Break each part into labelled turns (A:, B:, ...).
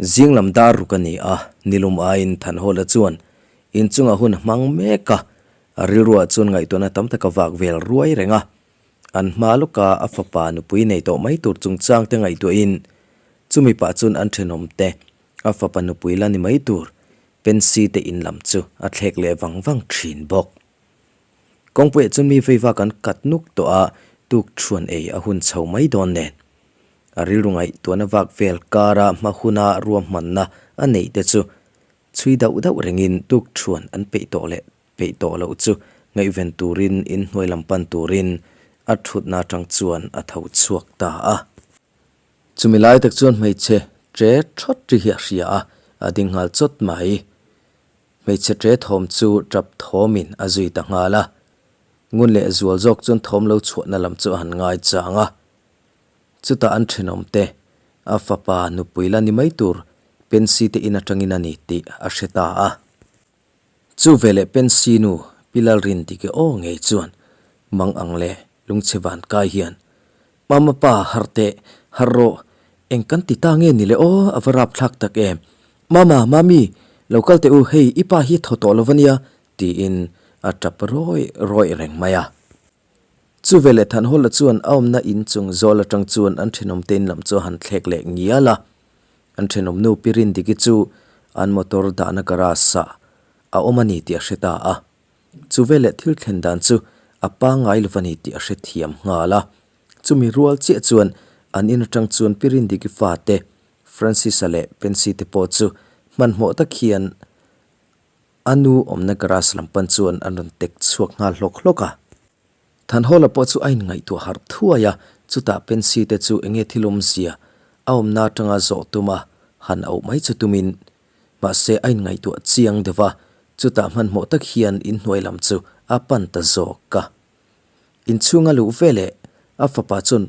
A: Zing lam dar ruk a ni a, nilum aiin Thanhawla chuan inchunga hun a hmang mek a, a rilruah chuan ngaihtuahna tam tak a vak vel ruai reng a. An hma lawka a fapa nupui nei tawh mai tur chungchang te ngaihtuahin chumi pah chuan an thenawm te a fapa nupui la ni mai tur Pensy te in lam chu a thlek leh vang vang thin bawk. Kawngpuiah chuan mi vei vak an kat nuk tawh a, tuk thuan ei a hun chho mai dawn nen. A rilru ngaihtuahna vak vel kara hma huna ruahmanna a neih te chu chhui dauh dauh rengin tuk thuan an peih tawh leh peih tawh loh chu ngaihven turin inhnuai lam pan turin a thutna atang chuan a tho chhuak ta a. Chumi lai tak chuan hmeichhe tre thawt ri hi a hria a, a ding nghal chawt mai. Hmeichhe tre thawm chu tap thawmin a zui ta nghal a. Ngun leh zual zawk chuan thawm lo chhuahna lam chu a han ngai chang a. Chutah an thenawm te, a fapa nupui la ni mai tur Pensy te in atangin a ni tih a hre ta a. Chu veleh Pensy nu Pi Lalrin tike aw ngei chuan mang ang le lungchhe van kai hian, Mama pa harh teh, harh rawh, eng kan ti ta nge ni le aw, a va rap thlak tak em. Mama, Mami, lo kal teh u, hei i pa hi thaw tawh lo va nia, tiin a tap rawih rawih reng mai a. Chu veleh Thanhawla chuan a awmna in chung zawl atang chuan an thenawm te in lam chu a han thlek leh ngial a. An thenawm nu Pi Rindiki chu an motor dahna garage ah a awm a ni tih a hre ta a. Chu veleh thil thlen dan chu a pangngai lo va ni tih a hre thiam nghal a. Chumi rual chiah chuan an in atang chuan Pi Rindiki fate Francis-a leh Pensy te pawh chu hmanhmawh tak hian A nu awmna garage lam pan chuan an rawn tek chhuak nghal hlawk hlawk a. Thanhawla pawh chu a inngaihtuah harh thuai a, chutah Pensy te chu enge thil awmzia a awmna atanga zawh tum a, han auh mai chu tumin. Mahse a inngaihtuah chiang deuh a, chutah hmanhmawh tak hian inhnuai lam chu a pan ta zawk a. Inchhunga luh veleh a fapa chuan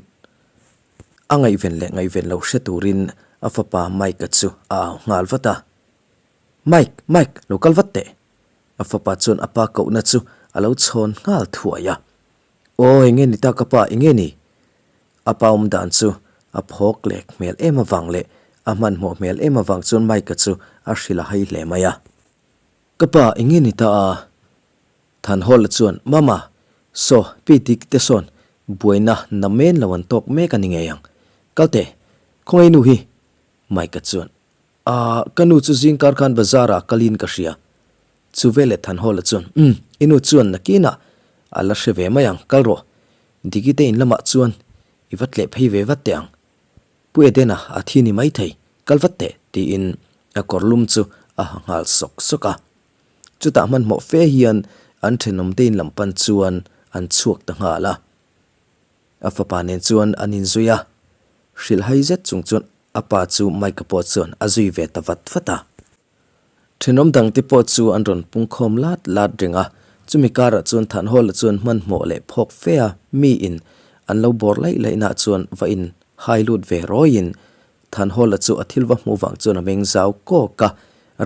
A: a ngaihven leh ngaihven lo hre turin a fapa Mike-a chu a au nghal vat a. Mike, Mike, lo kal vat teh. A fapa chuan a pa kohna chu a lo chhawn nghal thuai a. Aw, enge ni ta ka pa, enge ni? A pa awm dan chu a phawk lek hmel em avang leh a hmanhmawh hmel em avang chuan Mike-a chu a hrilh a hai hle mai a. Ka pa, enge ni ta a? Thanhawla chuan, Mama, saw, pi dik te sawn buaina namen lo an tawk mek a ni ngei ang. Kal teh, khawngaih nu hi? Mike-a chuan, Ahh, ka nu chu zing kar khan bazar ah kalin ka hria. Chu veleh Thanhawla chuan, Umm, i nu chuan nakinah a la hre ve mai ang, kal rawh. Diki te in lamah chuan i va tleh phei ve vat teh ang. Pu Edena a thi ni maithei, kal vat teh, tiin a kawr lum chu a ha nghal sawk sawk a. Chutah hmanhmawh fe hian an thenawm te in lam pan chuan an chhuak ta nghal a. A fapa nen chuan an inzui a, hrilhhai zet chung chuan A pa chu Mike-a pawh chuan a zui ve ta vat vat a. Thenawm dangte pawh chu an rawn pungkhawm lat lat reng a, chumi karah chuan Thanhawla chuan hmanhmawh leh phawk fe a miin an lo bawr laih laihnaah chuan va in hai lut ve rawiin Thanhawla chu a thil va hmuh vang chuan a meng zau kawk a,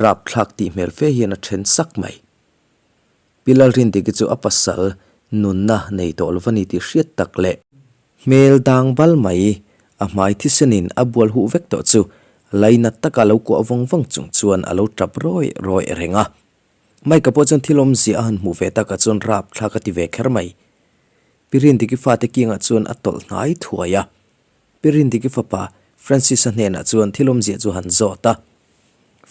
A: rapthlak tih hmel fe hian a then sak mai. Pi Lalrindiki chu a pasal nunna nei tawh lo va ni tih hriat tak leh Hmel dang bal mai, a hmai thisenin a bual huh vek tawh chu lainat taka lo kuah vawng vawng chung chuan a lo tap rawi rawi reng a. Mike-a pawh chuan thil awmzia a han hmuh ve takah chuan rap thlak a ti ve kher mai. Pi Rindiki fate kiangah chuan a tawlh hnai thuai a. Pi Rindiki fapa Francis-a hnenah chuan thil awmzia chu han zawt a.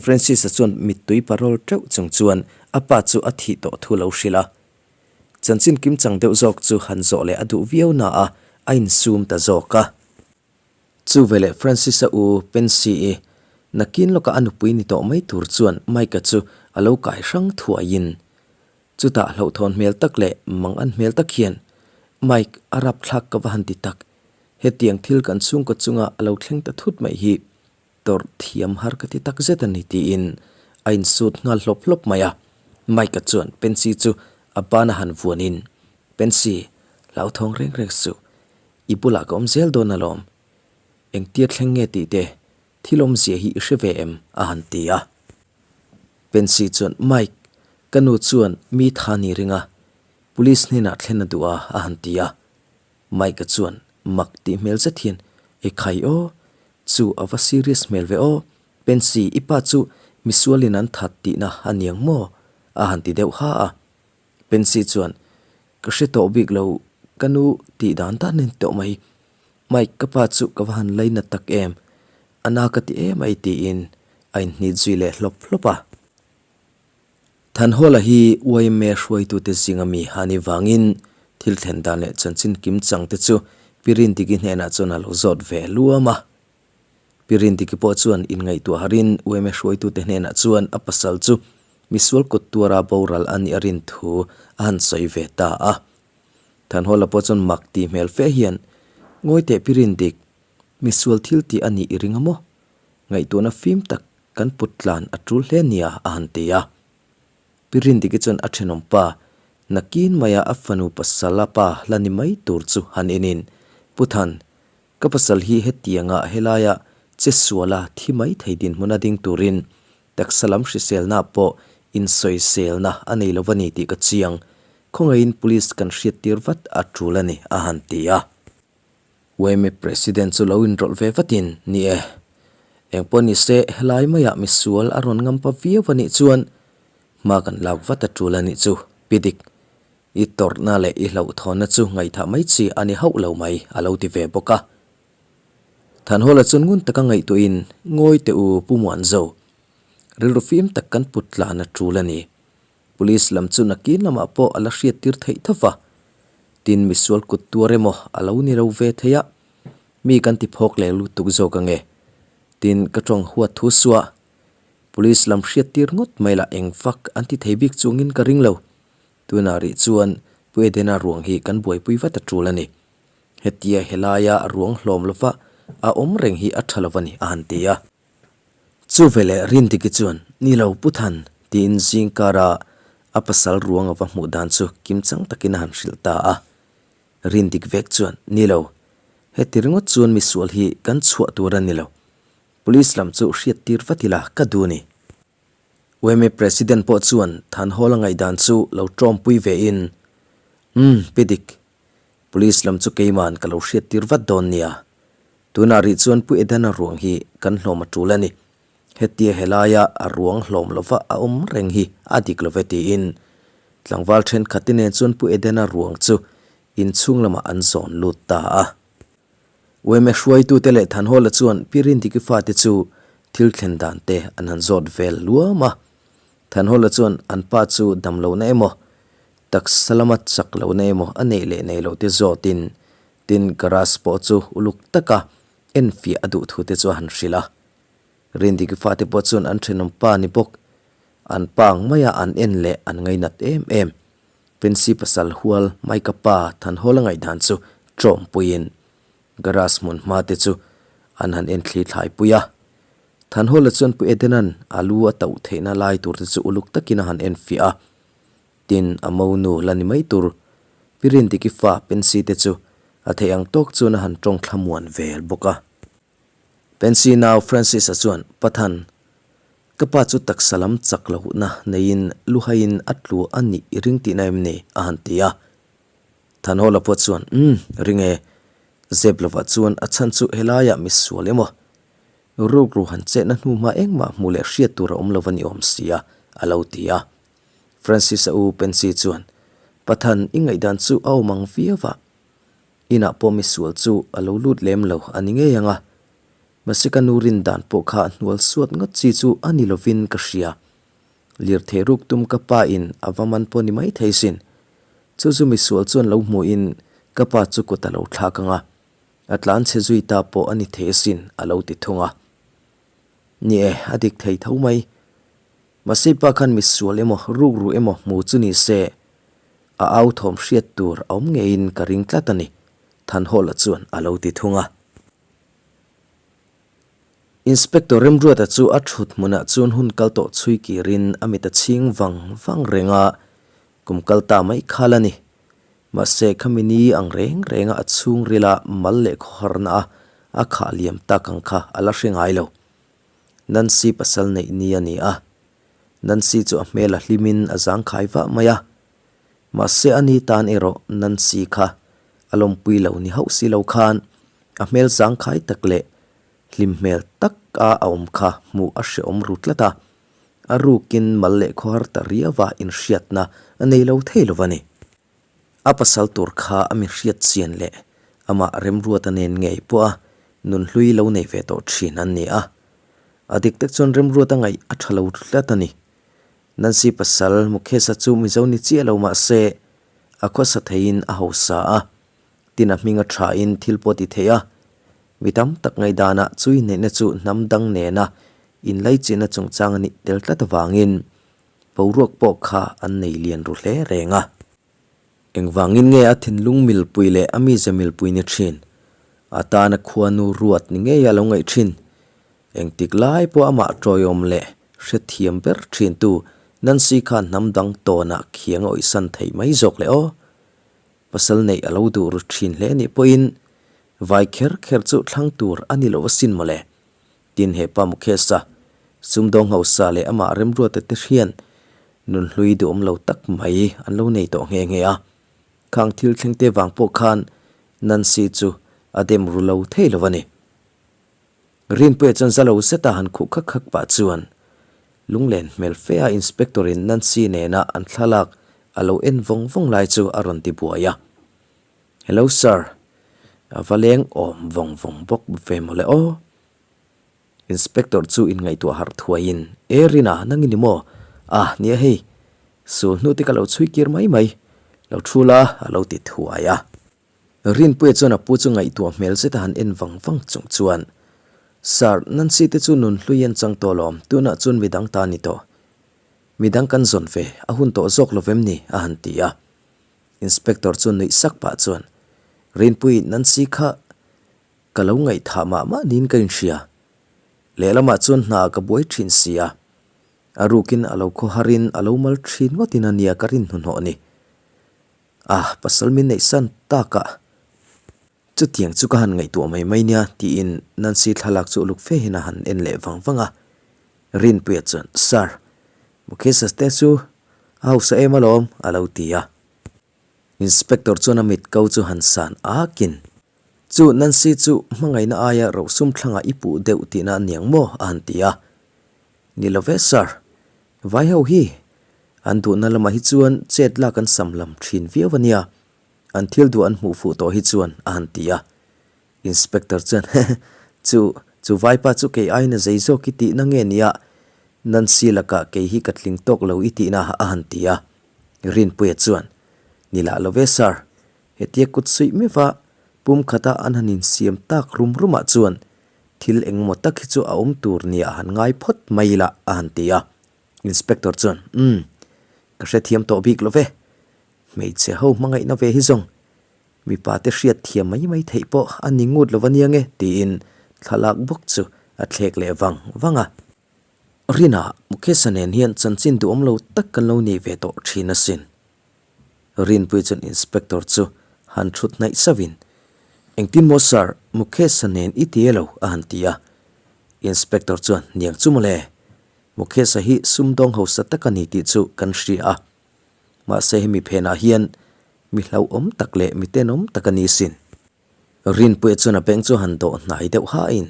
A: Francis-a chuan mittui parol teuh chung chuan a pa chu a thih tawh thu lo hrilh a. Chanchin kim chang deuh zawk chu han zawh leh a duh viau na a, a insum ta zawk a. Chu veleh Francis-a u Pensy-i nakin lawka a nupui ni tawh mai tur chuan Mike-a chu a lo kai hrang thuaiin chutah hlauhthawn hmel tak leh mang an hmel tak hian Mike, a rapthlak ka va han ti tak, hetiang thil kan chhungkaw chunga a lo thleng ta thut mai hi Tawrh thiam har ka ti tak zet a ni tiin a insut nghal hlawp hlawp mai a. Mike-a chuan Pensy chu a bana han vuanin, Pensy, hlauthawng reng reng suh. I bulah ka awm zel dawn alawm. Engtia thleng nge tih te, thil awmzia hi i hre ve em? a han ti a. Pensy chuan, Mike, ka nu chuan mi tha ni ring a, police hnenah thlen a duh a, a han ti a. Mike-a chuan mak tih hmel zet hian, E khai aw, chu a va serious hmel ve aw. Pensy, i pa chu misualin an that tihna a niang maw? a han ti deuh ha a. Pensy chuan, Ka hre tawh bik lo, ka nu tih dan dan a ni tawh mai. Mike, ka pa chu ka va han lainat tak em? A na ka ti em ai tiin a inhnit zui leh hlawp hlawp a. Thanhawla hi yma hruaitute zinga mi a nih vangin thil thlen dan leh chanchin kim chang te chu Pi Rindiki hnenah chuan a lo zawt ve luam a. Pi Rindiki pawh chuan inngaihtuah harin yma hruaitute hnenah chuan a pasal chu misual kut tuara boral a nih a rin thu a han sawi ve ta a. Thanhawla pawh chuan mak tih hmel fe hian, Ngawi teh Pi Rindik, misual thil tih a nih i ring a maw? Ngaihtuahna fim tak kan put tlan a tul hle nia a han ti a. Pi Rindiki chuan a thenawm pa, nakin maia a fanu pasal a pa la ni mai tur chu han enin, Pu Than, ka pasal hi hetianga helaia che suala thi mai thei dinhmuna ding turin taksa lam hriselna pawh insawiselna a nei lo a ni tih ka chiang, khawngaihin police kan hriattir vat a tul a ni a han ti a. Yma President chu lo inrawlh ve vatin, Ni e, engpawh ni se helai maiah misual a rawn ngam pa viau a nih chuan hma kan lak vat a tul a nih chu, Pi Dik. I tawrhna leh i hlauhthawnna chu ngaihthah mai chi a ni hauh lo mai, a lo ti ve bawk a. Thanhawla chuan ngun taka ngaihtuahin, Ngawi teh u Pu Muanzo, rilru fim tak kan put tlan a tul a ni. Police lam chu nakin lamah pawh a la hriattir theih tho va, tin misual kut tuar emaw a lo ni lo ve thei a, mi kan ti phawk leh lutuk zawk ange. Tin ka tawng huat thu suah, Police lam hriattir ngawt mai lah eng fak an ti thei bik chungin ka ring lo. Tunah rih chuan Pu Edena ruang hi kan buaipui vat a tul a ni. Hetia helaia ruang hlawm lova a awm reng hi a tha lo a ni a han ti a. Chu veleh Rindiki chuan, Ni lo Pu Than, tiin zingkara a pasal ruang a va hmuh dan chu kimchang takin a han hrilh ta a. Rindik vek chuan, Ni lo, heti ringawt chuan misual hi kan chhuah tur a ni lo. Police lam chu hriattir vat ila ka duh ni. Yma President pawh chuan Thanhawla ngaihdan chu lo tawmpui vein, Umm, Pi Dik, Police lam chu keiman ka lo hriattir vat dawn nia. Tunah rih chuan Pu Edena ruang hi kan hlawm a tul a ni. Hetia helaia a ruang hlawm lova a awm reng hi a dik lo ve tiin tlangval thenkhat te nen chuan Pu Edena ruang chu inchhung lamah an zawn lut ta a. Yma hruaitute leh Thanhawla chuan Pi Rindiki fate chu thil thlen dan te an han zawt vel luam a. Thanhawla chuan an pa chu dam lohna emaw, taksa lama chak lohna emaw a neih leh nei loh te zawtin Tin, garage pawh chu uluk taka enfiah a duh thu te chu a han hrilh a. Rindiki fate pawh chuan an thenawm pa ni bawk, an pa ang maia an en leh an ngainat em em. Pensy pasal hual Mike-a pa Thanhawla ngaihdan chu tawmpuiin garage hmun hma te chu an han en thli thlai pui a. Thanhawla chuan Pu Edena'n a lu a tauh theihna lai tur te chu uluk takin a han enfiah a. Tin, a monu la ni mai tur Pi Rindiki fa Pensy te chu a theih ang tawk chuan a han tawng thlamuan vel bawk a. Pensy nau Francis-a chuan, Pathan, ka pa chu taksa lam chak lohna neiin luhaiin a tlu a nih i ring tihna em ni? a han ti a. Thanhawla pawh chuan, Umm, ring e. Zep lovah chuan a chhan chu helaiah misual emaw? Rukru han chetna hnu hma engmah hmuh leh hriat tur a awm lo va ni awm sia, a lo ti a. Francis-a u Pensy chuan, Pathan, i ngaihdan chu a awm ang viau a. Inah pawh misual chu a lo lut lem lo a ni ngei ang a. Mahse ka nu rin dan pawh kha hnual suat ngawt chi chu a ni lovin ka hria. Lirthei ruk tum ka pa in a va man pawh ni mai thei sin. Chu chu misual chuan lo hmuhin ka pa chu kut a lo thlak ang a. A tlan chhe zui ta pawh a ni thei asin a lo ti thung a. Ni e, a dik thei tho mai. Mahse pa khan misual emaw rukru emaw hmu chu ni se, a au thawm hriat tur a awm ngeiin ka ring tlat a ni, Thanhawla chuan a lo ti thung a. Inspector Remruata chu a thut hmunah chuan hun kal tawh chhui kirin a mit a chhing vang vang reng a, kum kal ta mai khal a ni. Mahse khami ni ang reng renga a chhungrila mal leh khawharna a a khah liam tak ang kha a la hre ngai lo. Nancy pasal neih ni a ni a. Nancy chu a hmel a hlimin a zangkhai vah mai a. Mahse a ni tan erawh Nancy kha a lawmpui lo ni hauh si lo khan a hmel zangkhai tak leh Hlim hmel tak a a awm kha hmuh a hrehawm ru tlat a, a rukin mal leh khawhar ta riauva inhriatna a nei lo thei lo a ni. A pasal tur kha a mi hriat chian leh amah Remruata nen ngei pawh a nunhlui lo nei ve tawh thin an ni a. A dik tak chuan Remruata ngaih a tha lo tlat a ni. Nancy pasal Mukesh-a chu Mizo ni chiah lo mah se a khawsa theiin a hausa a, tin a hming a thain thil pawh ti thei a. Mi tam tak ngaihdanah chui neihna chu hnam dang nena inlaichihna chungchang a nih tel tlat avangin boruak pawh kha an nei lian ru hle reng a. Engvangin nge a thinlung milpui leh a mize milpui ni thin? A tana khuanu ruat ni ngei a lo ngaih thin. Engtik lai pawh amah tawiawm leh hrethiam ber thintu Nancy khan hnam dang tawnah khiang a awihsan thei mai zawk le aw. Pasal neih a lo duh ru thin hle nih pawhin vai kher kher chu thlang tur a ni lo asin mawle. Tin he pa Mukesh-a sumdawng hausa leh amah remruata te hrian nunhlui duhawm lo tak mai an lo nei tawh nghe nghe a. Khang thil thleng te vang pawh khan Nancy chu a dem ru lo thei lo a ni. Rinpuia chuan za lo zeta han khuh khak khak pah chuan lunglen hmel fe a Inspector in Nancy nena an thlalak a lo en vawng vawng lai chu a rawn ti buai a. Hello sir, a va leng awm vawng vawng bawk ve mawle aw. Inspector chu inngaihtuah harh thuaiin, E Rina, nang i ni maw? Ah, nia hei, sul hnu te ka lo chhui kir mai mai, lo thu la, a lo ti thuai a. Rinpuia chuan a pu chu ngaihtuah hmel zeta han en vang vang chung chuan, Sir, Nancy te chu nunhlui an chang tawh lawm, tunah chuan midang ta a ni tawh. Midang kan zawn ve, a hun tawh zawk lo vem ni? a han ti a. Inspector chu nuih sak pah chuan, Rinpui, Nancy kha ka lo ngaihthah mah mah niin ka inhria. Lehlamah chuan hna ka buai thin si a. A rukin a lo khawharin a lo mal thin ngawtin a nia ka rin hnuhnawh ni. Ah, pasal min neihsan takah chutiang chu ka han ngaihtuah mai mai nia, tiin Nancy thlalak chu uluk fe hian a han en leh vang vang a. Rinpuia chuan, Sir, Mukesh-a te chu a hausa em alawm, a lo ti a. Inspector chuan a mit ko chu han san akin, Chu Nancy chu hmangaihna aia rosum thlangah i puh deuh tihna a niang maw? a han ti a. Ni lo ve sir, vai ho hi an duhna lamah hi chuan chet lak an sam lam thin viau a nia, an thil duh an hmuh fuh tawh hi chuan, a han ti a. Inspector chuan, Chu, chu vaipa chu kei aiin a zei zawk i tihna nge nia? Nancy lakah kei hi ka tling tawk lo i tihna a han ti a. Rinpuia chuan, Ni lah lo ve sir, hetia kut suih meuh a pum khata an han insiam tak rum rumah chuan thil engemaw tak hi chu a awm tur nia a han ngai phawt mai la a han ti a. Inspector chuan, Umm, ka hrethiam tawh bik lo ve, hmeichhe ho hmangaihna ve hi zawng Mipa te hriat thiam mai mai theih pawh a ni ngut lo ania nge tiin thlalak bawk chu a thlek leh vang vang a. Rina, Mukesh-a nen hian chanchin duhawm lo tak kan lo nei ve tawh thin asin. Rinpui chuan Inspector chu han thut hnaih sauhin, Engtin maw Sir, Mukesh-a nen i ti elo? a han ti a. Inspector chuan, Niang chu mawle, Mukesh-a hi sumdawng hausa tak a ni tih chu kan hria a. Mahse hemi phenah hian mi hlauhawm tak leh mi tenawm tak a ni sin. Rinpuia chuan a beng chu han dawh hnai deuh hain,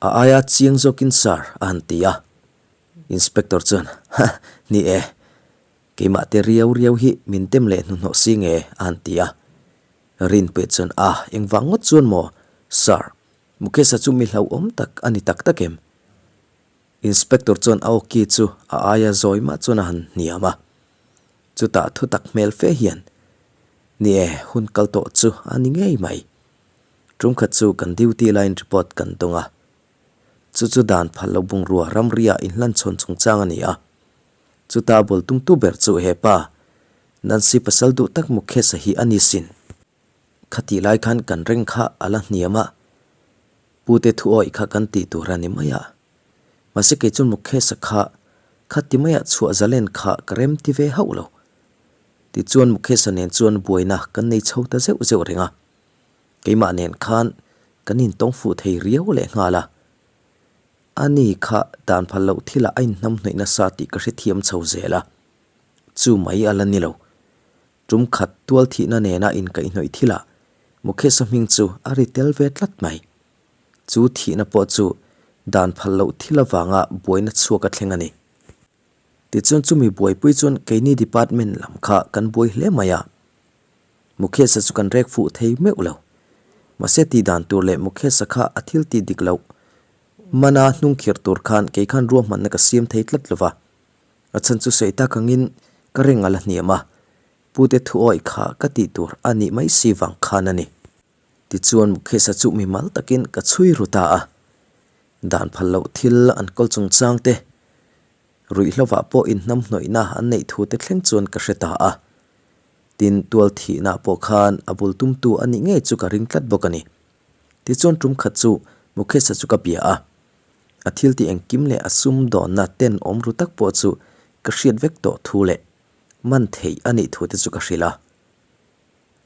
A: A aia chiang zawkin sir a han ti a. Inspector chuan, Ha, ni e, keimah te riau riau hi min dem leh hnuhnawh si nge a han ti a. Rinpuia chuan, A, engvang ngawt chuan maw, sir, Mukesh-a chu mi hlauhawm tak a ni tak tak em? Inspector chuan a awki chu a aia zawi mah chuan a han hniam a. Chutah thu tak hmel fe hian, Ni e, hun kal tawh chu a ni ngei mai. Tum khat chu kan duty laiin report kan dawng a. Chu chu dan phal lo bungrua ramria inhlanchhawn chungchang a ni a. Chuta bul tumtu ber chu he pa, Nancy pasal duh tak Mukesh-a hi a ni sin. Khatih lai khan kan reng kha a la hniam a, pute thu awih kha kan tih tur a ni mai a. Mahse kei chuan Mukesh-a kha khati maiah chhuah zalen kha ka rem ti ve hauh lo. Tichuan Mukesh-a nen chuan buaina kan nei chho ta zeuh zeuh reng a, keimah nen khan kan intawng fuh thei riau leh nghal a. Ani kha dan phal loh thilah a inhnamhnawih nasa tih ka hrethiam chho zel a, chu mai a la ni lo. Tum khat tual thihna nena inkaihhnawih thilah Mukesh-a hming chu a ri tel ve tlat mai. Chu thihna pawh chu dan phal loh thil avanga buaina chhuak a thleng a ni. Tichuan chumi buaipui chuan keini department lam kha kan buai hle mai a. Mukhesa chu kan rek fuh thei meuh lo. Mahse tih dan tur leh Mukhesa kha a thil tih dik loh mana hnung khirh tur khan kei khan ruahmanna ka siam thei tlat lo va. A chhan chu sawi tak angin ka reng a la hniam a, pute thu awih kha ka tih tur a nih mai si vang khan a ni. Tichuan Mukhesa chu mimal takin ka chhui ru ta a, dan phal loh thil an kawl chungchang te, ruihhlovah pawh inhnamhnawihna an neih thu te thleng chuan ka hre ta a. Tin, tual thihna pawh khan a bul tumtu a nih ngei chu ka ring tlat bawk a ni. Tichuan tum khat chu Mukhesa chu ka bia a, a thil tih engkim leh a sumdawnna ten awm ru tak pawh chu ka hriat vek tawh thu leh man theih a nih thu te chu ka hrilh a.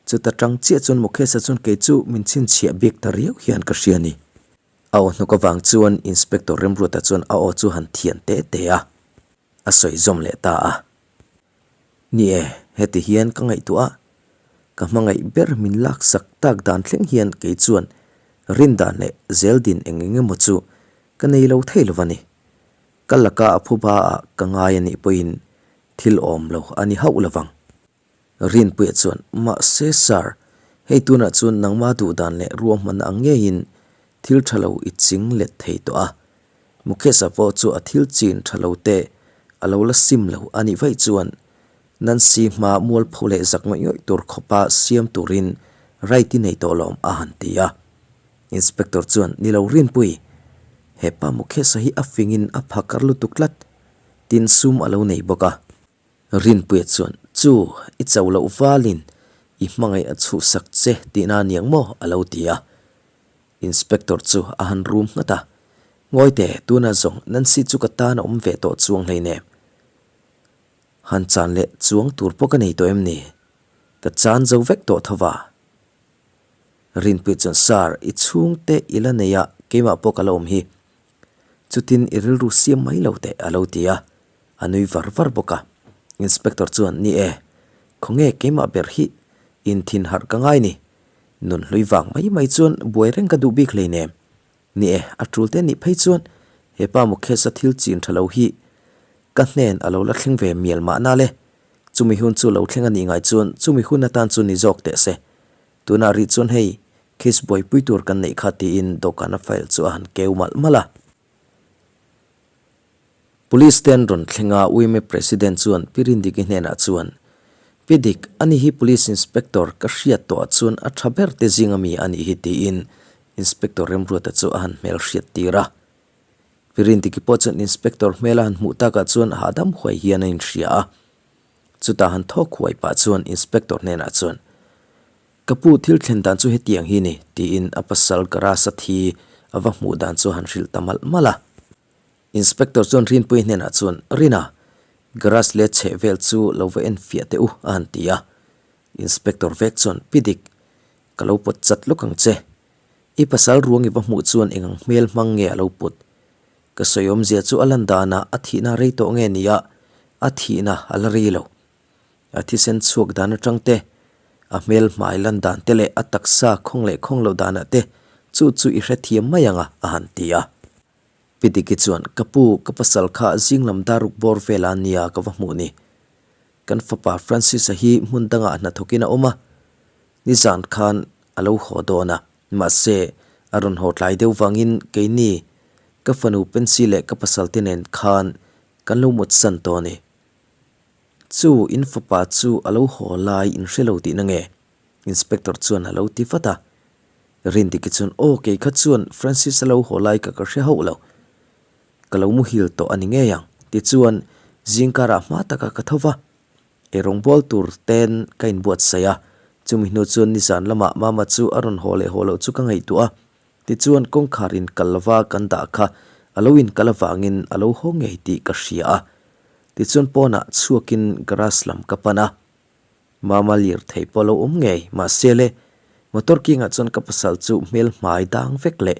A: Chuta tang chiah chuan Mukhesa chuan kei chu min chhinchhiah bik ta riau hian ka hria a ni. A aw hnuk avang chuan Inspector Remruata chuan a aw chu han thian te te a, a sawi zawm leh ta a. Ni e, heti hian ka ngaihtuah a, ka hmangaih ber min laksak tak dan thleng hian kei chuan rindan leh zeldin eng eng emaw chu ka nei lo thei lo va ni. Ka laka a phuba ah ka ngai a nih pawhin thil awm lo a ni hauh lo vang. Rinpuia chuan, Mahse Sir, hei tunah chuan nangma duh dan leh ruahmanna ang ngeiin thil tha lo i ching let thei tawh a. Mukesh-a pawh chu a thil chin tha lo te a lo la sim lo a nih vaih chuan Nancy hma mualpho leh zak ngawih ngawih tur khawpa siam turin right i nei tawh lawm a han ti a. Inspector chuan, Ni lo Rinpui, hepa Mukesh-a hi a fingin a phakar lutuk tlat, tin sum a lo nei bawk a. Rinpuia chuan, Chu, i cho loh valin i hmangaih a chhuhsak che tihna a niang maw? a lo ti a. Inspector chu a han rum nghat a, Ngawi teh, tunah zawng Nancy chu ka tan a awm ve tawh chuang hleinem. Han chan leh chuang tur pawh ka nei tawh em ni? Ka chan zo vek tawh tho va. Rinpuia chuan, Sir, i chhungte i la nei a, keimah pawh ka la awm hi. Chutin i rilru siam mai lo teh, a lo ti a. A nui var var bawk a. Inspector chuan, Ni e, khawnge keimah ber hi inthin harh ka ngai ni. Nun hlui vang mai mai chuan buai reng ka duh bik hleinem. Ni e, a tul te nih phei chuan hepa Mukesh-a thil chin tha lo hi ka hnen a lo la thleng ve mial mahna le. Chumi hun chu lo thleng a nih ngai chuan chumi hun atan chu ni zawk teh se. Tunah rih chuan hei case buaipui tur kan neih kha tiin dawhkana file chu a han keu malh malh a. Police te an rawn thleng a, UMA President chuan Pi Rindiki hnenah chuan, Pi Dik, ani hi Police Inspector ka hriat tawhah chuan a tha ber te zinga mi a nih hi tiin Inspector Remruata chu a han hmel hriat tir a. Pi Rindiki pawh chuan Inspector hmel a han hmuh takah chuan hahdam huai hian a inhria a. Chutah han thawk huai pah chuan Inspector hnenah chuan, Ka pu thil thlen dan chu hetiang hi ni tiin a pasal garage a thi a va hmuh dan chu a han hrilh ta malh malh a. Inspector chuan Rinpuii hnenah chuan, Rina, garage leh chheh vel chu lo va en fiah teh u, a han ti a. Inspector vek chuan, Pi Dik, ka lo pawt chat lawk ang che. I pasal ruang i va hmuh chuan eng ang hmel hmang nge a lo put? Ka sawi awmzia chu a lan danah a thihna rei tawh nge nia, a thihna a la rei lo. A thisen chhuak dan atang te, a hmel hmai lan dan te leh a taksa khawng leh khawng loh danah te chu chu i hrethiam mai ang a, a han ti a. Pi Diki chuan, Ka pu, ka pasal kha zing lam daruk bawr vela nia ka va hmuh ni. Kan fapa Francis-a hi hmun dangah hnathawkin a awm a, nizan khan a lo haw dawn a, mahse a rawn haw tlai deuh vangin keini ka fanu Pensy leh ka pasal te nen khan kan lo mutsan tawh a ni. Chu in fapa chu a lo haw lai in hre lo tihna nge? Inspector chuan a lo ti vat a. Rindiki chuan, Aw, kei kha chuan Francis a lo haw lai ka ka hre hauh lo. Ka lo muhil tawh a ni ngei ang. Tichuan, zingkarah hma takah ka tho va. Eirawngbawl tur ten ka inbuatsaih a. Chumi hnu chuan nizan lamah Mama chu a rawn haw leh haw loh chu ka ngaihtuah a. Tichuan, kawngkhar inkal lova kan dah kha a lo inkal avangin a lo haw ngei tih ka hria a. Tichuan pawnah chhuakin garage lam ka pan a. Mama lirthei pawh lo awm ngei, mahse le, motor kingah chuan ka pasal chu hmel hmai dang vek leh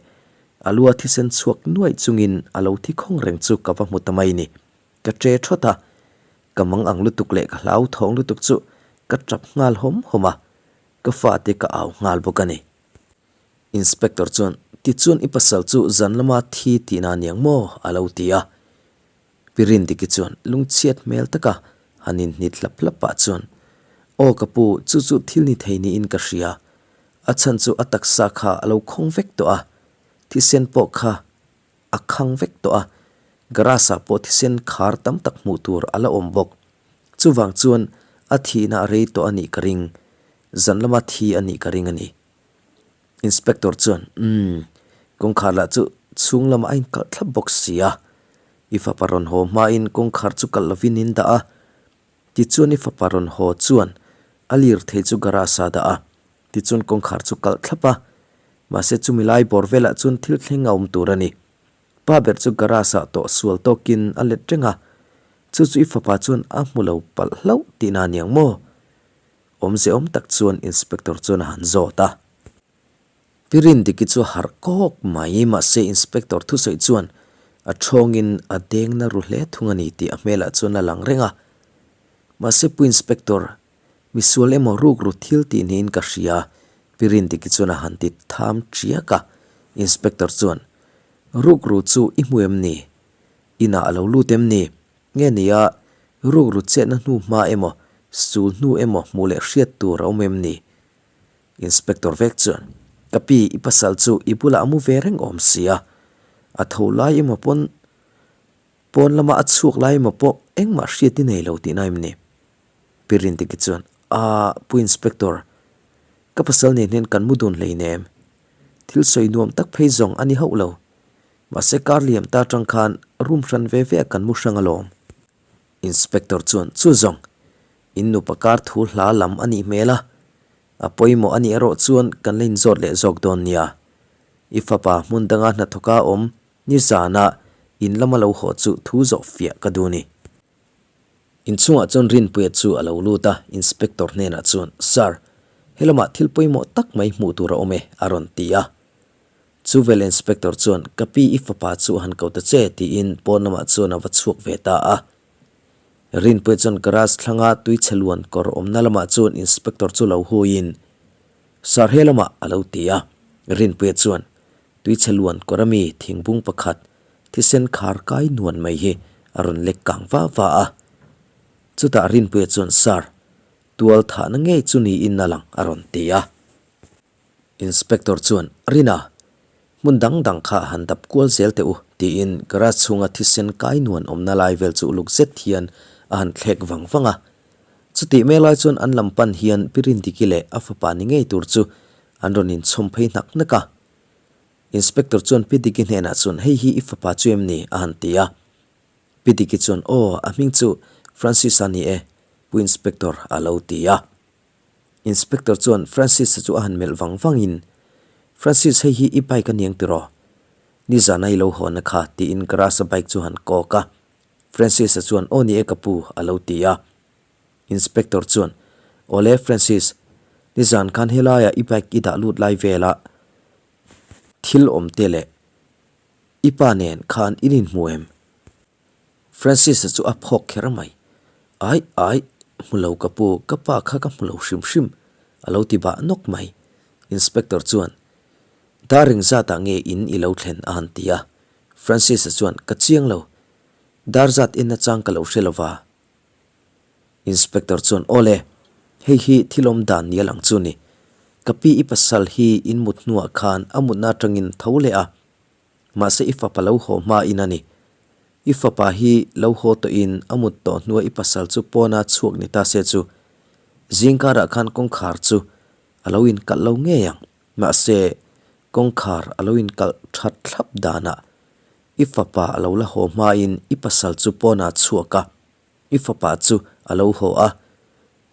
A: a lua thisen chhuak nuaih chungin a lo thi khawng reng chu ka va hmu ta mai ni. Ka che thawt a, ka mang ang lutuk leh ka hlauthawng lutuk chu ka tap nghal hawm hawm a, ka fate ka au nghal bawk a ni. Inspector chuan, Tichuan i pasal chu zan lama thi tihna aniang maw? a lo ti a. Pi Rindiki chuan lungchhiat hmel taka han inhnit hlap hlap pah chuan, Aw ka pu, chu chu thil ni thei niin ka hria. A chhan chu a taksa kha a lo khawng vek tawh a, thisen pawh kha a khang vek tawh a, garage ah pawh thisen khar tam tak hmuh tur a la awm bawk. Chuvang chuan a thihna a rei tawh a nih ka ring, zan lama thi a nih ka ring a ni. Inspector chuan, Umm, kawngkhar lah chu chhung lamah a inkalh thlap bawk si a. I fapa rawn haw hmain kawngkhar chu kalh lovin in dah a. Tichuan i fapa rawn haw chuan a lirthei chu garage ah dah a, tichuan kawngkhar chu kalh thlap a. Mahse chumi lai bawr velah chuan thil thleng a awm tur a ni. Pa ber chu garage ah tawh sual tawkin a let reng a, chu chu i fapa chuan a hmu lo palh hlauh tihna aniang maw? Awmze awm tak chuan Inspector chuan a han zawt a. Pi Rindiki chu a harh kawk mai, mahse Inspector thusawi chuan a thawngin a deng na ru hle thung a ni tih a hmelah chuan a lang reng a. Mahse Pu Inspector, misual emaw rukru thil tih niin ka hria, Pi Rindiki chuan a han ti tham tiak a. Inspector chuan, Rukru chu i hmu em ni? Inah a lo lut em ni? Nge nia, rukru chetna hnu hma emaw, sul hnu emaw hmuh leh hriat tur a awm em ni? Inspector vek chuan, Ka pi, i pasal chu i bulah a mu ve reng awm sia, a tho lai emaw pawn pawn lama a chhuak lai emaw pawh engmah hriat i nei lo tihna em ni? Pi Rindiki chuan, Aaa, Pu Inspector, ka pasal nen hian kan mu dun hleinem. Thil sawi nuam tak phei zawng a ni hauh lo. Mahse kar liam ta atang khan room hran ve ve a kan mu hrang alawm. Inspector chuan chu zawng in nupa kar thu hla lam a nih hmel a, a pawimawh a nih erawh chuan kan la inzawt leh zawk dawn nia. I fapa hmun danga hnathawka awm nizana in lama lo haw chu thu zawh fiah ka duh ni. Inchhungah chuan Rinpuia chu a lo lut a, Inspector hnenah chuan, Sir, helamah thil pawimawh tak mai hmuh tur a awm e, a rawn ti a. Chuvel Inspector chuan, Ka pi i fapa chu han ko ta che, tiin pawn lamah chuan a va chhuak ve ta a. Rinpuia chuan garage thlanga tuichhe luan kawr awmna lamah chuan Inspector chu lo huiin, Sir he lamah a lo ti a. Rinpuia chuan, Tuichhe luan kawr ami thingbung pakhat thisen khar kai nuan mai hi a rawn lek kang va va a. Chutah Rinpuia chuan, Sir, tual thahna ngei chu niin a lang a rawn ti a. Inspector chuan, Rina, hmun dang dang kha han dap kual zel teh u, tiin garage chhunga thisen kai nuan awmna lai vel chu uluk zet hian a han thlek vang vang a. Chutih mek lai chuan an lam pan hian Pi Rindiki leh a fapa ni ngei tur chu an rawn inchhawm phei hnak hnak a. Inspector chuan Pi Diki hnenah chuan, Hei hi i fapa chu em ni? a han ti a. Pi Diki chuan, Aw, a hming chu Francis-a ni e, Pu Inspector a lo ti a. Inspector chuan Francis-a chu a han melh vang vangin, Francis, hei hi i bike a niang tiraw? Nizana i lo hawn a kha, tiin garage-a bike chu han kawk a. Francis-a chuan, Aw ni e ka pu, a lo ti a. Inspector chuan, Awle Francis, nizan khan helaiah i bike i dah lut lai velah thil awm te leh i pa nen khan in inhmu em? Francis-a chu a phawk kher mai. Ai, ai, hmu lo ka pu, ka pa kha ka hmu lo hrim hrim, a lo ti bah nawk mai. Inspector chuan, Dar engzatah nge in i lo thlen? a han ti a. Francis-a chuan, Ka chiang lo, dar zat en nachang ka lo hre lo va. Inspector chuan, Awle, hei hi thil awm dan ni a lang chu ni. Ka pi i pasal hi in mut hnuah khan a mutna atangin tho leh a, mahse i fapa lo haw hma in a ni. I fapa hi lo haw tawhin a mut tawh hnua i pasal chu pawna chhuak ni ta se chu zingkarah khan kawngkhar chu a lo inkalh lo ngei ang. Mahse, kawngkhar a lo inkalh that thlap danah i fapa a lo la haw hmain i pasal chu pawnah chhuak a, i fapa chu a lo haw a.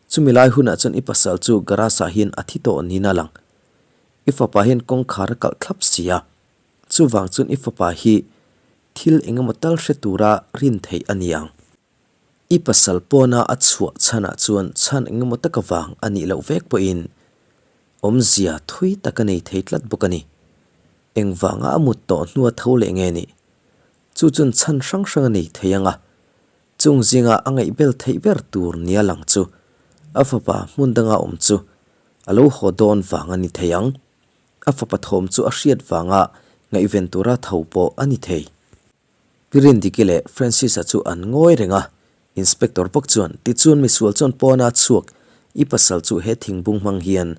A: Chumi lai hunah chuan i pasal chu garage ah hian a thi tawh niin a lang. I fapa hian kawngkhar a kalh thlap si a, chuvang chuan i fapa hi thil eng emaw tal hre tura rin theih a ni ang. I pasal pawna a chhuah chhanah chuan chhan eng emaw taka vang a nih loh vek pawhin awmzia thui tak a nei thei tlat bawk a ni. Engvanga a mut tawh hnua tho leh nge nih? Chu chuan chhan hrang hrang a nei thei ang a, chung zinga a ngaihbel theih ber tur nia lang chu a fapa hmun danga awm chu a lo haw dawn vang a ni thei ang. A fapa thawm chu a hriat vanga ngaihven tura tho pawh a ni thei. Pi Rindiki leh Francis-a chu an ngawi reng a, Inspector bawk chuan tichuan misual chuan pawna chhuak i pasal chu he thingbung hmang hian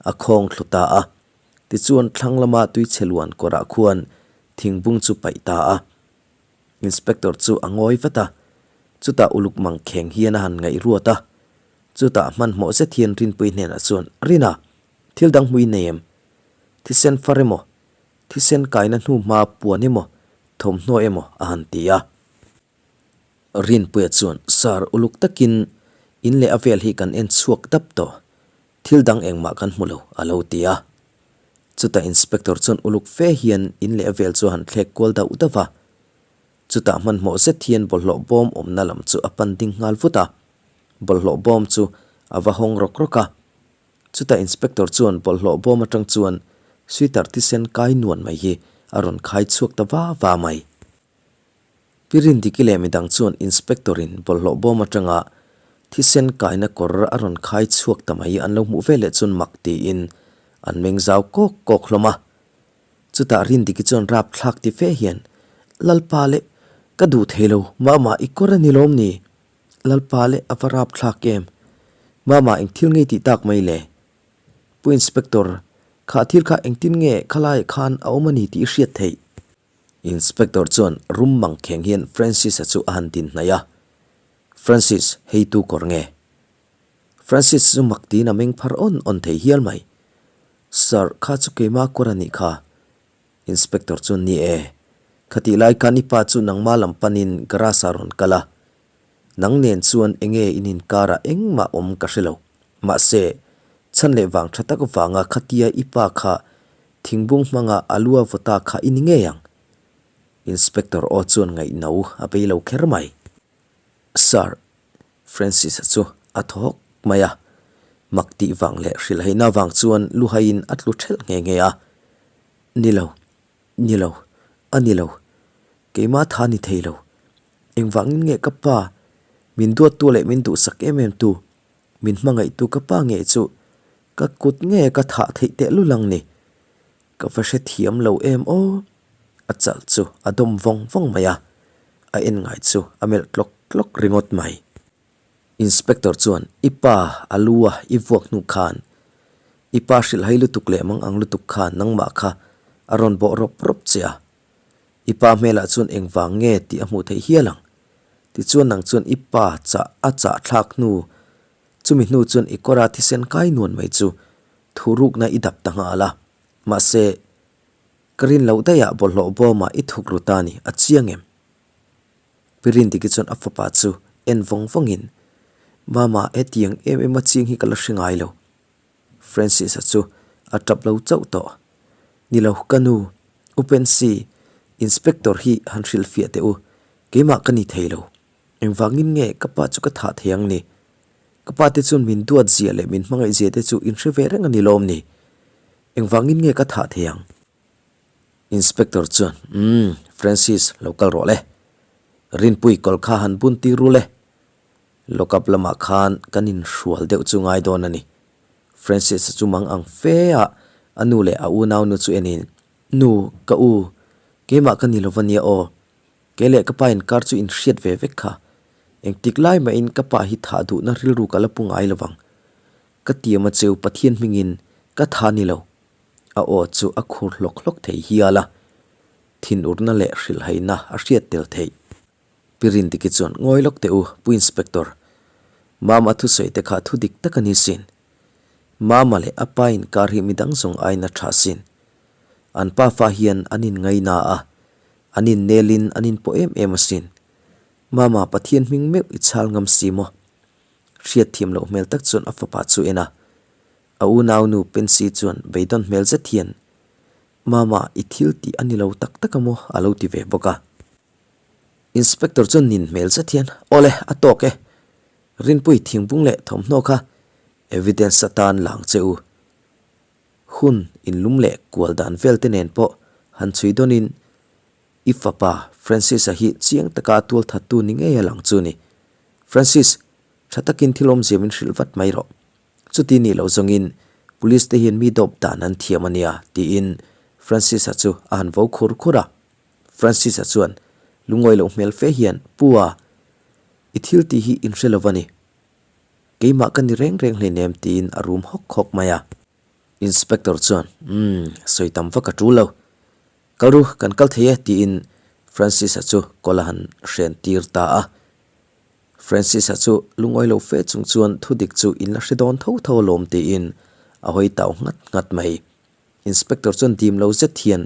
A: a khawng thlu ta a. Tichuan thlang lama tuichhe luan kawrah khuan thingbung chu paih ta a. Inspector chu a ngawi vat a, chutah uluk mangkheng hian a han ngaihruat a. Chutah hmanhmawh zet hian Rinpui hnenah chuan, Rina, thil dang hmui nei em? Thisen far emaw, thisen kaina hnu hma puan emaw, thawmhnaw emaw a han ti a. Rinpuia chuan, Sir, uluk takin in leh a vel hi kan en chhuak dap tawh. Thil dang engmah kan hmu lo, a lo ti a. Chutah Inspector chuan uluk fe hian in leh a vel chu a han thlek kual dauh dauh va. Chutah hmanhmawh zet hian bawlhhlawh bawm awmna lam chu a pan ding nghal vut a. Bawlhhlawh bawm chu a va hawng rawk rawk a. Chutah Inspector chuan bawlhhlawh bawm atang chuan sweater thisen kai nuan mai hi a rawn khai chhuak ta va va mai. Pi Rindiki leh midang chuan Inspector in bawlhhlawh bawm atanga thisen kaina kawr a rawn khai chhuak ta mai an lo hmuh veleh chuan mak tiin an meng zau kawk kawk hlawm a. Chutah Rindiki chuan rap thlak ti fe hian, Lalpa leh, ka duh thei lo, mah mah i kawr a ni lawm ni? Lalpa leh a va rap thlak em? Mah mah eng thil ngei tih tak mai le? Pu Inspector, kha thil kha engtin nge khalaiah khan a awm a ni tih i hriat theih? Inspector chuan rum mangkheng hian Francis-a chu a han din hnaih a, Francis, hei tu kawr nge? Francis chu mak tiin a meng phar awn awn thei hial mai. Sir, kha chu keimah kawr a nih kha. Inspector chuan ni e. Khatih lai khan i pa chu nangma lam panin garage ah rawn kal a. Nang nen chuan enge in inkarah engmah awm ka hre lo. Mahse, chhan leh vang tha tak vanga khatia i pa kha Thingbung hmanga a lua vaw ta kha i ni ngei ang. Inspector aw chuan ngaihno a bei lo kher mai. Sir, Francis-a chu a thaw hawk mai a. Mak tih vang leh hrilhhaihna vang chuan luhaiin a tlu ṭhelh nghe nghe a. Ni lo, ni lo, a ni lo. Keimah tha ni thei lo. Engvangin nge ka pa, min duattu leh min duhsak em em tu, min hmangaihtu ka pa ngei chu Ka kut nge ka thah theih teh lul ang ni? Ka va hrethiam lo em aw? A chalh chu a dawm vawng vawng mai a, a en ngai chu a melh tlawk tlawk ringawt mai. Inspector chuan, I pa a lu a i vuak hnu khan, i pa hrilhhai lutuk leh mang ang lutuk khan nangmah kha a rawn bawh rawp rawp che a. I pa hmelah chuan engvang nge tih a hmuh theih hial ang. Tichuan nang chuan i pa chah a chah thlak hnu Chumi hnu chuan i kawra thisen kai nuan mai chu thurukna i dap ta nghal a. Mahse, ka rin loh daihah bawlhhlawh bawmah i thuk ru ta ni, a chiang em? Pi Rindiki chuan a fapa chu en vawng vawngin, Mama, hetiang em em a chiang hi ka la hre ngai lo. Francis-a chu a tap lo chauh tawh. Ni lo, ka nu, U Pensy, Inspector hi han hrilhfiah teh u, keimah ka ni thei lo. Engvangin nge ka pa chu ka thah thei ang ni? Ka pa te chuan min duat zia leh min hmangaih zia te chu in hre ve reng a ni lawm ni? Engvangin nge ka thah thei ang? Inspector chuan, Umm, Francis, lo kal rawh le. Rinpui kawl kha han bun tir ru le. Lockup lamah khan kan inhrual deuh chu ngai dawn a ni. Francis-a chu mang ang fe a, a nu leh a unaunu chu enin, Nu, ka u, keimah ka ni lo va nia aw. Kei leh ka pa inkar chu inhriat ve vek kha. Engtik lai mahin ka pa hi thah duhna rilru ka la pu ngai lo vang. Ka tiam a cheu Pathian hmingin ka tha ni lo. A aw chu a khur hlawk hlawk thei hial a. Thinurna leh hrilhhaihna a hriat tel theih. Pi Rindiki chuan ngawi lawk teh u, Pu Inspector. Mama thusawi te kha thu dik tak a ni sin. Mama leh a pa inkar hi midang zawng aiin a tha sin. An pafa hian an inngaina a, An innelin an inpawh em em asin. Mama, Pathian hming meuh i chhal ngam si maw? Hriatthiam loh hmel tak chuan a fapa chu en a. A unaunu Pensy chuan beidawn hmel zet hian, Mama, i thil tih a ni lo tak tak a maw? a lo ti ve bawk a. Inspector chuan nin hmel zet hian, Awle, a tawk e. Rinpui thingbung leh thawmhnaw kha evidence atan lang che u. Hun inlum leh kual dan vel te nen pawh han chhui dawnin i fapa Francis-a hi chiang taka tual thattu ni ngei a lang chu ni. Francis, tha takin thil awmzia min hrilh vat mai rawh. Chuti nih loh zawngin Police te hian mi dawp dan an thiam a nia, tiin Francis-a chu a han vo khur khur a. Francis-a chuan lungawi loh hmel fe hian, Pu a, i thil tih hi in hre lo va ni. Keimah ka ni reng reng hleinem, tiin a rum hawk hawk mai a. Inspector chuan, Umm, sawi tam vak a tul lo. Kal ru, kan kal thei e, tiin Francis-a chu kawl a han hren tir ta a. Francis-a chu lungawi lo fe chung chuan thudik chu in la hre dawn tho tho alawm tiin a hawi tau nghat nghat mai. Inspector chuan dim lo zet hian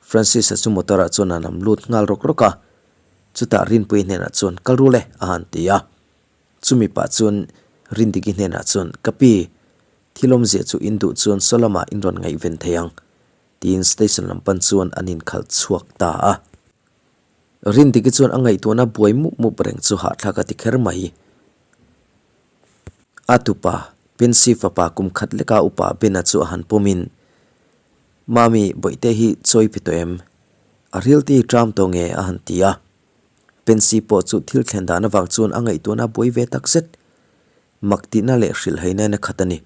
A: Francis-a chu motor-ah chuan a lam lut nghal rawk rawk a, chutah Rinpuii hnenah chuan kal ru le a han ti a. Chumi pah chuan Rindiki hnenah chuan Ka pi, thil awmzia chu in duh chuan saw lamah in rawn ngaihven thei ang tiin station lam pan chuan an inkhalh chhuak ta a. Rindiki chuan a ngaihtuahna buai mup mup reng chu hahthlak a ti kher mai. A tupa, Pensy fapa kum khat leka upa Bena chu a han pawmin, Mami, bawihte hi chawi pe tawh em? A rilti ṭam tawh nge? a han ti a. Pensy pawh chu thil thlen dan avang chuan a ngaihtuahna buai ve tak zet. Mak tihna leh hrilhhaina in a khat a ni.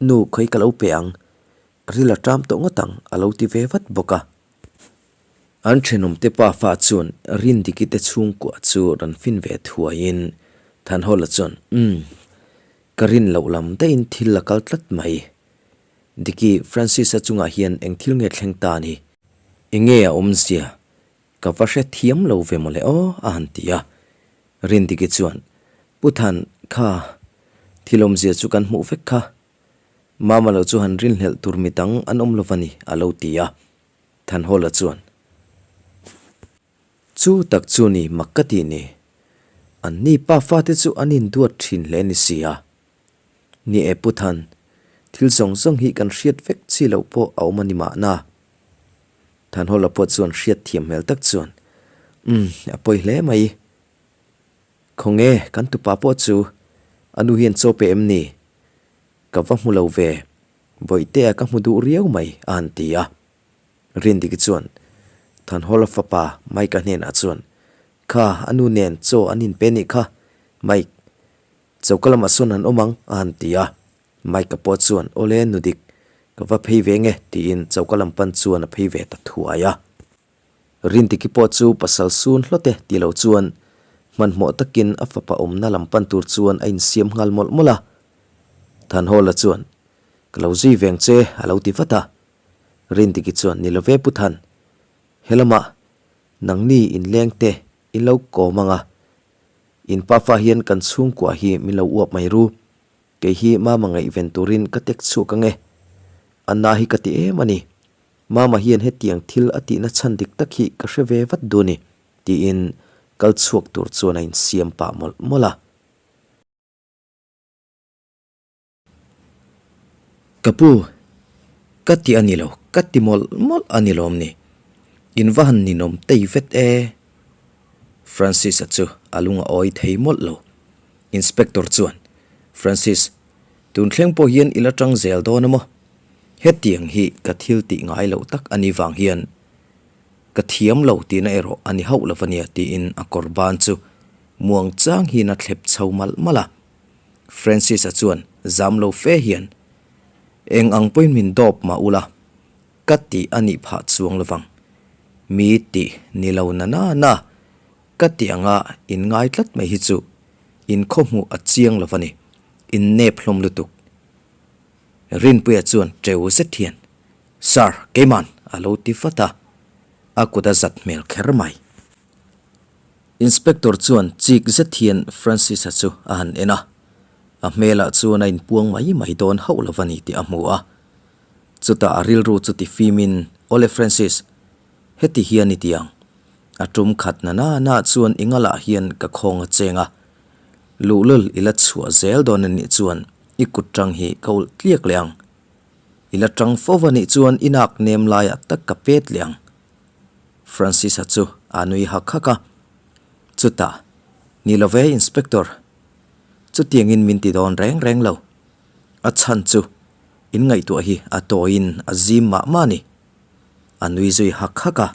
A: Nu, khawi ka lo pe ang. Ril a ṭam tawh ngawt ang, a lo ti ve vat bawk a. An ṭhenawmte pa fa chuan Rindiki te chhungkua chu rawn fin ve thuaiin Thanhawla chuan, Umm, ka rin loh lam daihin thil a kal tlat mai. Diki, Francis-a chungah hian eng thil nge thleng ta a ni? Enge a awmzia? Ka va hre thiam lo ve mawle aw, a han ti a. Rindiki chuan, Pu Than, kha, thil awmzia chu kan hmuh vek kha. Mama lo chu han rinhlelh tur midang an awm lo va ni, a lo ti a. Thanhawla chuan, Chu tak chu ni mak ka tih ni. An ni pa fate chu an induat thin hle ni si a. Ni e Pu Than, thil zawng zawng hi kan hriat vek chi loh pawh a awm a ni mahna. Thanhawla pawh chuan hriat thiam hmel tak chuan, Umm, a pawi hle mai. Khawnge kan tupa pawh chu a nu hian chaw pe em ni? Ka va hmu lo ve. Bawihtea ka hmu duh riau mai, a han ti a. Rindiki chuan Thanhawla fapa Mike-a hnenah chuan, Kha, a nu nen chaw an inpe nih kha, Mike. Choka lamah sawn an awm ang, a han ti a. Mike-a pawh chuan, Awle, nu dik, ka va phei ve nge, tiin choka lam pan chuan a phei ve ta thuai a. Rindiki pawh chu pasal sun hlawt e ti lo chuan hmanhmawh takin a fapa awmna lam pan tur chuan a insiam nghal mawlh mawlh a. Thanhawla chuan, Ka lo zui veng che a lo ti vat a. Rindiki chuan, Ni lo ve Pu Than, helamah nangni inleng te in lo kawm ang a, in pafa hian kan chhungkua hi min lo uap mai ru, kei hi mama ngaihven turin ka tek chhuak ang e, a na hi ka ti em a ni. Mama hian hetiang thil a tihna chhan dik tak hi ka hre ve vat dun i, tiin kal chhuak tur chuan a insiam pah mawlh mawlh a. Ka pu, ka ti a ni lo, ka ti mawlh mawlh a ni lawm ni? In va han ninawm tei vet e. Francis-a chu a lung a awi thei mawlh lo. Inspector chuan, Francis, tun thleng pawh hian i la tang zel dawn a maw? Hetiang hi ka thil tih ngai loh tak a ni vang hian ka thiam lo tihna erawh a ni hauh lo ania tiin a kawr ban chu muang chang hian a thlep chho malh malh a. Francis-a chuan zam lo fe hian, Eng ang pawhin min dawp mah ula, ka tih a nih phah chuang lovang. Mi tih ni lo na na na, ka tih anga in ngai tlat mai hi chu in khawhmuh a chiang lo va ni, in nep hlawm lutuk. Rinpuia chuan teu zet hian, Sir, keiman! a lo ti vat a, a kut a zat hmel kher mai. Inspector chuan chik zet hian Francis-a chu a han en a, a hmelah chuan a inpuang mai mai dawn hauh lo va ni tih a hmu a. Chutah a rilru chu ti fimin, Awle Francis, heti hian i ti ang. A tum khat na na na chuan i ngalah hian ka khawng a cheng a, Luhlul i la chhuah zel dawn a nih chuan i kut tang hi ka ulh tliak leh ang. I la tang fo va nih chuan i nak nem laiah tak ka pet leh ang. Francis-a chu a nui hak hak a. Chutah, Ni lo ve Inspector, chutiangin min ti dawn reng reng lo. A chhan chu in ngaihtuah hi a tawiin a zim mah mah a ni. A nui zui hak hak a.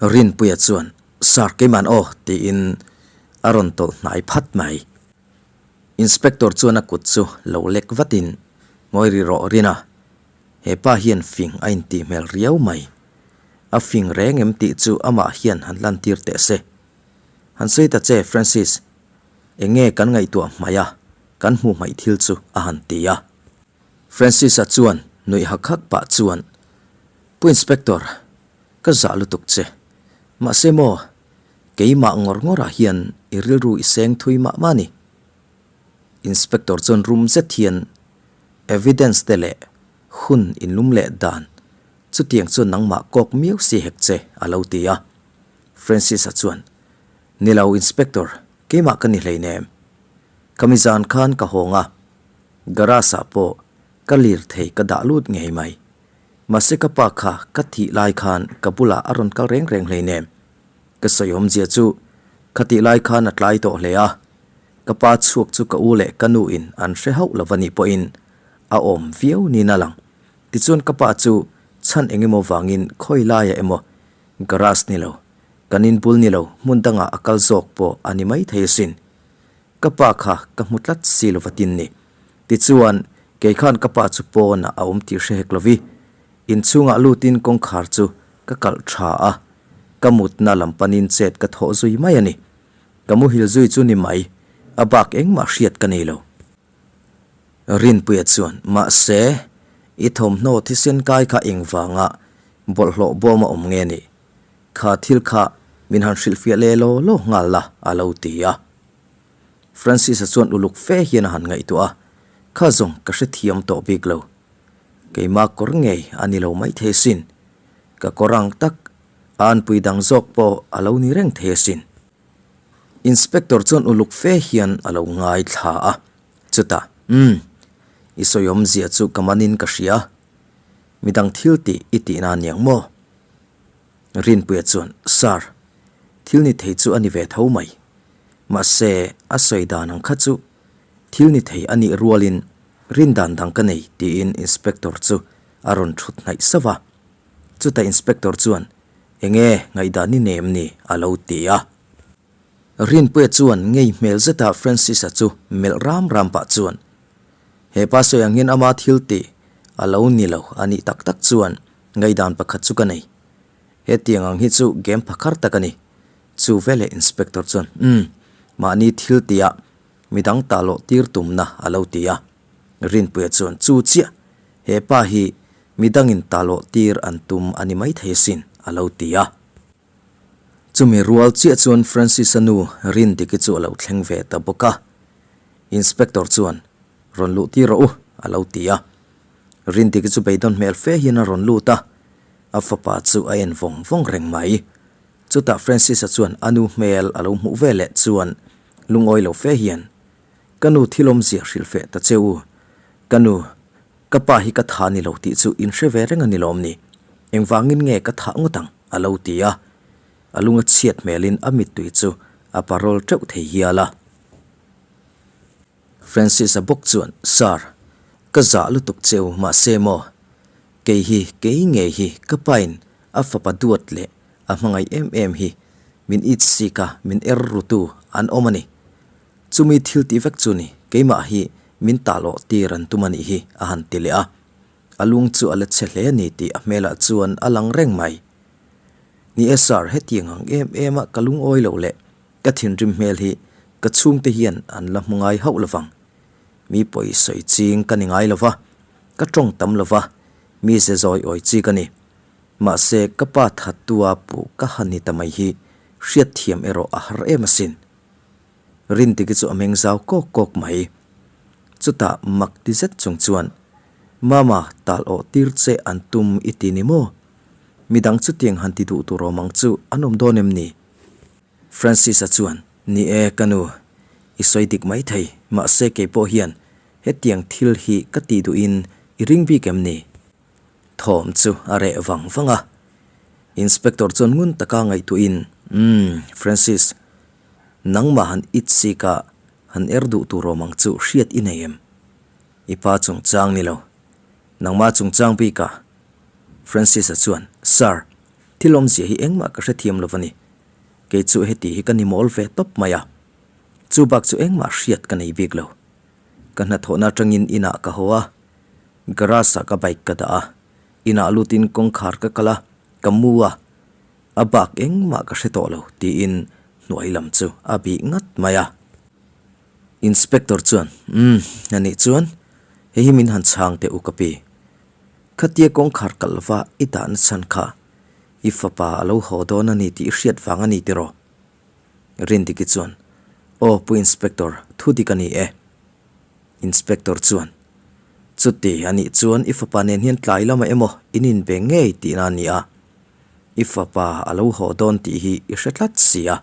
A: Rinpuia chuan, Sir, keiman aw, tiin a rawn tawlh hnai phat mai. Inspector chuan a kut chu lo lek vatin, Ngawi rih rawh Rina, he pa hian fing a intih hmel riau mai. A fing reng em tih chu amah hian han lantir teh se. Han sawi ta che Francis, eng nge kan ngaihtuah hmaih a, kan hmuh hmaih thil chu a han ti a. Francis-a chuan nuih hak hak pah chuan, Pu Inspector, ka zah lutuk che. Mahse maw, keimah ngawr ngawrah hian i rilru i seng thui mah mah a ni. Inspector chuan rum zet hian evidence te leh hun inlum leh dan chutiang chuan nangmah kawk miau si hek che a lo ti a. Francis-a chuan, Ni lo Inspector, keimah ka ni hleinem. Ka mi zan khan ka hawng a, garage ah pawh ka lirthei ka dah lut ngei mai. Mahse ka pa kha ka thih lai khan ka bulah a rawn kal reng reng hleinem. Ka sawi awmzia chu kha tih lai khan a tlai tawh hle a, ka pa chhuak chu ka u leh ka nu in an hre hauh lo a nih pawhin a awm viau niin a lang. Tichuan ka pa chu chhan eng emaw vangin khawi laiah emaw garage ni lo, kan inbul ni lo hmun dangah a kal zawk pawh a ni maithei asin. Ka pa kha ka hmu tlat si lo va tin ni. Tichuan, kei khan ka pa chu pawnah a awm tih hre hek lovi. Inchhungah lutin kawngkhar chu ka kalh tha a, ka mutna lam panin chet ka thawh zui mai a ni. Ka muhil zui chu ni mai, a bak engmah hriat ka nei lo. Rinpuia chuan, Mahse, i thawmhnaw thisen kai kha engvanga bawlhhlawh bawm a awm nge ni? Kha thil kha min han hrilhfiah leh law law nghal la, a lo ti a. Francis-a chuan uluk fe hian a han ngaihtuah a, Kha zawng ka hrethiam tawh bik lo. Keimah kawr ngei a ni lo maithei asin. Ka kawr ang tak, a anpui dang zawk pawh a lo ni reng thei asin. Inspector chuan uluk fe hian a lo ngaithla a, chutah, Umm, i sawi awmzia chu ka manin ka hria. Midang thil tih i tihna aniang maw? Rinpuia chuan, Sir, thil ni thei chu a ni ve tho mai. Mahse, a sawi dan ang kha chu thil ni thei a nih rualin rin dan dang ka nei, tiin Inspector chu a rawn thut hnaih sauh a. Chutah Inspector chuan, Enge ngaihdan i nei em ni? a lo ti a. Rinpuia chuan ngei hmel zeta Francis-a chu melh ram ram pah chuan, He pa sawi ang hian ama thil tih a lo ni lo a nih tak tak chuan Ngaihdan pakhat chu ka nei. Hetiang ang hi chu game phakhar tak a ni. Chu veleh Inspector chuan, Umm, mahni thil tihah midang tah lawh tir tumna a lo ti a. Rinpuia chuan, Chu chiah, he pa hi midangin tah lawh tir an tum a ni maithei asin, a lo ti a. Chumi rual chiah chuan Francis-a nu Rindiki chu a lo thleng ve ta bawk a. Inspector chuan, Rawn luh tir rawh u, a lo ti a. Rindiki chu beidawn hmel fe hian a rawn lut a, a fapa chu a en vawng vawng reng mai. Chutah Francis-a chuan a nu hmel a lo hmuh ve leh chuan lungawi lo fe hian, Ka nu thil awmzia hrilh feh ta che u. Ka nu, ka pa hi ka tha ni lo tih chu in hre ve reng a ni lawm ni? Engvangin nge ka thah ngawt ang? a lo ti a. A lunga chhiat hmelin a mittui chu a parawl teuh thei hial a. Francis-a bawk chuan, Sir, ka zah lutuk cheu mahse maw, kei hi, kei ngei hi ka pain a fapa duat leh a hmangaih em em hi min it sik a, min er rutu an awm a ni. Chumi thil tih vek chu ni, keimah hi min tah lawh tir an tum a nih hi, a han ti leh a. A lung chu a la chhe hle a ni tih a hmelah chuan a lang reng mai. Ni e Sir, hetiang ang em em a ka lungawi loh leh Ka thinrim hmel hi ka chhungte hian an la hmu ngai hauh lovang. Mi pawi sawi ching ka ni ngai lova, ka tawng tam lova, mi ze zawi awi chi ka ni. Mahse, ka pa thattua puh ka han ni ta mai hi hriatthiam erawh a har em asin. Rindiki chu a meng zau kawk kawk mai. Chutah mak ti zet chung chuan, Mama, tal awh tir che an tum i ti ni maw? Midang chutiang han ti duh tur awm ang chu an awm dawn em ni? Francis-a chuan, Ni e, ka nu, i sawi dik mai thei, mahse kei pawh hian hetiang thil hi ka tih duhin i ring bik em ni? Thawm chu a reh vang vang a. Inspector chuan ngun taka ngaihtuahin, Umm, Francis, nangmah han it sik a, han er duh tur awm ang chu hriat i nei em? I pa chungchang ni lo, nangmah chungchang bikah. Francis-a chuan, Sir, thil awmzia hi engmah ka hrethiam lo va ni. Kei chu heti hi ka ni mawl ve tawp mai a, chu bak chu engmah hriat ka nei bik lo. Ka hnathawhna atangin inah ka haw a, Garage ah ka bike ka dah a, inah lutin kawngkhar ka kal a, ka mu a, a bak engmah ka hre tawh lo tiin hnuai lam chu a bih ngat mai a. Inspector chuan, Umm, anih chuan hei hi min han chhang teh u ka pi. Khatia kawngkhar kalh lova i dahna chhan kha i fapa a lo haw dawn a ni tih i hriat vang a ni tiraw? Rindiki chuan, Aw Pu Inspector, thu dik a ni e. Inspector chuan, Chuti a nih chuan i fapa nen hian tlai lamah emaw in inbe ngei tihna a ni a, i fapa a lo haw dawn tih hi i hre tlat si a.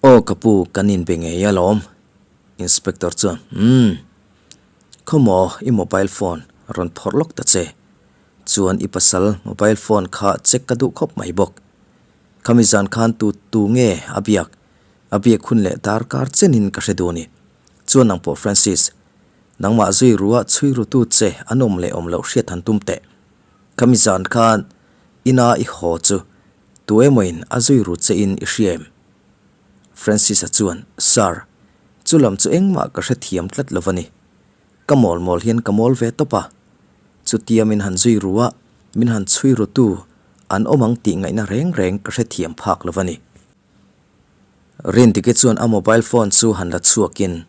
A: Aw ka pu, kan inbe ngei alawm. Inspector chuan, Umm, khawmaw i mobile phone rawn phawrh lawk ta che. Chuan i pasal mobile phone kha check ka duh khawp mai bawk. Khami zan khan tu tu nge a biak? A biak hun leh darkar chenin ka hre duh a ni. Chuan nang pawh Francis, nangmah zui rua chhui rutu che an awm leh awm loh hriat han tum teh. Khami zan khan ina i haw chu tu emawin a zui ru che in i hria em? Francis-a chuan, Sir, chu lam chu engmah ka hrethiam tlat lo va ni. Ka mawl mawl hian ka mawl ve tawp a. Chutia min han zui ru a, min han chhui rutu an awm ang tih ngaihna reng reng ka hrethiam phak lo va ni. Rindiki chuan a mobile phone chu han la chhuakin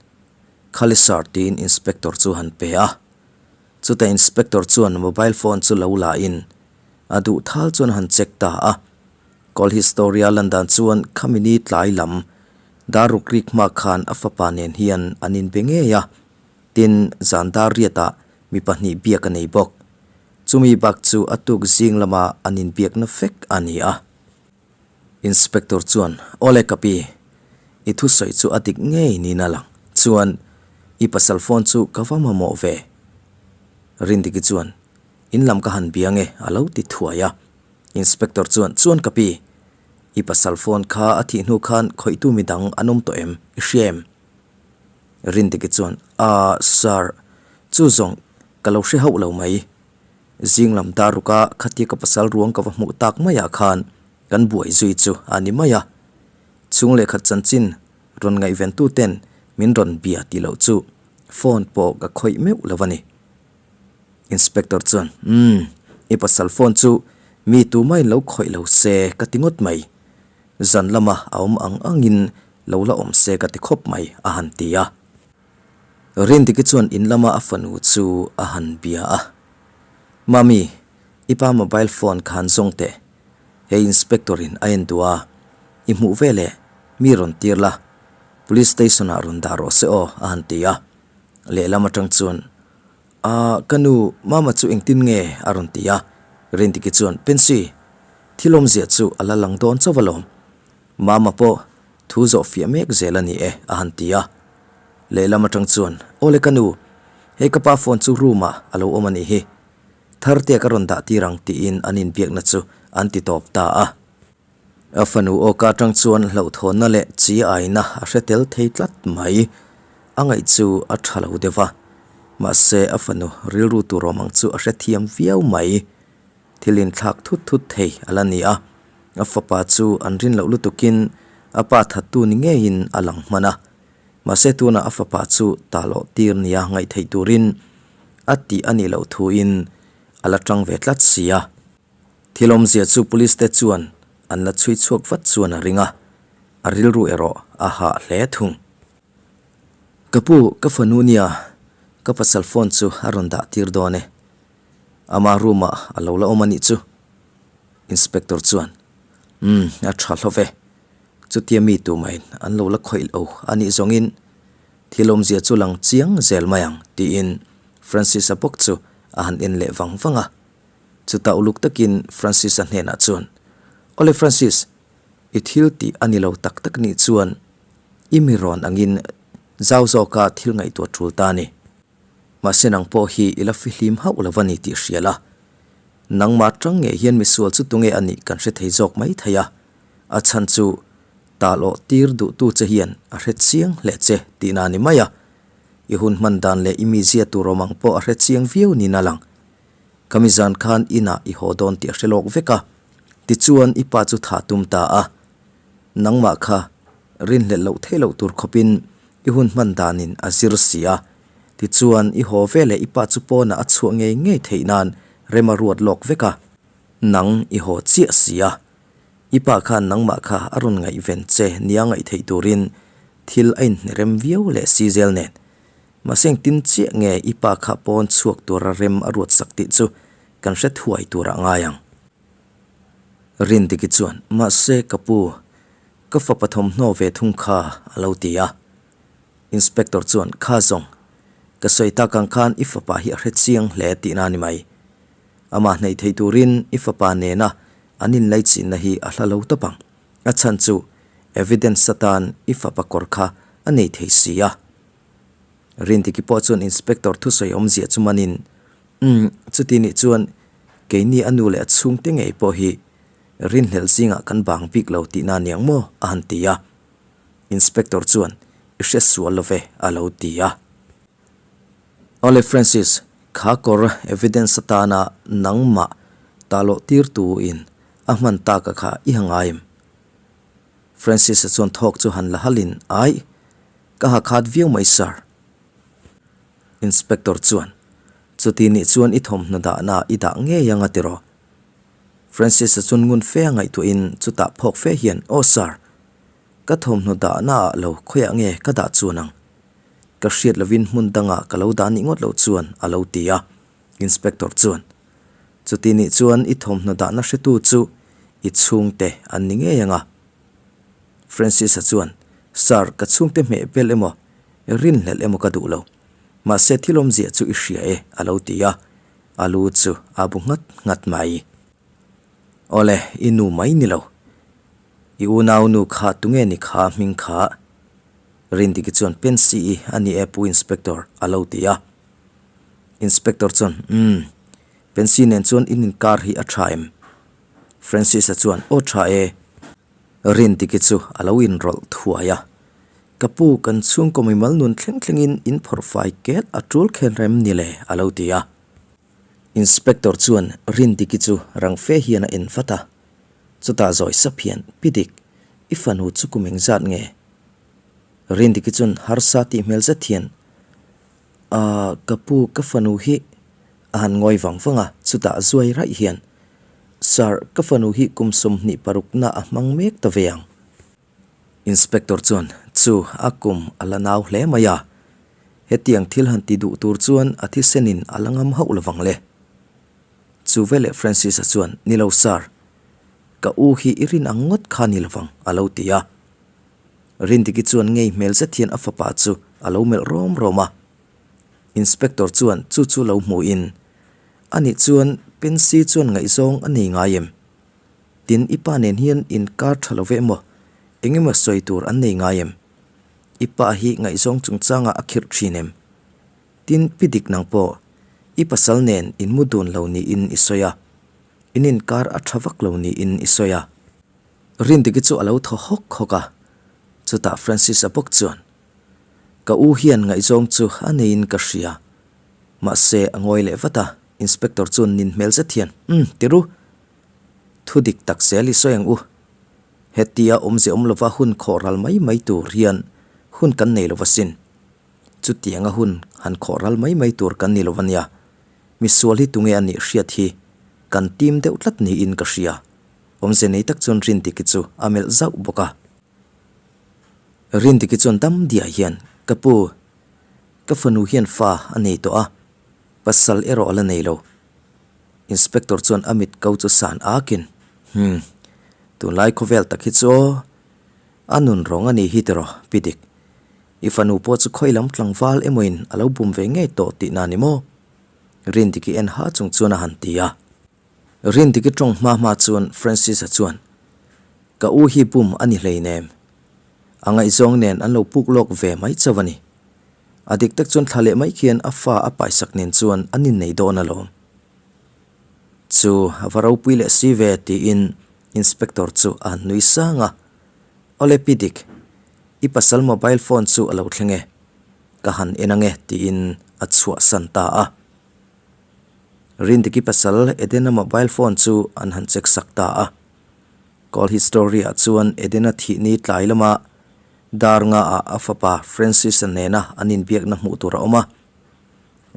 A: Khalisar tiin inspector chu han pe a. Chutah inspector chuan mobile phone chu lo la in a duh thal chuan a han check ta a. Call history a lan dan chuan khami ni tlai lam dar ruk rik hma khan a fapa nen hian an inbe ngei a, tin zan dar riatah mi pahnih biak a nei bawk. Chumi bak chu a tuk zing lama an inbiakna vek a ni a. Inspector chuan, Awle ka pi, i thusawi chu a dik ngei niin a lang. Chuan, i pasal phone chu ka va mamawh ve. Rindiki chuan, In lam ka han bia nge a lo ti thuai a. Inspector chuan, Chuan ka pi, i pasal phone kha a thih hnu khan khawihtu midang an awm tawh em? I hria em? Rindiki chuan, Aa, sir, chu zawng ka lo hre hauh lo mai. Zing lam dar ruka khatia ka pasal ruang ka va hmuh tak maiah khan kan buai zui chu a ni mai a. Chhung lehkhat chanchin rawn ngaihventu ten min rawn bia tih loh chu phone pawh ka khawih meuh lo a ni. Inspector chuan, Umm, i pasal phone chu mi tumahin lo khawih lo se ka ti ngawt mai. Zan lama a awm ang angin lo la awm se ka ti khawp mai a han ti a. Rindiki chuan in lama a fanu chu a han bia a, Mami, i pa mobile phone khan zawng teh, he inspector in a en duh a, i hmuh ve le, mi rawn tir la, police station ah rawn dah rawh se aw a han ti a. Lehlam atang chuan, Aa, ka nu, Mama chu engtin nge? a rawn ti a. Rindiki chuan, Pensy, thil awmzia chu a la lang dawn chauh alawm. Mama pawh thu zawh fiah mek zel a ni e, a han ti a. Lehlam atang chuan, Awle ka nu, hei ka pa phone chu room ah a lo awm a nih hi. Thartea ka rawn dah tir ang tiin an inbiakna chu an ti tawp ta a. A fanu awka atang chuan hlauhthawnna leh chi aina a hre tel thei tlat mai. A ngaih chu a tha lo deuh a, mahse a fanu rilru tur awm ang chu a hrethiam viau mai. Thil inthlak thut thut thei a la ni a, a fapa chu an rin loh lutukin a pa thattu ni ngeiin a lang hman a. Mahse tunah a fapa chu talawh tir nia ngaih theih turin a tih a nih loh thuin a la tang ve tlat si a. Thil awmzia chu police te chuan an la chhui chhuak vat chuan a ring a, a rilru erawh a hah hle thung. Ka pu, ka fanu nia, ka pasal phone chu a rawn dah tir dawn e. Ama room ah a lo la awm a nih chu. Inspector chuan, Umm, a tha hlawh ve. Chutia mi tumahin an lo la khawih lo a nih zawngin thil awmzia chu lang chiang zel mai ang tiin Francis-a bawk chu a han en leh vang vang a. Chutah uluk takin Francis-a hnenah chuan, Awle Francis, i thil tih a ni lo tak tak nih chuan i mi rawn angin zau zawka thil ngaihtuah tul ta a ni. Mahse nang pawh hi i la fihlim hauh lo a ni tih hria la. Nangmah tang ngei hian misual chu tunge a nih kan hre thei zawk mai thei a. A chhan chu tal awh tir duhtu che hian a hre chiang hle che tihna a ni mai a. I hun hman dan leh i mizia tur awm ang pawh a hre chiang viau niin a lang. Ka mizan khan inah i haw dawn tih a hre lawk vek a. Tichuan i pa chu thah tum ta a. Nangmah kha rinhlelh loh theih loh tur khawpin i hun hman danin a zir si a. Tichuan, i haw veleh i pa chu pawnah a chhuah ngei ngei theih nan rem a ruat lawk vek a. Nang i haw chiah si a. I pa khan nangmah kha a rawn ngaihven che nia ngaih theih turin thil a inhne rem viau leh si zel nen. Mahse engtin chiah nge i pa kha pawn chhuak tura rem a ruat sak tih chu kan hre thuai turah ngai ang. Rindiki chuan, Mahse ka pu, ka fapa thawmhnaw ve thung kha a lo ti a. Inspector chuan, Kha zawng, ka sawi tak ang khan i fapa hi a hre chiang hle tihna a ni mai. Amah hnaih thei turin i fapa nena an inlaichinna hi a hla lo tawp ang. A chhan chu evidence atan i fapa kawr kha a nei thei si a. Rindiki pawh chuan Inspector thusawi awmzia chu manin, Umm, chuti nih chuan keini a nu leh a chhungte ngei pawh hi rinhlelh zingah kan bang bik lo tihna aniang maw? a han ti a. Inspector chuan, I hre sual lo ve, a lo ti a. Awle Francis, kha kawr evidence atana nangmah talawh tirtu in a hman taka kha i ha ngai em? Francis-a chuan thawk chu han la halin, Aih, ka ha khat viau mai sir. Inspector chuan, Chuti nih chuan i thawmhnaw dahna i dah ngei anga tiraw? Francis-a chuan ngun fe a ngaihtuahin chutah phawk fe hian, Aw sir, ka thawmhnaw dahna ah lo khawiah nge ka dah chuan ang? Ka hriat lovin hmun dangah ka lo dah nih ngawt loh chuan a lo ti a, Inspector chuan, Chuti nih chuan i thawmhnaw dahna hretu chu i chhungte an ni ngei ang a. Francis-a chuan, Sir, ka chhungte hmeh bel emaw, rinhlelh emaw ka duh lo. Mahse thil awmzia chu i hria e, a lo ti a, a lu chu a bu nghat nghat mai. Awle, i nu mai ni lo. I unau nu kha tunge ni kha hming kha? Rindiki chuan Pensy-i a ni e Pu Inspector, a lo ti a. Inspector chuan, Umm, Pensy nen chuan in inkar hi a tha em? Francis-a chuan, Aw tha e. Rindiki chu a lo inrawlh thuai a. Ka pu, kan chhungkaw mimal nun thleng thlengin in phawrh fai ket a tul khen rem ni le, a lo ti a. Inspector chuan Rindiki chu rang fe hian a en vat a. Chutah zawi sap hian, Pi Dik, i fanu chu kum engzat nge? Rindiki chuan harsa tih hmel zet hian, Aaa, ka pu, ka fanu hi a han ngawi vang vang a, chutah zuai raih hian, Sir, ka fanu hi kum 26 na a hmang mek ta ve ang. Inspector chuan, Chu, a kum a la nau hle mai a, hetiang thil han ti duh tur chuan a thisenin a la ngam hauh lovang le. Chu veleh Francis-a chuan, Ni lo sir, ka u hi i rin ang ngawt kha ni lovang, a lo ti a. Rindiki chuan ngei hmel zet hian a fapa chu a lo melh rawm rawm a. Inspector chuan chu chu lo hmuhin, Anih chuan Pensy chuan ngaihzawng a nei ngai em? Tin, i pa nen hian inkar tha lo ve emaw, eng emaw sawi tur an nei ngai em? I pa hi ngaihzawng chungchangah a khirh thin em? Tin, pi dik nang pawh, i pasal nen in mu dun lo niin i sawi a, in inkar a tha vak lo niin i sawi a. Rindiki chu a lo thaw hawk hawk a, chutah Francis-a bawk chuan, Ka u hian ngaihzawng chu a neiin ka hria, mahse a ngawi leh vat a, Inspector chuan nin hmel zet hian, Umm, ti ru, thu dik tak zel i sawi ang u. Hetia awmze awm lova hun khawh ral mai mai tur hian hun kan nei lo asin. Chutianga hun han khawh ral mai mai tur kan ni lo ania. Misual hi tunge a nih hriat hi kan tim deuh tlat niin ka hria. Awmze nei tak chuan Rindiki chu a melh zauh bawk a. Rindiki chuan dam diah hian, Ka pu, ka fanu hian fa a nei tawh a, pasal erawh a la nei lo. Inspector chuan a mit ko chu san akin, Hum, tunlai khawvel tak hi chu aw, a nun rawng a ni hi tiraw, Pi Dik. I fanu pawh chu khawi lam tlangval emawin a lo bum ve ngei tawh tihna ni maw? Rindiki en ha chung chuan a han ti a. Rindiki tawng hma hma chuan Francis-a chuan, Ka u hi bum a ni hleinem. A ngaihzawng nen an lo puk lawk ve mai chauh a ni. A dik tak chuan thla leh mai khian a fa a paisak nen chuan an innei dawn alawm. Chu a va ropui leh si ve tiin Inspector chu a han nui sang a. Awle Pi Dik, i pasal mobile phone chu a lo thleng e, ka han en ange tiin a chhuahsan ta a. Rindiki pasal Edena mobile phone chu an han check sak ta a. Call history ah chuan Edena thihni tlai lama dar nga ah a fapa Francis-a nena an inbiakna hmuh tur a awm a.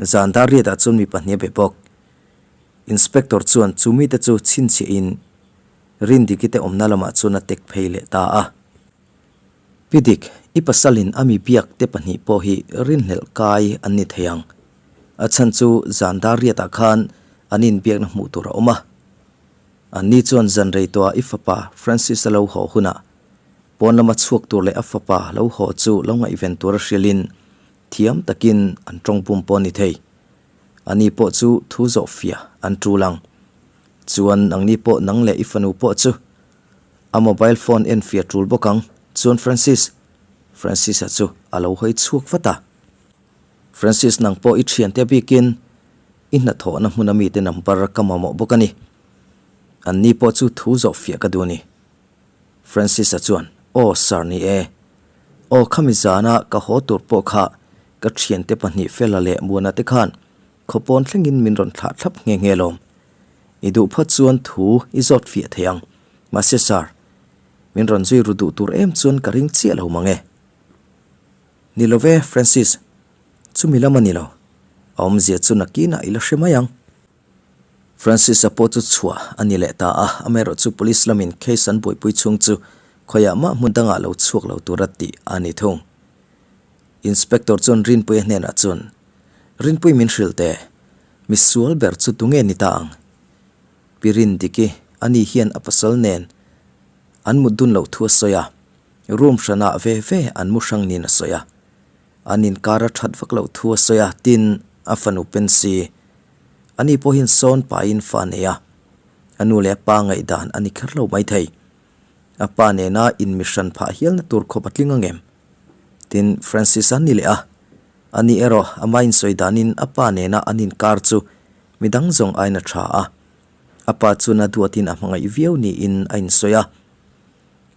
A: Zan dar riatah chuan mi pahnih a be bawk. Inspector chuan chu mite chu chhinchhiahin Rindiki te awmna lamah chuan a tek phei leh ta a. Pi Dik, i pasalin a mi biak te pahnih pawh hi rinhlelh kai an ni thei ang. A chhan chu zan dar riatah khan an inbiakna hmuh tur a awm a. Anni chuan zan rei tawhah i fapa Francis-a lo haw hunah pawn lama chhuak tur leh a fapa lo haw chu lo ngaihven tur a hrilhin thiam takin an tawng bum pawh a ni thei. Ani pawh chu thu zawh fiah an tul ang. Chuan nangni pawh nang leh i fanu pawh chu a mobile phone en fiah tul bawk ang. Chuan Francis, Francis-a chu a lo hawi chhuak vat a. Francis nang pawh i thiante bikin i hnathawhna hmuna mite number ka mamawh bawk a ni. Anni pawh chu thu zawh fiah ka duh a ni. Francis-a chuan, Aw sir ni e. Aw khami zana ka haw tur pawh kha ka thiante pahnih Fela leh Muana te khan khawpawn thlengin min rawn thlah thlap nghe nghe lawm. I duh phawt chuan thu i zawt fiah thei ang. Mahse sir, min rawn zui ru duh tur em chuan ka ring chiah lo mang e. Ni lo ve Francis, chumi lam a ni lo. A awmzia chu nakinah i la hre mai ang. Francis-a pawh chu chhuah a ni leh ta a, amaherawh chu police lamin case an buaipui chhung chu khawiah mah hmun dangah lo chhuak lo tura tih a ni thung. Inspector chuan Rinpuia hnenah chuan, Rinpui min hrilh teh, misual ber chu tunge ni ta ang? Pi Rindiki, ani hian a pasal nen an mut dun loh thu a sawi a, room hranah ve ve an mu hrang niin a sawi a. An inkar a that vak loh thu a sawi a, tin, a fanu Pensy, ani pawhin sawn pahin fa a nei a, a nu leh a pa ngaihdan a ni kher lo maithei. A pa nena inmihran phah hialna tur khawp a tling ang em? Tin, Francis a ni leh a, ani erawh ama insawi danin a pa nena an inkar chu midang zawng aiin a tha a, a pa chuan a duatin a hmangaih viau niin a insawi a.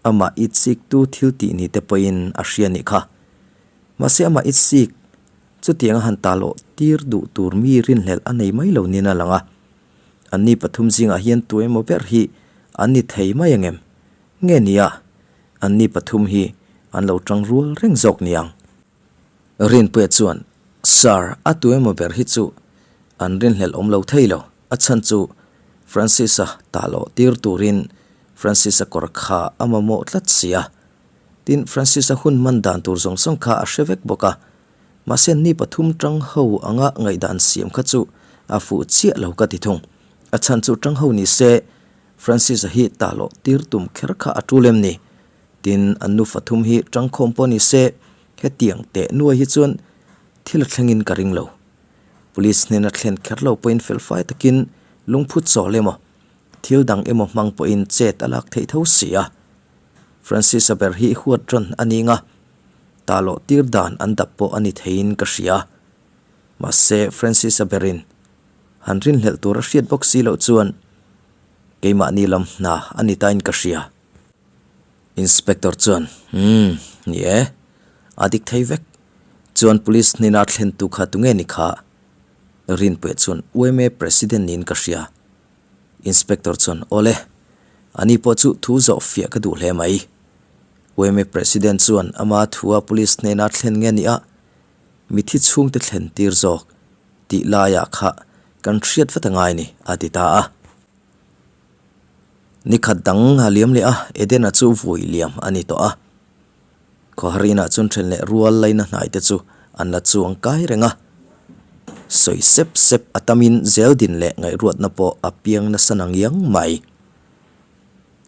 A: Amah itsiktu thil tih ni te pawhin a hria nih kha. Mahse amah itsik chutiang a han tal awh tir duh tur mi rinhlelh a nei mai lo niin a lang a. Anni pathum zingah hian tu emaw ber hi an ni thei mai ang em? Nge nia, anni pathum hi an lo tang rual reng zawk niang. Rinpuia chuan, Sir, a tu emaw ber hi chu an rinhlelh awm lo thei lo. A chhan chu Francis-a tah loh tir turin Francis-a kawr kha a mamawh tlat si a. Tin, Francis-a hun hman dan tur zawng zawng kha a hre vek bawk a. Mahse, ni pathum tang ho anga ngaihdan siam kha chu a fuh chiah lo ka ti thung. A chhan chu tang ho ni se Francis-a hi tah loh tir tum kher kha a tul em ni? Tin, an nu fathum hi tangkhawm pawh ni se hetiang teh nuai hi chuan thil a thlengin ka ring lo. Police hnena thlen kher lo pawhin felfai takin lungphu chawl emaw, thil dang emaw hmang pawhin chet a lak theih tho si a. Francis-a ber hi huat rawn a ning a, tah loh tir dan an dap pawh a ni theiin ka hria. Mahse, Francis-a berin han rinhlelh tur a hriat bawk si loh chuan keimahni lam hna a ni tain ka hria. Inspector chuan, Umm, ni e, a dik thei vek. Chuan police hnena thlentu kha tunge ni kha? Rinpuia chuan, UMA President niin ka hria. Inspector chuan, Awle, ani pawh chu thu zawh fiah ka duh hle mai. UMA President chuan ama thua police hnena thlen nge ni a, mithi chhungte thlen tir zawk tih laiah kha kan hriat vat a ngai ni, a ti ta a. Ni khat dang a liam leh a, Edena chu vui liam a ni tawh a. Khawhar inah chuan then leh rual laina hnai te chu an la chuang kai reng a. Sawi sep sep a tamin zel din leh ngaihruatna pawh a piang nasa na ngiang mai.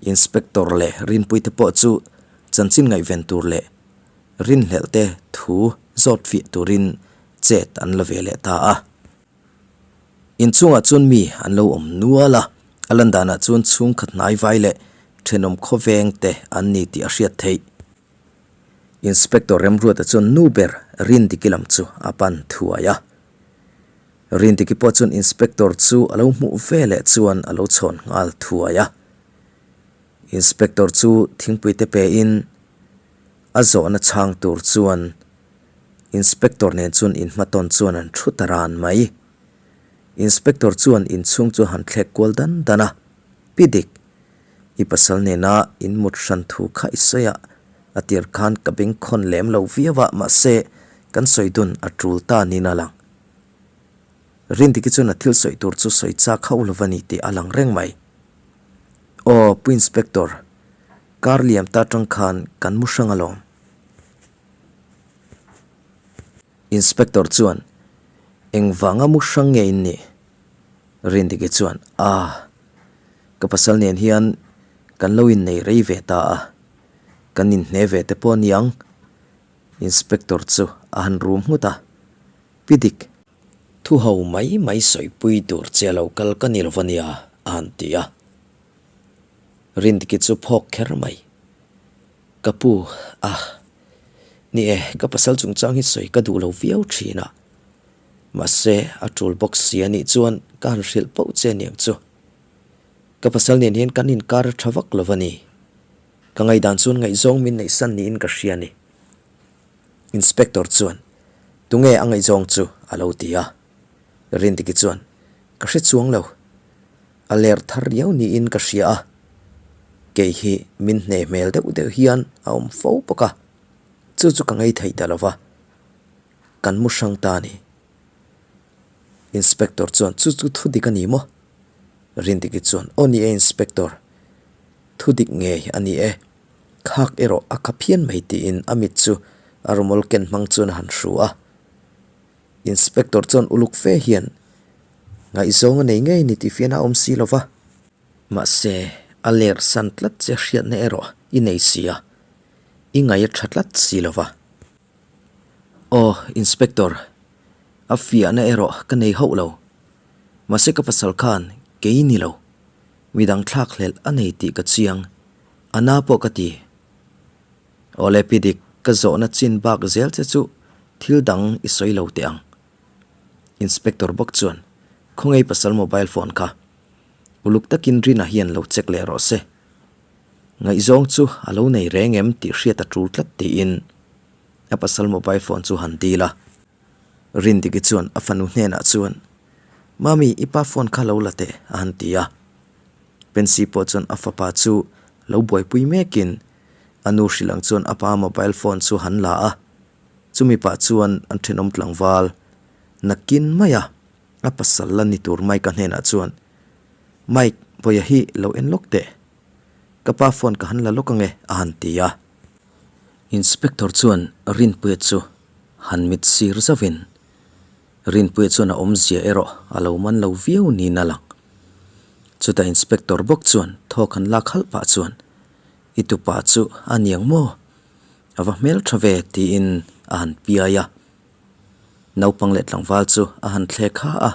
A: Inspector leh Rinpuite pawh chu chanchin ngaihven tur leh rinhlelh te thu zawt fiah turin chet an la ve leh ta a. Inchungah chuan mi an lo awm nual a, a lan danah chuan chhungkhat hnai vai leh thenawm khawveng te an ni tih a hriat theih. Inspector Remruata chuan nu ber Rindiki lam chu a pan thuai a. Rindiki pawh chuan Inspector chu a lo hmuh ve leh chuan a lo chhawn nghal thuai a. Inspector chu thingpui te pein a zawhna chhang tur chuan Inspector nen chuan inhmatawn chuan an thu ta ran mai. Inspector chuan inchhung chu han thlek kual dan dan a, Pi Dik, i pasal nena in mut hran thu kha i sawi a, a tir khan ka bengkhawn lem lo viau a, mahse kan sawi dun a tul ta niin a lang. Rindiki chuan a thil sawi tur chu sawi chak hauh lo va ni tih a lang reng mai. Aw, Pu Inspector, kar liam ta tang khan kan mu hrang alawm. Inspector chuan, Engvanga mu hrang nge in nih? Rindiki chuan, Ah, ka pasal nen hian kan lo innei rei ve ta a, kan inhne ve te pawh a ni ang. Inspector chu a han rum nghut a, Pi Dik, thu ho mai mai sawipui tur che a lo kal ka ni lo va nia, a han ti a. Rindiki chu phawk kher mai. Ka pu, ah, ni e, ka pasal chungchang hi sawi ka duh lo viau thin a. Mahse, a tul bawk si a nih chuan ka han hrilh pauh che aniang chu. Ka pasal nen hian kan inkar a tha vak lo va ni. Ka ngaihdan chuan ngaihzawng min neihsan niin ka hria a ni. Inspector chuan, Tunge a ngaihzawng chu? a lo ti a. Rindiki chuan, Ka hre chuang lo. A ler thar riau niin ka hria a. Kei hi min hne hmel deuh deuh hian a awm fo bawk a. Chu chu ka ngei thei ta lo va. Kan mu hrang ta a ni. Inspector chuan, Chu chu thu dik a ni maw? Rindiki chuan, Aw ni e Inspector. Thu dik ngei a ni e. Khak erawh a kha phian mai tiin a mit chu a rumawl ken hmang chuan a han hru a. Inspector chuan uluk fe hian ngaihzawng a nei ngei ni tih fian a awm si lo va. Mahse, a ler san tlat che hriatna erawh i nei si a, i ngaih a tha tlat si lo va. Aw, Inspector, a fiahna erawh ka nei hauh lo. Mahse ka pasal khan kei ni lo, midang thlak hlelh a nei tih ka chiang, a na pawh ka ti. Awle pi dik, ka zawhna chin bak zel che chu thil dang i sawi lo teh ang. Inspector bawk chuan, Khawngei pasal mobile phone kha uluk takin Rina hian lo check leh rawh se. Ngaihzawng chu a lo nei reng em tih hriat a tul tlat tiin a pasal mobile phone chu han dil a. Rindiki chuan a fanu hnenah chuan, Mami, i pa phone kha lo la teh, a han ti a. Pensy pawh chuan a fapa chu lo buaipui mekin a nu hrilh ang chuan a pa mobile phone chu han la a. Chumi pah chuan an thenawm tlangval nakin mai a, a pasal la ni tur Mike-a hnenah chuan, Mike, Bawiha hi lo en lawk teh. Ka pa phone ka han la lawk ange, a han ti a. Inspector chuan Rinpuia chu han mit sir zauhin, Rinpuia chuan a awmzia erawh a lo man lo viau niin a lang. Chutah Inspector bawk chuan thawk han lak halh pah chuan, I tupa chu a niang maw? A va hmel tha ve tiin a han piai a. Naupang leh tlangval chu a han thlek ha a.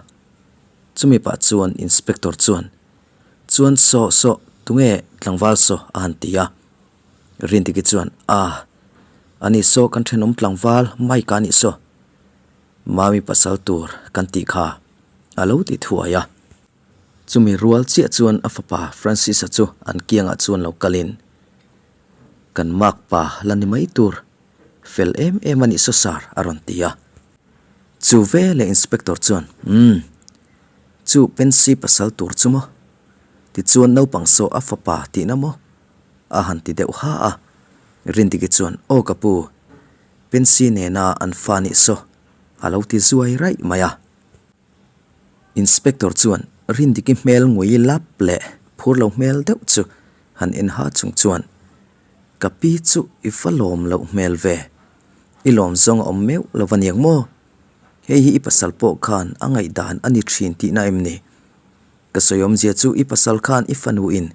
A: Chumi pah chuan Inspector chuan, Chuan saw saw, tunge tlangval saw? a han ti a. Rindiki chuan, A, ani saw kan thenawm tlangval Mike-a anih saw. Mami pasal tur kan tih kha a lo ti thuai a. Chumi rual chiah chuan a fapa Francis-a chu an kiangah chuan lo kalin, Kan makpa la ni mai tur, fel em em a nih saw sar a rawn ti a. Chu veleh Inspector chuan, Umm, chu Pensy pasal tur chu maw? Tichuan naupang saw a fapa tihna maw? A han ti deuh ha a. Rindiki chuan, Aw ka pu, Pensy nena an fa nih saw a lo ti zuai raih mai a. Inspector chuan Rindiki hmel ngui lap leh phur lo hmel deuh chu han en ha chung chuan, Ka pi chu i va lawm loh hmel ve, i lawm zawng a awm meuh lo va niang maw? Hei hi i pasal pawh khan a ngaihdan a ni thin tihna em ni? Ka sawi awmzia chu i pasal khan i fanuin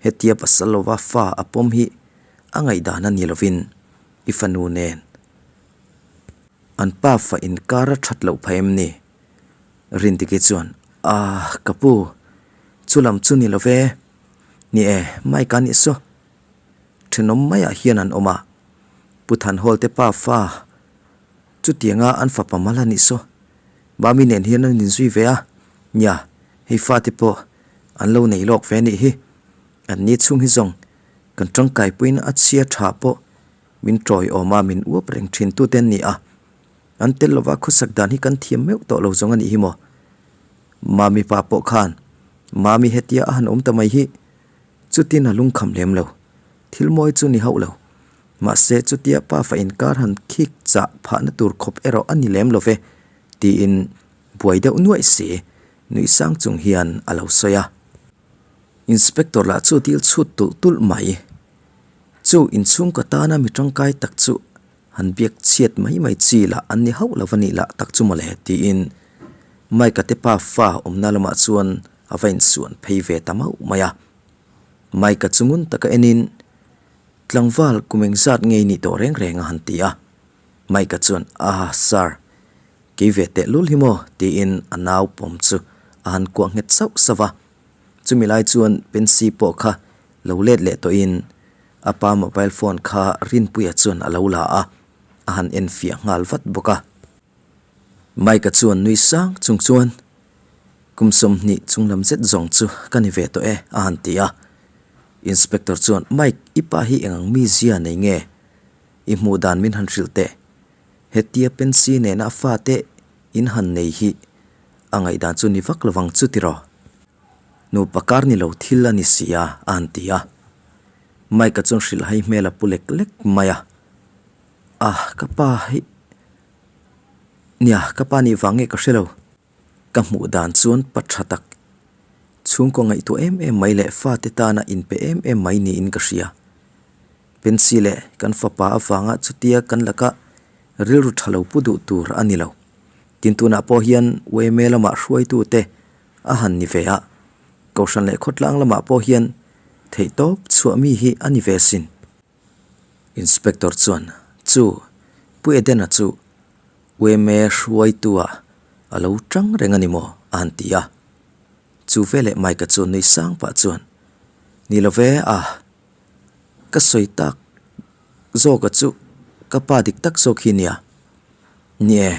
A: hetia pasal lova fa a pawm hi a ngaihdan a ni lovin i fanu nen an pa fa inkar a that loh phah em ni? Rindiki chuan, Aah, ka pu, chu lam chu ni lo ve. Ni e, Mike-a nih saw. Thenawm maiah hian an awm a, Pu Thanhawl te pa fa chutianga an fapa mal a nih saw. Mami nen hian an inzui ve a, nia, hei fate pawh an lo nei lawk ve nih hi. An ni chhung hi zawng kan tangkaipuiin a chhia tha pawh min tawiawm a, min uap reng thin tute an ni a. An tel lova khawsak dan hi kan thiam meuh tawh lo zawng a nih hi maw? Mami pa pawh khan Mami hetia a han awm ta mai hi chutin a lungkham lem lo. Thil mawi chu ni hauh lo. Mahse chutia pa fa inkar han khik chah phahna tur khawp erawh a ni lem lo ve tiin buai deuh nuaih si, nuih sang chung hian a lo sawi a. Inspector lah chu dil chhut tulh tulh mai. Chu inchhungkaw tana mi tangkai tak chu han biak chhiat mai mai chi lah an ni hauh lo a nih lah tak chu mawle tiin Mike-a te pa fa awmna lamah chuan a va insuan phei ve ta mauh mai a. Mike-a chu ngun taka enin tlangval kum engzat ngei nih tawh reng reng a han ti a. Mike-a chuan, Aha sir, kei ve teh lul hi maw? tiin a nau pawm chu a han kuah nghet sauh sauh a. Chumi lai chuan Pensy pawh kha lo let leh tawhin a pa mobile phone kha Rinpuia chuan a lo la a, a han enfiah nghal vat bawk a. Mike-a chuan nui sang chung chuan, Kum 20 chunglam zet zawng chu ka ni ve tawh e, a han ti a. Inspector chuan, Mike, i pa hi eng ang mizia nei nge? I hmuh dan min han hrilh teh. Hetia Pensy nena a fate in han nei hi a ngaihdan chu ni vak lovang chu tiraw? Nupa kar ni lo thil a ni si a, a han ti a. Mike-a chuan hrilh hai hmel a pu lek lek mai a. Ah, ka pa hi, nia, ka pa nih vang nge ka hre lo. Ka hmuh dan chuan pa tha tak, chhungkaw ngaihtuah em em mai leh fate tana inpe em em mai niin ka hria. Pensy leh kan fapa avanga chutia kan laka rilru tha lo pu duh tur a ni lo. Tin tunah pawh hian yma lamah hruaitute a han ni ve a, Kohhran leh khawtlang lamah pawh hian theihtawp chhuah mi hi a ni ve sin. Inspector chuan, Chu, Pu Edena chu yma hruaitu-ah a lo tang reng a ni maw? a han ti a. Chu veleh Mike-a chu nui sang pah chuan, Ni lo ve a, ka sawi tak zawka chu ka pa dik tak zawk hi nia. Ni e,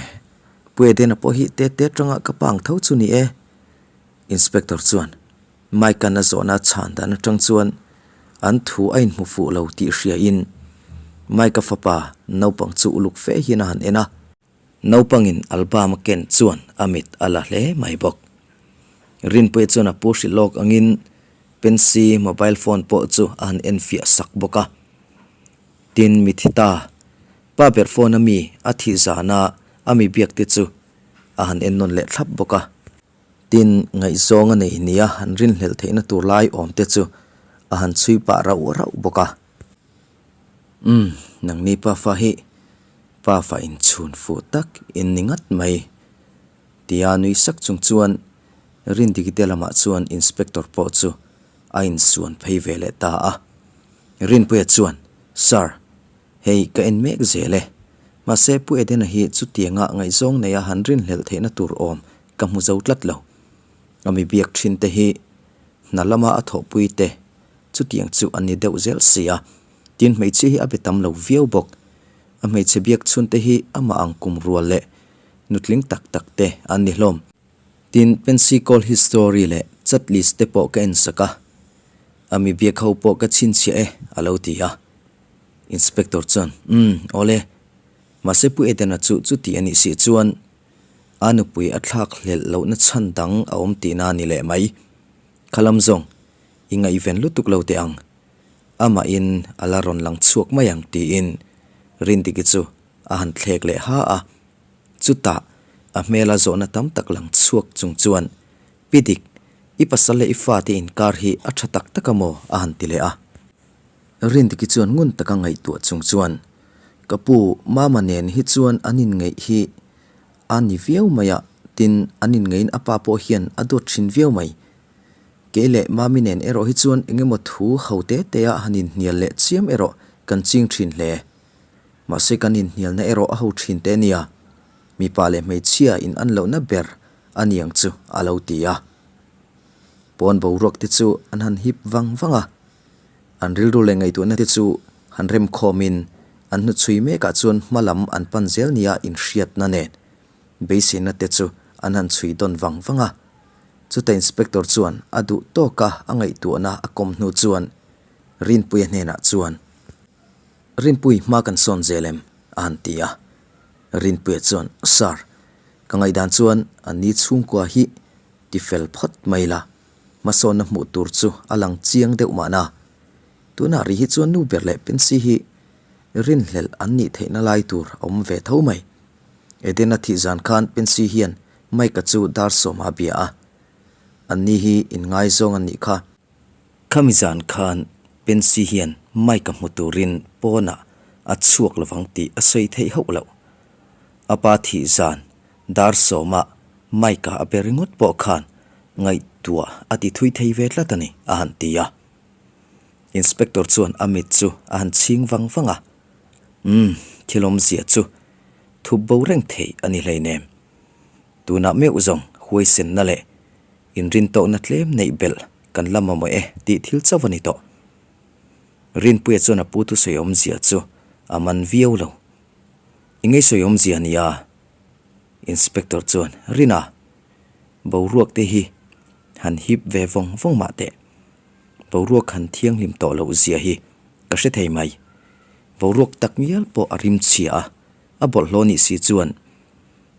A: Pu Edena pawh hi te te tanga ka pa ang tho chu ni e. Inspector chuan Mike-a'n a zawhna chhan dan atang chuan an thu a inhmu fuh lo tih hriain Mike-a fapa naupang chu uluk fe hian a han en a. Naupangin album a ken chuan a mit a la hle mai bawk. Rinpuia chuan a pu hrilh lawk angin Pensy mobile phone pawh chu a han enfiah sak bawk a. Tin, mithi ta, pa ber phone a mi a thih zana a mi biak te chu a han en nawn leh thlap bawk a. Tin, ngaihzawng a nei nia han rinhlelh theihna tur lai awm te chu a han chhui pah rauh rauh bawk a. Umm, nangni pafa hi pafa inchhun fuh tak in ni ngat mai, tia nui sak chung chuan Rindikite lamah chuan Inspector pawh chu a insuan phei ve leh ta a. Rinpuia chuan, Sir, hei ka en mek zel e. Mahse Pu Edena hi chutianga ngaihzawng neia han rinhlelh theihna tur awm ka hmu zo tlat lo. A mi biak thin te hi hna lama a thawhpui te chutiang chu an ni deuh zel si a. Tin hmeichhia hi a be tam lo viau bawk. A hmeichhe biak chhun te hi amah ang kum rual leh nutling tak tak te an ni hlawm. Tin, Pensy call history leh chat list te pawh ka en sak a, a mi biak ho pawh ka chhinchhiah e, a lo ti a. Inspector chuan, Umm, awle. Mahse Pu Edena chu chuti a nih si chuan a nupui a thlak hlelh lohna chhan dang a awm tihna a ni leh mai. Khalam zawng, i ngaihven lutuk lo teh ang. Amahin a la rawn lang chhuak mai ang tiin Rindiki chu a han thlek leh ha a. Chutah, a hmela zawhna tam tak lang chhuak chung chuan, Pi Dik, i pasal leh i fate inkar hi a tha tak tak a maw? a han ti leh a. Rindiki chuan ngun taka ngaihtuah chung chuan, Ka pu, Mama nen hi chuan an inngeih hi a ni viau mai a, tin, an inngeihin a pa pawh hian a dawt thin viau mai. Kei leh Mami nen erawh hi chuan eng emaw thu ho te te a han inhnial leh chiam erawh kan ching thin hle. Mahse kan inhnialna erawh a ho thin te nia, mipa leh hmeichhia in an lohna ber a niang chu a lo ti a. Pawn boruak te chu an han hip vang vang a, an rilru leh ngaihtuahna te chu han remkhawmin an hnuchhui mekah chuan hma lam an pan zel nia inhriatna nen beiseina te chu an han chhui dawn vang vang a. Chuta inspector chuan a duh tawka a ngaihtuahna a kawm hnu chuan Rinpuia hnenah chuan, Rinpui hma kan sawn zel em? a han ti a. Rinpuia chuan, Sir, ka ngaihdan chuan an ni chhungkua hi ti fel phawt mai la, hmasawnna hmuh tur chu a lang chiang deuh mahna. Tunah ri hi chuan nu ber leh Pensy hi rinhlelh an nih theihna lai tur a awm ve tho mai. Edena thih zan khan Pensy hian Mike-a chu dar sawma a bia a, Anni hi inngaizawng an nih kha. Khami zan khan Pensy hian Mike-a hmu turin pawnah a chhuak lovang tih a sawi theih hauh loh. A pa thih zan dar sawma Mike-a a be ringawt pawh khan ngaihtuah a ti thui thei ve tlat a ni, a han ti a. Inspector chuan a mit chu a han chhing vang vang a, Umm, thil awmzia chu thup bo reng theih a ni hleinem. Tunah meuh zawng huaisenna leh inrintawhna tlem neih belh kan la mamawh e tih thil chauh a ni tawh. Rinpuia chuan a pu thusawi awmzia chu a man viau lo. I ngeisawi awmzia nia? Inspector chuan, Rina, boruak te hi han hip ve vawng vawng mah teh. Boruak han thianghlim tawh loh zia hi ka hre thei mai. Boruak tak ngial pawh a rim chhia a, a bawlhhlawh nih si chuan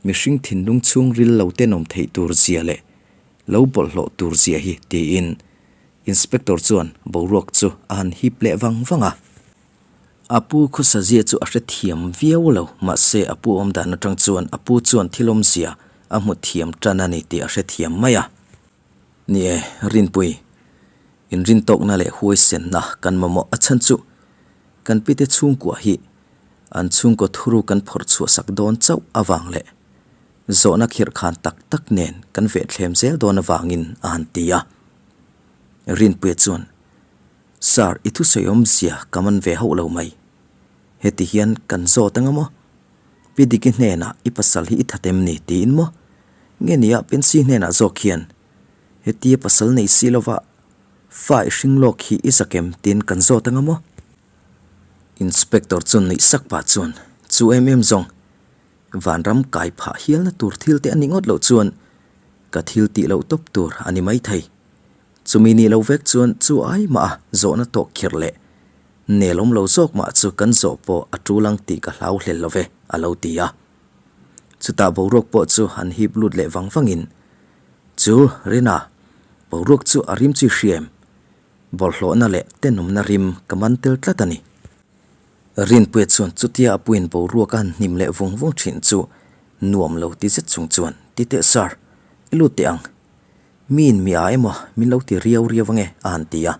A: mihring thinlung chhungril lo tenawm theih tur zia leh lo bawlhhlawh tur zia hi tiin Inspector chuan boruak chu a han hip leh vang vang a. A pu khawsazia chu a hrethiam viau lo, mahse a pu awm dan atang chuan a pu chuan thil awmzia a hmu thiam tan a ni tih a hrethiam mai a. Ni e, Rinpui, inrintawkna leh huaisenna kan mamawh a chhan chu kan pite chhungkua hi an chhungkaw thuru kan phawrh chhuah sak dawn chauh avang leh zawhna khirhkhan tak tak nen kan vehthlem zel dawn avangin a han ti a. Rinpuia chuan, Sir, i thusawi awmzia ka man ve hauh lo mai. Heti hian kan zawt anga maw? Pi Diki hnenah i pasal hi i that em ni tiin maw? Nge nia Pensy hnenah zawk hian hetia pasal nei si lova fa i hring lawk hi i zak em tiin kan zawt anga maw? Inspector chu nuih sak pah chuan chu em em zawng vanram kai phah hialna tur thil te a ni ngawt loh chuan ka thil tih loh tawp tur a ni maithei. Chumi nih loh vek chuan chu ai mah a zawhna tawh khirh leh nelawm lo zawk mah chu kan zawh pawh a tul ang tih ka hlau hlel lo ve, a lo ti a. Chutah boruak pawh chu an hip lut leh vang vangin, Chu, Rina, boruak chu a rim chi hria em? Bawlhhlawhna leh tenawmna rim ka man tel tlat a ni. Rinpuia chuan chutia a puiin boruak a han hnim leh vung vung thin chu nuam lo ti zet chung chuan, Titeh sir, i lut teh ang. Miin mi a emaw min lo ti riau riau ange a han ti a.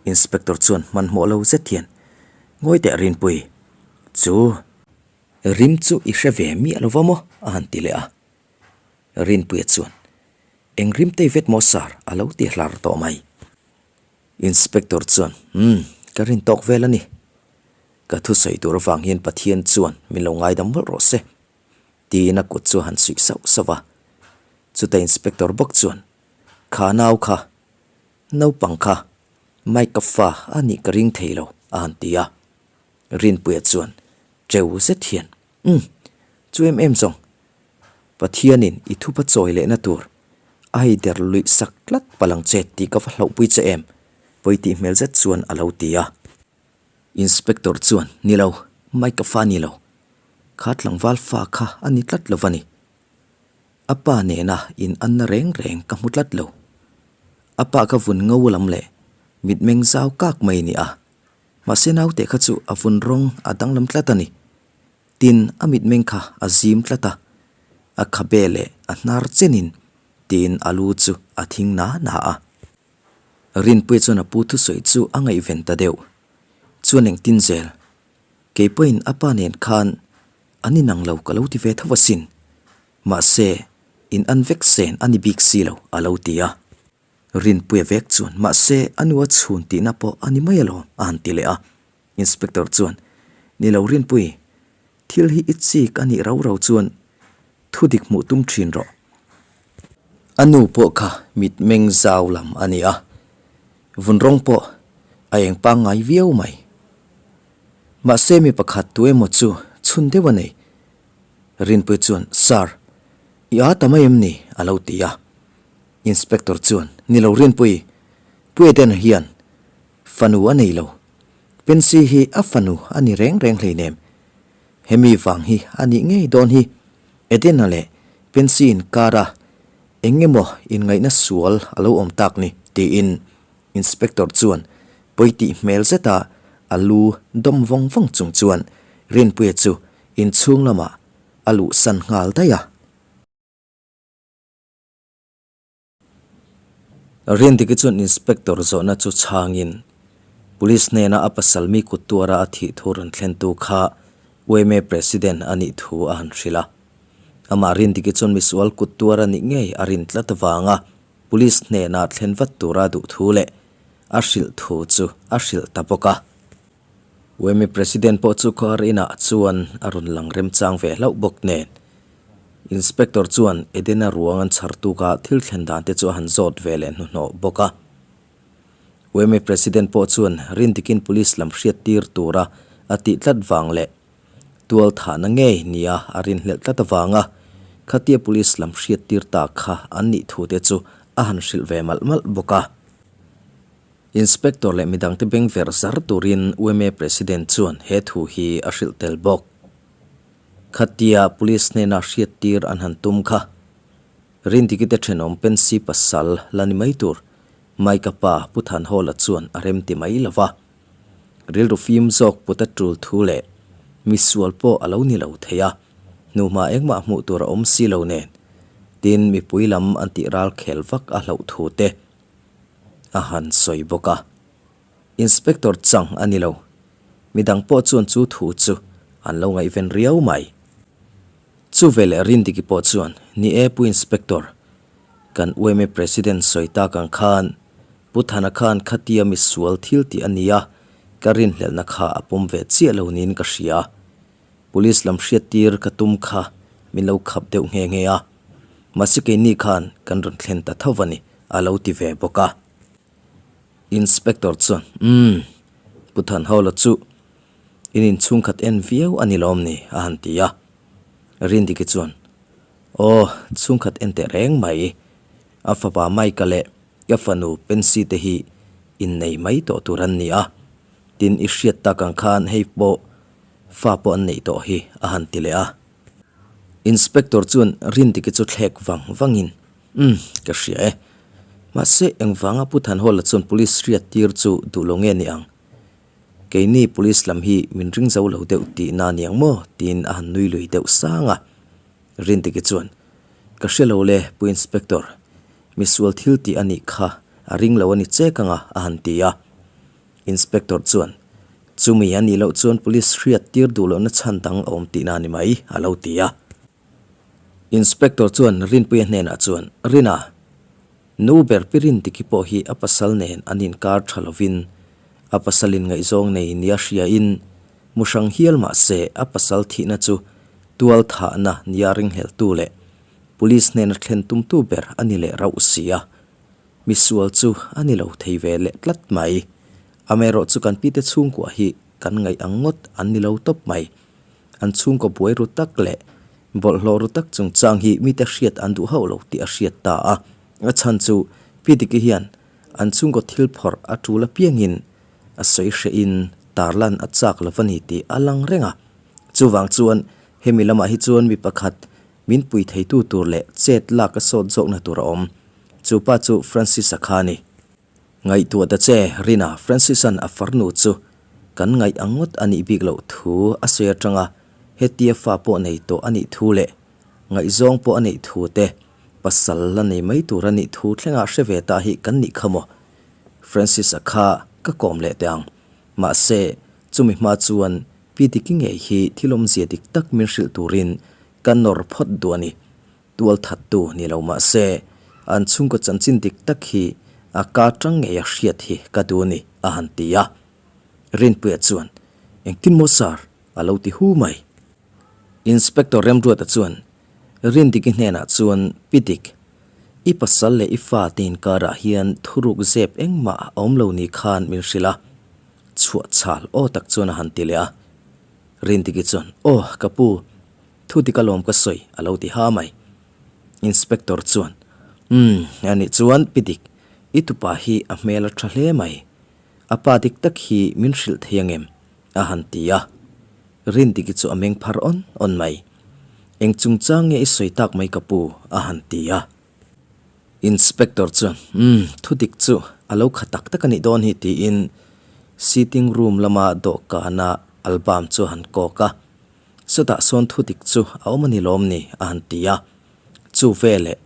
A: Inspector chuan hmanhmawh lo zet hian, Ngawi teh Rinpui, chu rim chu i hre ve miah lo va maw? a han ti leh a. Rinpuia chuan, Eng rim tei vet maw sir? a lo ti hlar tawh mai. Inspector chuan, Umm, ka rin tawk vel a ni. Ka thusawi tur avang hian Pathian chuan min lo ngaidam mawlh rawh se. Tiin a kut chu a han suih sauh sauh a. Chutah inspector bawk chuan, Kha nau kha, naupang kha, Mike-a fa a nih ka ring thei lo, a han ti a. Rinpuia chuan teu zet hian, Umm, chu em em zawng, Pathianin i thupa chawi lehna tur a hei der luih sak tlat palang che tih ka va hlauhpui che em, pawi tih hmel zet chuan a lo ti a. Inspector chuan, Ni lo, Mike-a fa ni lo, kha tlangval fa kha a ni tlat lo va ni. A pa nena in anna reng reng ka hmu tlat lo. A pa kha vun ngo lam leh mitmeng zau kak mai a ni a, mahse naute kha chu a vun rawng a danglam tlat a ni. Tin, a mitmeng kha a zim tlat a, a khabe leh a hnar chenin tiin a lu chu a thing na na a. Rinpuia chuan a pu thusawi chu a ngaihven ta deuh. Chuan engtin zel? Kei pawhin a pa nen khan an inang lo ka lo ti ve tho asin. Mahse, in an vek sen a ni bik si lo, a lo ti a. Rinpuia vek chuan, Mahse, a nu a chhun tihna pawh a ni mai alawm, a han ti leh a. Inspector chuan, Ni lo Rinpui, thil hi i chik a nih rau rau chuan thu dik hmuh tum thin rawh. A nu pawh kha mitmeng zau lam a ni a, vun rawng pawh a eng pangngai viau mai. Mahse mi pakhat tu emaw chu chhun deuh a nei. Rinpui chuan, Sir, i aa ta mai em ni? a lo ti a. Inspector chuan, Ni lo Rinpui, Pu Eden hian fanu a nei lo. Pensy hi a fanu a ni reng reng hleinem. Hemi vang hi a nih ngei dawn hi Edena leh Pensy inkara eng emaw inngaihna sual a lo awm tak ni tiin Inspector chuan pawi tih hmel zeta a lu dawm vawng vawng chung chuan Rinpuia chu inchhung lamah a luhsan nghal daih a. Rindiki chuan Inspector zawhna chu chhangin, Police hnena a pasal mi kut tuara a thih thu rawn thlentu kha yma President a nih thu a han hrilh a. Amah Rindiki chuan misual kut tuar a nih ngei a rin tlat avanga Police hnena thlen vat tura duh thu leh a hrilh thu chu a hrilh ta bawk a. Yma President pawh chu car inah chuan a rawn lang remchang ve hlauh bawk nen. Inspector chuan Edena ruang an chhar tuk a thil thlen dan te chu a han zawt ve leh hnuhnawh bawk a. Yma President pawh chuan rindikin Police lam hriattir tura a tih tlat vang leh tual thahna ngei nia a rinhlelh tlat avanga khatia Police lam hriattir ta kha an nih thu te chu a han hrilh ve malh malh bawk a. Inspector leh midangte beng ver zar turin yma President chuan he thu hi a hrilh tel bawk. Khatia Police hnena hriattir an han tum kha. Rindiki te thenawm Pensy pasal la ni mai tur Mike-a pa Pu Thanhawla chuan a rem ti mai lo va. Rilru fim zawk put a tul thu leh misual pawh a lo ni lo thei a, hnuhma engmah hmuh tur a awm si lo nen. Tin, mipui lam an tih ral khel vak a hlauh thu te a han sawi bawk a. Inspector chang a ni lo. Midang pawh chuan chu thu chu an lo ngaihven riau mai. Chu veleh Rindiki pawh chuan, Ni e Pu Inspector, kan yma President sawi tak ang khan Pu Thana khan khatia misual thil tih a nia, ka rinhlelhna kha a pawm ve chiah lo niin ka hria. Police lam hriattir ka tum kha min lo khap deuh nghe nghe a, mahse keini khan kan rawn thlen ta tho a ni, a lo ti ve bawk a. Inspector chuan, Umm, Pu Thanhawla chu in inchhungkhat en viau a ni lawm ni? a han ti a. Rindiki chuan, Aw, chhungkhat en teh reng mai, a fapa Mike-a leh ka fanu Pensy te hi innei mai tawh tur an ni a, tin i hriat tak ang khan hei pawh Fa pawh an neih tawh hi, a han ti leh a. Inspector chuan Rindiki chu thlek vang vangin, Umm, ka hria e. Mahse, engvanga Pu Thanhawla chuan police hriat tir chu duh lo nge ni ang? Keini police lam hi min ring zo lo deuh tihna a niang maw? tiin a han nui lui deuh sang a. Rindiki chuan, Ka hria lo le, Pu Inspector. Misual thil tih a nih kha, a ring lo a ni chek ang a, a han ti a. Inspector chuan, Chumi a nih loh chuan police hriat tir duh lohna chhan dang a awm tihna a ni mai, a lo ti a. Inspector chuan Rinpuia hnenah chuan, Rina, nu ber pi Rindiki pawh hi a pasal nen an inkar tha lovin a pasalin ngaihzawng nei nia hriain mu hrang hial mah se a pasal thihna chu tual thahna nia ringhleltu leh police hnena thlen tumtu ber a ni leh rauh si a. Misual chu a ni lo thei ve leh tlat mai. Amaherawh chu kan pite chhungkua hi kan ngaih ang ngawt an ni lo tawp mai. An chhungkaw buai ru tak leh bawlhhlawh ru tak chungchang hi mite hriat an duh hauh lo tih a hriat ta a. A chhan chu Pi Diki hian an chhungkaw thil phawrh a tul apiangin a sawi hrehin tarlan a chak lo a ni tih a lang reng a. Chuvang chuan hemi lamah hi chuan mi pakhat min pui theitu tur leh chet lak a sawt zawkna tur a awm. Chu pa chu Francis-a kha a ni. Ngaihtuah ta che, Rina, Francis-a'n a farnu chu kan ngaih ang ngawt a nih bik loh thu a sawi atanga hetia fa pawh nei tawh a nih thu leh ngaihzawng pawh a neih thu te, pasal la nei mai tur a nih thu thlenga hre ve ta hi kan nih kha maw? Francis-a kha ka kawm leh teh ang. Mahse, chumi hma chuan Pi Diki ngei hi thil awmzia dik tak min hrilh turin ka nawr phawt duh a ni. Tual thattu ni lo mah se, an chhungkaw chanchin dik tak hi a ka tang ngei a hriat hi ka duh a ni, a han ti a. Rinpuia chuan, Engtin maw sir? a lo ti hu mai. Inspector Remruata chuan Rindiki hnenah chuan, Pi Dik, i pasal leh i fate inkarah hian thuruk zep engmah a awm lo ni khan min hrilh a, chhuah chhal aw tak chuan a han ti leh a. Rindiki chuan, Aw, ka pu, Thu dik alawm ka sawi a lo ti ha mai. Inspector chuan, Umm, a nih chuan pi dik, i tupa hi a hmel a tha hle mai. A pa dik tak hi min hrilh thei angem? a han ti a. Rindiki chu a meng phar awn awn mai. Eng chungchang nge i sawi tak mai ka pu? a han ti a. Inspector chuan, Umm, thu dik chu a lo kha tak tak a nih dawn hi tiin sitting room lama dawhkana album chu a han kawk a. Chutah sawn thu dik chu a awm a ni lawm ni? a han ti a. Chu veleh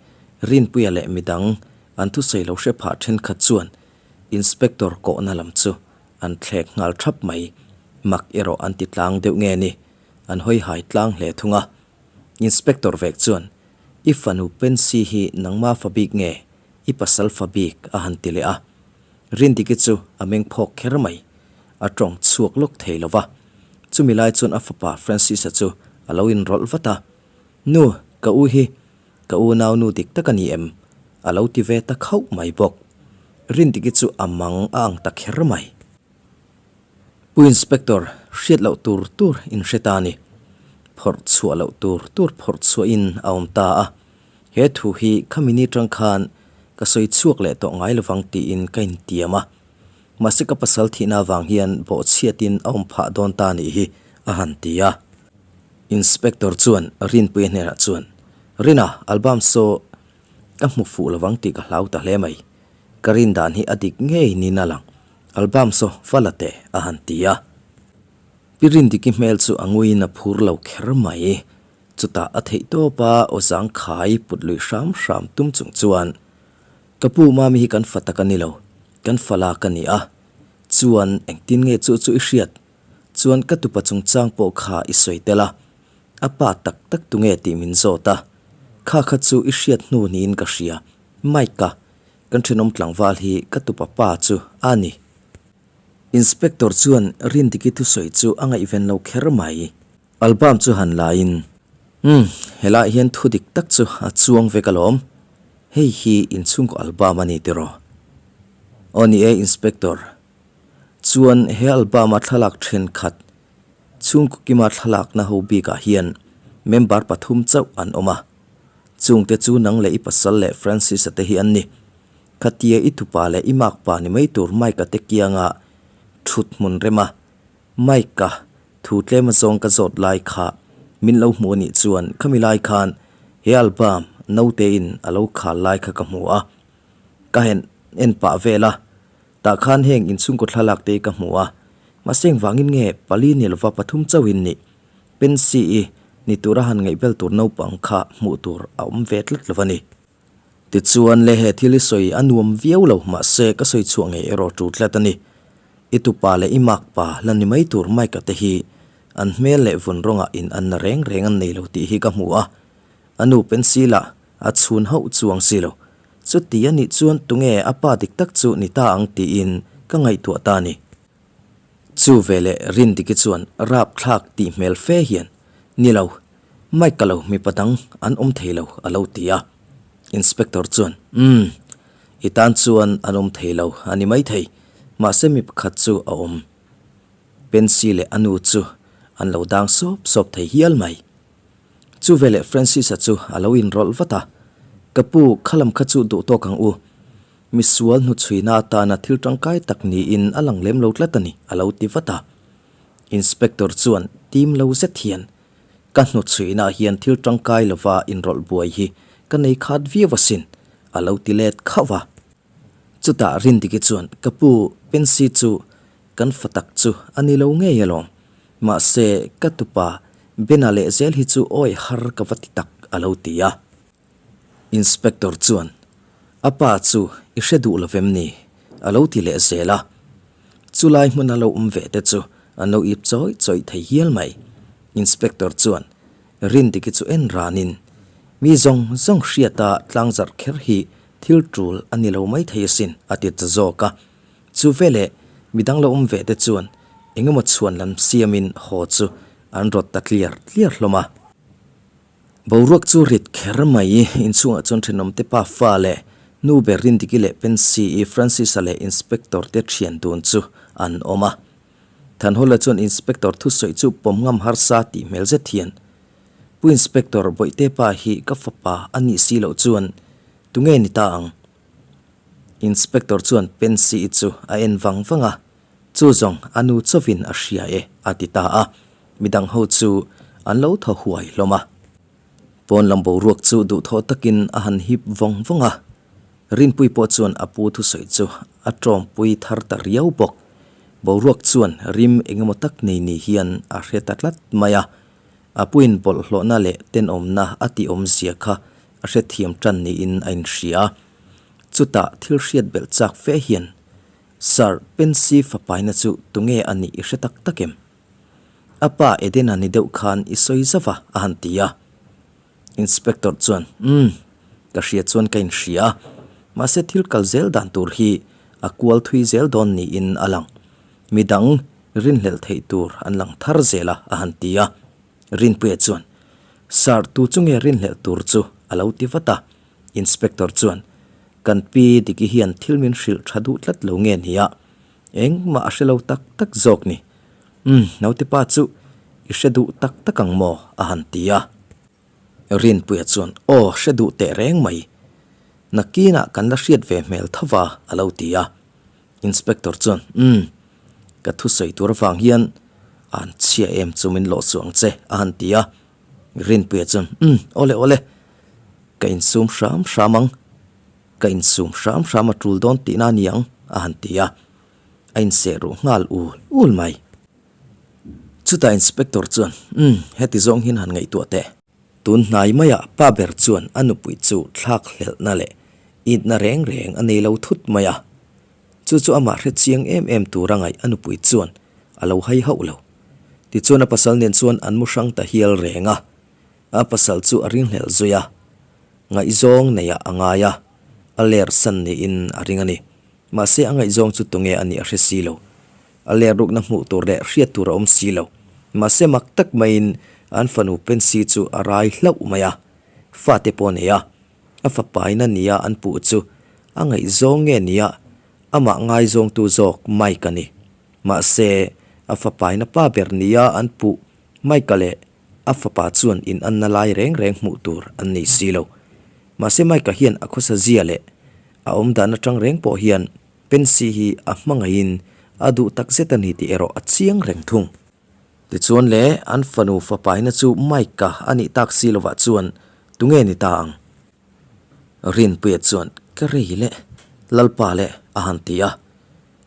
A: Rinpuia leh midang An thusawi lo hre phah thenkhat chuan Inspector kawhna lam chu an thlek nghal thap mai. Mak erawh an ti tlang deuh nge ni? An hawi hai tlang hle thung a. Inspector vek chuan, I fanu Pensy hi nangma fa bik nge? I pasal fa bik a han ti leh a. Rindiki chu a meng phawk kher mai. A tawng chhuak lawk thei lo va. Chumi lai chuan a fapa Francis-a chu a lo inrawlh vat a. Nu, ka u hi ka unau nu dik tak a ni em? A lo ti ve ta khauh mai bawk. Rindiki chu a mang a ang ta kher mai. Pu Inspector, hriat loh tur tur in hre ta a ni. Phawrh chhuah loh tur tur phawrh chhuahin a awm ta a. He thu hi khami ni tang khan ka sawi chhuak leh tawh ngai lovang tiin ka intiam a. Mahse ka pasal thihna avang hian bawhchhiatin a awm phah dawn ta nih hi a han ti a. Inspector chuan Rinpuia hnenah chuan, Rina, album saw ka hmu fuh lovang tih ka hlau ta hle mai. Ka rin dan hi a dik ngei niin a lang. Album saw va la teh a han ti a. Pi Rindiki hmel chu a nguiin a phur lo kher mai. Chutah a theih tawp a, aw zangkhai put lui hram hram tum chung chuan, Ka pu Mami hi kan fa tak a ni lo, kan fa lak a ni a. Chuan engtin nge chu chu i hriat? Chuan ka tupa chungchang pawh kha i sawi tel a, a pa tak tak tunge tih min zawt a. Kha kha chu i hriat hnu niin ka hria, Mike-a, kan thenawm tlangval hi ka tupa pa chu a ni. Inspector chuan Rindiki thusawi chu a ngaihven lo kher mai. Album chu han la in, Umm, helaiah hian thu dik tak chu a chuang vek alawm. Hei hi inchhungkaw album a ni tiraw? Aw ni e Inspector. Chuan he album a thlalak thenkhat chhungkaw kima thlalakna ho bikah hian member pathum chauh an awm a. Chungte chu nang leh i pasal leh Francis-a te hi an ni. Khatia i tupa leh i makpa ni mai tur Mike-a te kianga thut hmun rema Mike-a Thu tlem azawng ka zawt lai kha min lo hmu anih chuan khami lai khan he album naute in a lo khal lai kha ka hmu a, ka hen en pah vel a, tah khan heng inchhungkaw thlalak te ka hmu a, mahse engvangin nge pali ni lova pathum chauhin nih Pensy-i ni tura han ngaihbel tur naupang kha hmuh tur a awm ve tlat lo a ni. Tichuan le he thil i sawi a nuam viau lo mahse ka sawi chhuah ngei erawh tul tlat a ni. I tupa leh i makpa la ni mai tur Mike-a te hi an hmel leh vun rawngah in an na reng reng an nei lo tih hi ka hmu a. A nu pencil ah a chhun hauh chuang si lo. Chuti a nih chuan tunge a pa dik tak chu ni ta ang tiin ka ngaihtuah ta a ni. Chu veleh Rindiki chuan rapthlak tih hmel fe hian, Ni lo, Mike ka lo mipa dang an awm thei lo a lo ti a. Inspector chuan, Umm, i tan chuan an awm thei lo a ni maithei, mahse mi pakhat chu a awm. Pensy leh a nu chu an lo dang sawp sawp thei hial mai. Chu veleh Francis-a chu a lo inrawlh vat a, Ka pu, khalam kha chu duh tawk ang u. Misual hnuchhuina atana thil tangkai tak niin a lang lem lo tlat a ni, a lo ti vat a. Inspector chuan tim lo zet hian, Ka hnuchhuinaah hian thil tangkai lova inrawlh buai hi ka nei khat viau asin, a lo ti let khauh a. Chutah Rindiki chuan, Ka pu, Pensy chu kan fa tak chu a ni lo ngei alawm. Mahse, ka tupa Bena lehzel hi chu awi har ka va ti tak, a lo ti a. Inspector chuan, A pa chu i hre duh lo vem ni? a lo ti leh zel a. Chulai hmuna lo awm ve te chu an lo ip chawih chawih thei hial mai. Inspector chuan Rindiki chu en ranin, Mi zawng zawng hriata tlangzarh kher hi thil tul a ni lo mai thei asin, a ti ta zawk a. Chu veleh midang lo awm ve te chuan engemaw chhuan lam siamin haw chu an rawt ta tliar tliar hlawm a. Boruak chu rit kher mai. Inchhungah chuan thenawmte pa fa leh nu ber Rindiki leh Pensy-i, Francis-a leh Inspector te thian dun chu an awm a. Thanhawla chuan Inspector thusawi chu pawm ngam harsa tih hmel zet hian, Pu Inspector, Bawihte pa hi ka fapa a nih si loh chuan tunge ni ta ang? Inspector chuan Pensy-i chu a en vang vang a, Chu zawng a nu chauhin a hria e, a ti ta a. Midang ho chu an lo thaw huai hlawm a. Pawn lam boruak chu duhthawh takin a han hip vawng vawng a. Rinpui pawh chuan a pu thusawi chu a tawmpui thar ta riau bawk. Boruak chuan rim engemaw tak nei ni hian a hre ta tlat mai a. A puin bawlhhlawhna leh tenawmna a tih awmzia kha a hrethiam tan niin a inhria. Chutah thil hriat belh chak fe hian, Sir, Pensy fapaina chu tunge a nih i hre tak tak em? A pa Edena ni deuh khan i sawi zauh a, a han ti a. Inspector chuan, Umm, ka hria chuan ka inhria a, mahse thil kal zel dan tur hi a kual thui zel dawn niin a lang. Midang rinhlelh theih tur an lang thar zel a, a han ti a. Rinpuia chuan, Sir, tu chu nge rinhlelh tur chu? a lo ti vat a. Inspector chuan, Kan pi Diki hian thil min hrilh tha duh tlat lo nge nia? Engmah a hre lo tak tak zawk ni. Umm, naute pa chu i hre duh tak tak ang maw? a han ti a. Rinpuia chuan, Aw, hre duh teh reng mai. Nakinah kan la hriat ve hmel tho va, a lo ti a. Inspector chuan, Umm, ka thusawi tur avang hian an chhia em chu min lawh suh ang che, a han ti a. Rinpuia chuan, Umm, awle awle, ka insum hram hram ang, ka insum hram hram a tul dawn tihna a ni ang, a han ti a. A inseh ruh nghal ul ul mai. Chutah Inspector chuan, Umm, heti zawng hian han ngaihtuah teh. Tun hnai maiah pa ber chuan a nupui chu thlak hlelhna leh itna reng reng a nei lo thut mai a. Chu chu amah hre chiang em em tura ngaih a nupui chuan a lo hai hauh lo. Tichuan a pasal nen chuan an mu hrang ta hial reng a. A pasal chu a ringhlelh zui a. Ngaihzawng neiah a ngai a, a ler san niin a ring a ni. Mahse a ngaihzawng chu tunge a nih a hre si lo. A ler rukna hmuh tur leh hriat tur a awm si lo. Mahse mak tak maiin an fanu Pensy chu a rai hlauh mai a, fate pawh a nei a. A fapaina nia an puh chu a ngaihzawng nge nia amah ngaizawngtu zawk Mike a ni. Mahse a fapaina pa ber nia an puh Mike-a leh a fapa chuan inanna lai reng reng hmuh tur an nei si lo. Mahse Mike-a hian a khawsa zia leh a awmdan atang reng pawh hian Pensy hi a hmangaihin a duh tak zet a ni tih erawh a chiang reng thung. Tichuan le, an fanu fapaina chu Mike-a a nih tak si lovah chuan tunge ni ta ang? Rinpuia chuan, Ka rei le, Lalpa le, a han ti a.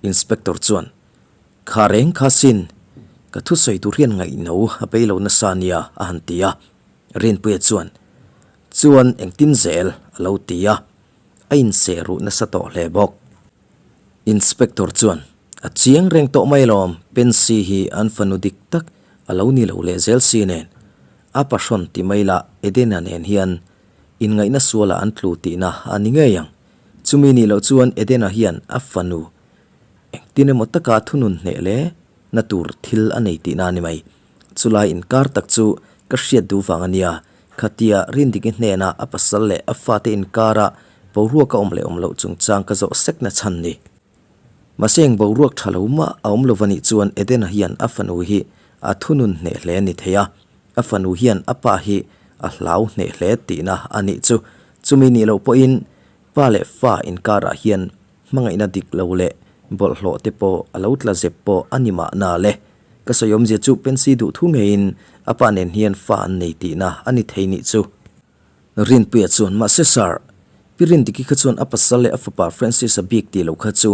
A: Inspector chuan, Kha reng kha sin, ka thusawi tur hian ngaihno a bei lo nasa nia, a han ti a. Rinpuia chuan, Chuan engtin zel? a lo ti a. A inseh ruh nasa tawh hle bawk. Inspector chuan, A chiang reng tawh mai alawm, Pensy hi an fanu dik tak a lo ni lo leh zel si nen. A pahrawn ti mai lah Edena nen hian inngaihna sualah an tlu tihna a ni ngei ang. Chumi nih loh chuan Edena hian a fanu engtin emaw taka thunun hneh le na tur thil a nei tihna a ni mai. Chulai inkar tak chu ka hriat duh vang a nia, khatia Rindiki hnenah a pasal leh a fate inkara boruak a awm leh awm loh chungchang ka zawh sek na chhan ni. Mahse eng boruak tha lo mah a awm lo va nih chuan Edena hian a fanu hi a thunun hneh hle a ni thei a, a fanu hian a pa hi a hlau hneh hle tihna a nih chu. Chumi nih loh pawhin pa leh fa inkarah hian hmangaihna dik lo leh bawlhhlawh te pawh a lo tla zep pawh a ni mahna le. Ka sawi awmzia chu Pensy duh thu ngeiin a pa nen hian fa an nei tihna a ni thei nih chu. Rinpuia chuan, Mahse Sir, Pi Rindiki kha chuan a pasal leh a fapa Francis-a bik tih lo kha chu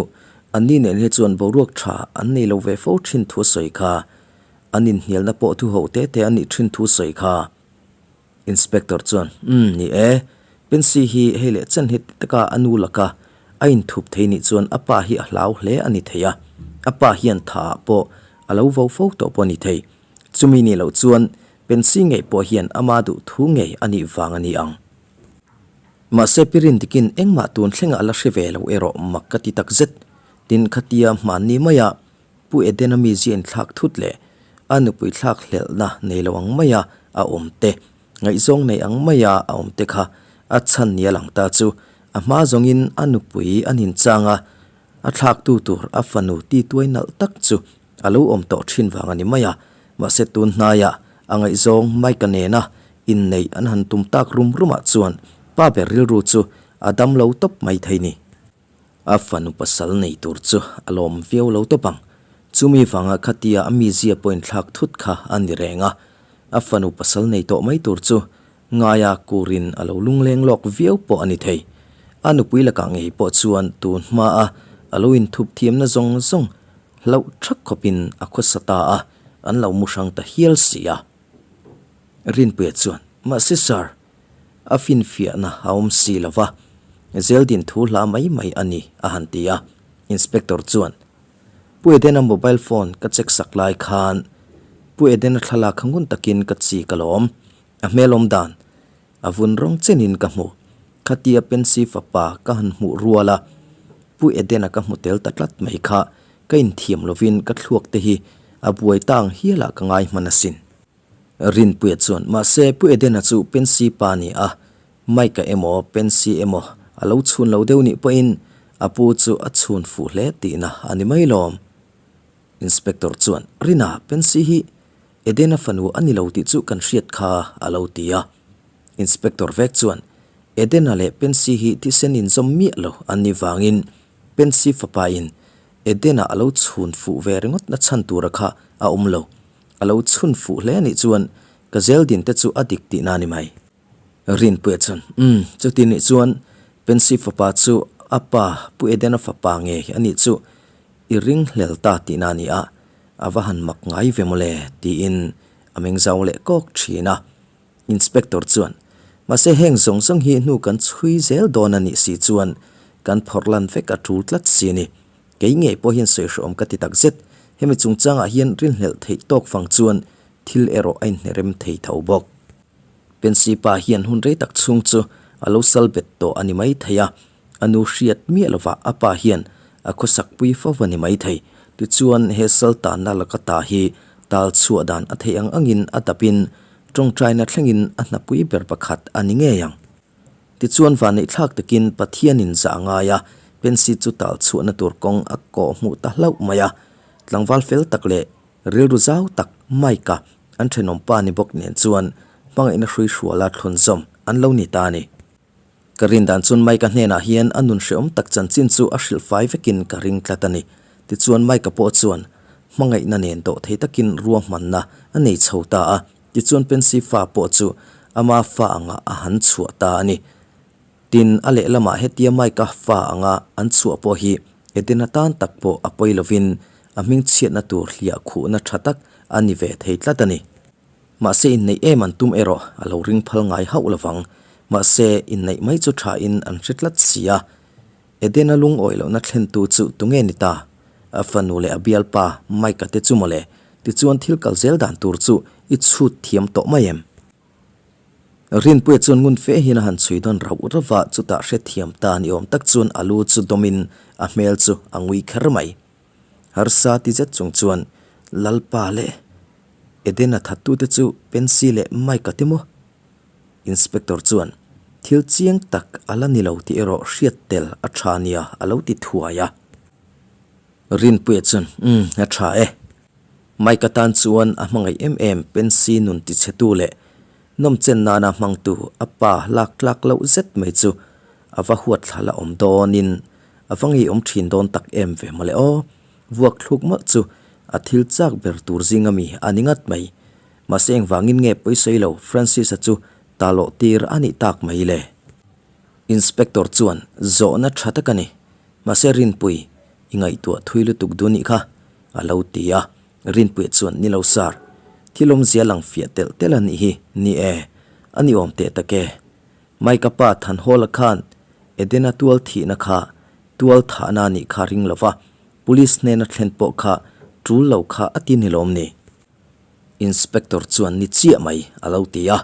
A: anni nen hi chuan boruak tha an nei lo ve fo thin thu a sawi kha. An inhnialna pawh thu ho te te a nih thin thu sawi kha. Inspector chuan, Umm, ni e. Pensy hi hei leh chen heti taka a nu laka a inthup thei nih chuan a pa hi a hlau hle a ni thei a, a pa hian tha ah pawh a lo vo fo tawh pawh a ni thei. Chumi nih loh chuan Pensy ngei pawh hian ama duh thu ngei a nih vang a ni ang. Mahse Pi Rindikin engmah tun thlengah a la hre ve lo erawh mak ka ti takzet. Tin, khatia hmanni maia Pu Edena mizia inthlak thut leh a nupui thlak hlelhna nei lo ang maia a awm te, ngaihzawng nei ang maia a awm te kha a chhan ni a lang ta chu a hma zawngin a nupui an inchang a, a thlaktu tur a fanu tituai nalh tak chu a lo awm tawh thin vang a ni mai a, mahse tun hnaiah a ngaihzawng Mike-a nena inneih an han tum tak rum rumah chuan pa ber rilru chu a dam lo tawp mai thei ni. A fanu pasal nei tur chu a lawm viau lo tawp ang. Chumi vanga khatia a mizia pawh inthlak thut kha a ni reng a. A fanu pasal nei tawh mai tur chu ngaia kurin a lo lungleng lawk viau pawh a ni thei. A nupui lakah ngei pawh chuan tun hmaa a lo inthup thiamna zawng zawng hlauh thak khawpin a khawsa ta a, an lo mu hrang ta hial si a. Rinpuia chuan, Mahse sir, A finfiahna a awm si lo va. Zeldin thu hla mai mai a ni, a han ti a. Inspector chuan, Pu Edena mobile phone ka check sak lai khan Pu Edena thlalak kha ngun takin ka chi ka lawm. A hmel awm dan a vun rawng chenin ka hmu. Khatia Pensy fapa ka han hmuh rual a, Pu Edena ka hmu tel ta tlat mai kha ka inthiam lovin ka thluak te hi a buai ta ang hialah ka ngai hman asin. Rinpuia chuan, Mahse, Pu Edena chu Pensy pa ni a, Mike-a emaw Pensy emaw a lo chhun lo deuh nih pawhin a pu chu a chhun fuh hle tihna a ni mai lawm. Inspector chuan, Rina, Pensy hi Edena fanu a ni lo tih chu kan hriat kha a lo ti a. Inspector vek chuan, Edena leh Pensy hi thisen inzawm miah lo an nih vangin Pensy fapain Edena a lo chhun fuh ve ringawt na chhan tura kha a awm lo. A lo chhun fuh hle anih chuan ka zeldin te chu a dik tihna a ni mai. Rinpuia chuan, Umm, chuti nih chuan Pensy fapa chu a pa Pu Edena fapa nge anih chu i ringhlel ta tihna a ni a, a va han mak ngai ve mawle tiin a meng zau leh kawk thin a. Inspector chuan, Mahse heng zawng zawng hi hnu kan chhui zel dawn a nih si chuan kan phawrh lan vek a tul tlat si a ni. Kei ngei pawh hian sawi hrehawm ka ti tak zet. Hemi chungchangah hian rinhlelh theih tawk fang chuan thil erawh a inhnerem thei tho bawk. Pensy pa hian hun rei tak chhung chu a lo sal bet tawh a ni mai thei a, a nu hriat miah lovah a pa hian a khawsak pui fo a ni mai thei. Tichuan he sal tanna laka ta hi tal chhuah dan a theih ang angin a dapin tawngtaina thlengin a hnapui ber pakhat a ni ngei ang. Tichuan vanneihthlak takin Pathianin zah a ngai a, Pensy chu tal chhuahna tur kawng a kawh hmuh ta hlauh mai a. Tlangval fel tak leh rilru zau tak Mike-a an thenawm pa ni bawk nen chuan hmangaihna hrui hruala thlunzawm an lo ni ta a ni. Ka rin dan chuan Mike-a hnenah hian a nun hreawm tak chanchin chu a hrilh fai vekin ka ring tlat a ni. Tichuan Mike-a pawh chuan hmangaihna nen dawh thei takin ruahmanna a nei chho ta a. Tichuan Pensy fa pawh chu ama fa anga a han chhuah ta a ni. Tin, a lehlamah hetia Mike-a fa anga an chhuah pawh hi Edena tan tak pawh a pawi lovin a hmingchhiatna tur hliah khuhna tha tak a ni ve thei tlat a ni. Mahse inneih em an tum erawh a lo ring phal ngai hauh lovang. Mahse inneih mai chu thain an hre tlat si a. Edena lungawi lohna thlentu chu tunge ni ta? A fanu leh a bialpa Mike-a te chu mawle. Tichuan thil kal zel dan tur chu i chhut thiam tawh mai em? Rinpuia chuan ngun fe hian a han chhui dawn rauh rauh a, chutah hrethiam ta ni awm tak chuan a lu chu dawmin a hmel chu a ngui kher mai. Harsa ti zet chung chuan Lalpa leh Edena thattute chu Pensy leh Mike-a te maw? Inspector chuan thil chiang tak a la ni lo tih erawh hriat tel a tha nia a lo ti thuai a. Rinpuia chuan, Umm, a tha e. Mike-a tan chuan a hmangaih em em Pensy nun tichhetu leh nawmchen nana hmangtu a pa lak tlak loh zet mai chu a va huat thla la awm dawnin a va ngeiawm thin dawn tak em ve mawle aw. Vuak thluk mawlh chu a thil chak ber tur zinga mi a ni ngat mai. Mahse engvangin nge pawisawi lo Francis-a chu talawh tir a nih tak mai le? Inspector chuan zawhna tha tak a ni. Mahse Rinpui, i ngaihtuah thui lutuk dun nih kha, a lo ti a. Rinpuia chuan ni lo sir, thil awmzia lang fiah telh telh a nih hi, ni e, a ni awm teh tak e. Mike-a pa Thanhawla khan Edena tual thihna kha tual thahna a nih kha ring lo va, police hnena thlen pawh kha tul lo kha a ti ni lawm ni? Inspector chuan ni chiah mai a lo ti a,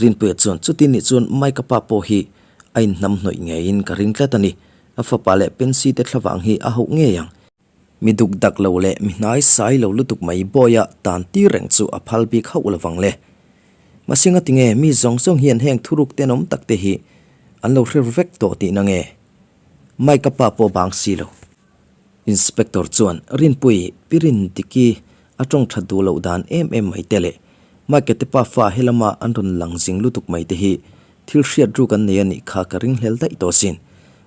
A: Rinpuia chuan chuti nih chuan Mike-a pa pawh hi a inhnam hnawih ngeiin ka ring tlat a ni, a fapa leh Pensy te thlavang hi a hauh ngei ang. Mi duk dak lo leh mi hnai sai lo lutuk mai Bawia tan tir reng chu a phal bik hauh lovang le. Mahse nga tinge mi zawng zawng hian heng thuruk tenawm tak te hi an lo hre ru vek tawh tihna nge? Mike-a pa pawh bang si lo. Inspector chuan Rinpui, Pi Rindiki a tawng that duh loh dan em em mai te leh Mike te pa fa helama an rawn lang zing lutuk mai te hi thil hriat ruk an nei a nih kha ka ringhlel daih tawh sin.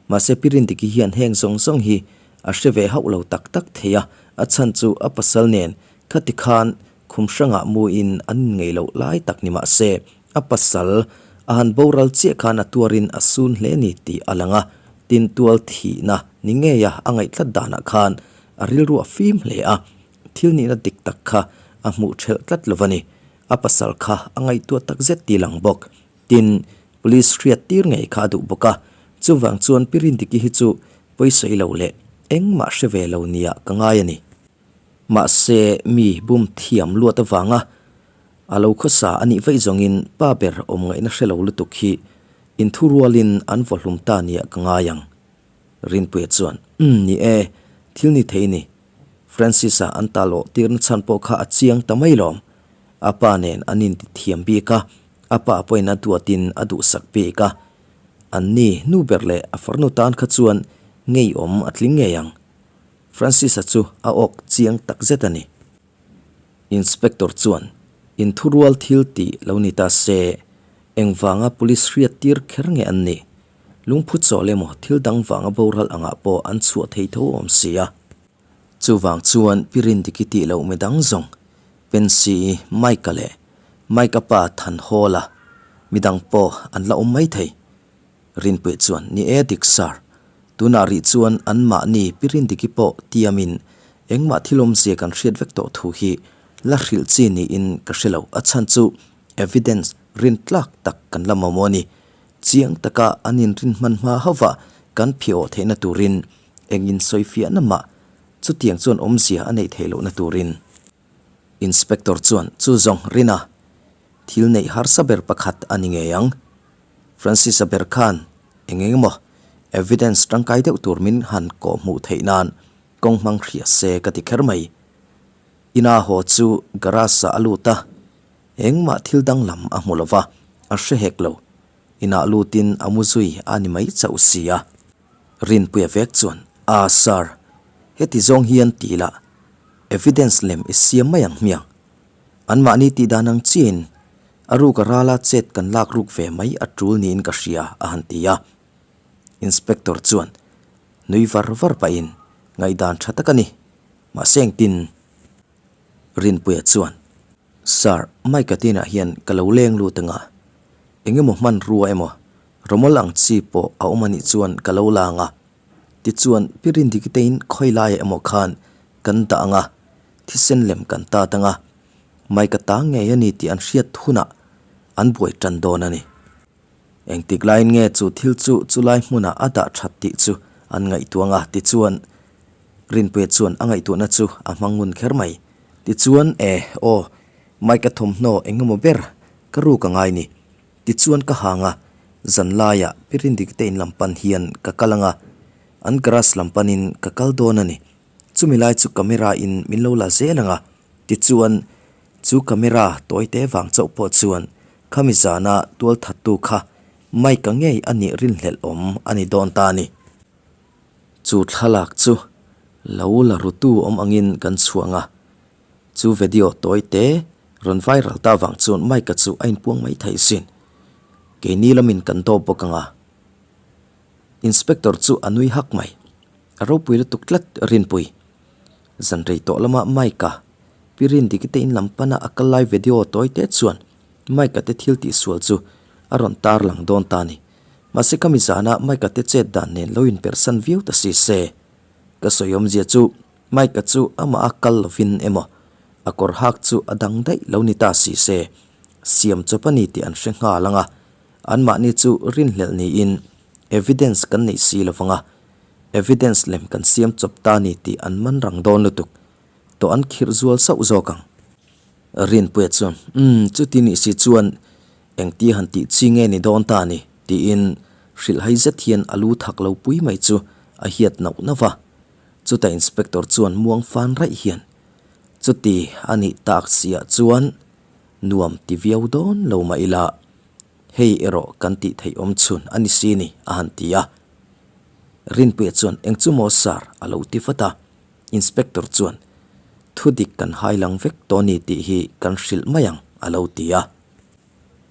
A: Mahse Pi Rindiki hian heng zawng zawng hi a hre ve hauh lo tak tak thei a, a chhan chu a pasal nen khati khan khum hrangah muin an inngeih loh lai tak ni mah se a pasal a han boral chiah khan a tuarin a sun hle ni tih a lang a, tin tual thihna ni ngeia a ngaihtlat danah khan a rilru a fim hle a, thil nihna dik tak kha a hmuh thelh tlat lo a ni. A pasal kha a ngaihtuah tak zet tih lang bawk. Tin, police hriat tir ngei kha a duh bawk a. Chuvang chuan Pi Rindiki hi chu pawisawi lo leh engmah hre ve lo nia ka ngai a ni. Mahse mi bum thiam luat avanga a lo khawsa a nih vaih zawngin pa ber awm ngaihna hre lo lutuk hi inthurualin an vawhlum ta nia ka ngai ang. Rinpuia chuan, Umm ni e, thil ni thei ni. Francis-a an ta lawh tirna chhan pawh kha a chiang ta mai lawm. A pa nen an inti thiam bik a, a pa pawhin a duatin a duhsak bik a. An ni nu ber leh a farnu tan kha chuan ngeiawm a tling ngei ang. Francis-a chu a awk chiang tak zet a ni. Inspector chuan, Inthurual thil tih lo ni ta se, engvanga police hriat tir kher nge an nih? Lungphu chawl emaw thil dang vanga boral angah pawh an chhuah thei tho awm si a. Chuvang chuan Pi Rindiki tih loh midang zawng, Pensy-i, Mike-a leh Mike-a pa Thanhawla, midang pawh an la awm mai thei. Rinpuia chuan, Ni e dik sir, tunah rih chuan anmahni Pi Rindiki pawh tiamin engmah thil awmzia kan hriat vek tawh thu hi la hrilh chi niin ka hre lo, a chhan chu evidence rintlak tak kan la mamawh a ni. Chiang taka an inrin hman hma hauva kan phiawh theihna turin eng insawifiahna mah chutiang chuan awmzia a neih theih lohna turin. Inspector chuan chu zawng rin a, thil neih harsa ber pakhat a ni ngei ang. Francis-a ber khan eng eng emaw evidence tangkai deuh tur min han kawh hmuh theih nan kawng hmang hria se ka ti kher mai. Ina haw chu garage-ah a lut a, engmah thil danglam a hmu lo va, a hre hek lo. Inah lutin a mu zui a ni mai chauh si a. Rinpuia vek chuan, A sir, heti zawng hian ti la, evidence lem i siam mai ang hmiang. Anmahni tih dan ang chiin a ruk a rala chet kan lak ruk ve mai a tul niin ka hria, a han ti a. Inspector chuan nui var var pahin, Ngaihdan tha tak a ni, mahse engtin? Rinpuia chuan, Sir, Mike-a tinah hian ka lo leng lut anga, eng emaw hmanrua emaw Rawmawl ang chi pawh a awm anih chuan ka lo lang a, tichuan Pi Rindiki tein khawi laiah emaw khan kan dah ang a, thisen lem kan tat ang a, Mike-a ta ngei a ni tih an hriat hunah an buai tan dawn a ni. Engtik laiin nge chu thil chu chulai hmunah a dah that tih chu an ngaihtuah ang a, tichuan Rinpuia chuan a ngaihtuahna chu a hmang ngun kher mai. Tichuan e, aw, Mike-a thawmhnaw eng emaw ber ka ruk a ngai ni. Tichuan ka hang a, zan laiah Pi Rindiki te in lam pan hian ka kal ang a, an garage lam panin ka kal dawn a ni. Chumi lai chu camera in min lo la zel ang a, tichuan chu camera tawi te vang chauh pawh chuan khami zana tual thattu kha Mike-a ngei a nih rinhlelh awm a ni dawn ta a ni. Chu thlalak chu lo la rutu awm angin kan chhuah ang a, Chu video tawi te rawn viral ta vang chuan Mike-a chu a inpuang mai thei sin. Keini lamin kan dawp bawk ang a. Inspector chu a nui hak mai. A ropui lutuk tlat Rinpui. Zan rei tawh lama Mike-a Pi Rindiki te in lam pana a kal lai video tawi te chuan Mike-a te thil tihsual chu a rawn tar lang dawn ta ni. Mahse ka mizana Mike-a te chet dan nen lo inperhsan viau ta si se. Ka sawi awmzia chu Mike-a chu amah a kal lovin emaw, a kawr hak chu a dang daih lo ni ta si se, siam chawp a ni tih an hre nghal ang a, anmahni chu rinhlelh niin evidence kan neih si lo vang a, evidence lem kan siam chawp ta ni tih an man rang dawn lutuk tawh an khirh zual sauh zawk ang. Rinpuia chuan, Umm, chuti nih si chuan engtia han tih chi nge ni dawn ta ni? tiin hrilhhai zet hian a lu thak lo pui mai chu a hiat nauh nauh va. Chutah inspector chuan muang fan raih hian, Chuti a nih tak siah chuan nuam ti viau dawn lo mah ila, hei erawh kan tih theih awm chhun a ni si ni, a han ti a. Rinpuia chuan, Eng chu maw sir? a lo ti vat a. Inspector chuan, Thu dik kan hai lang vek tawh ni tih hi kan hrilh mai ang, a lo ti a.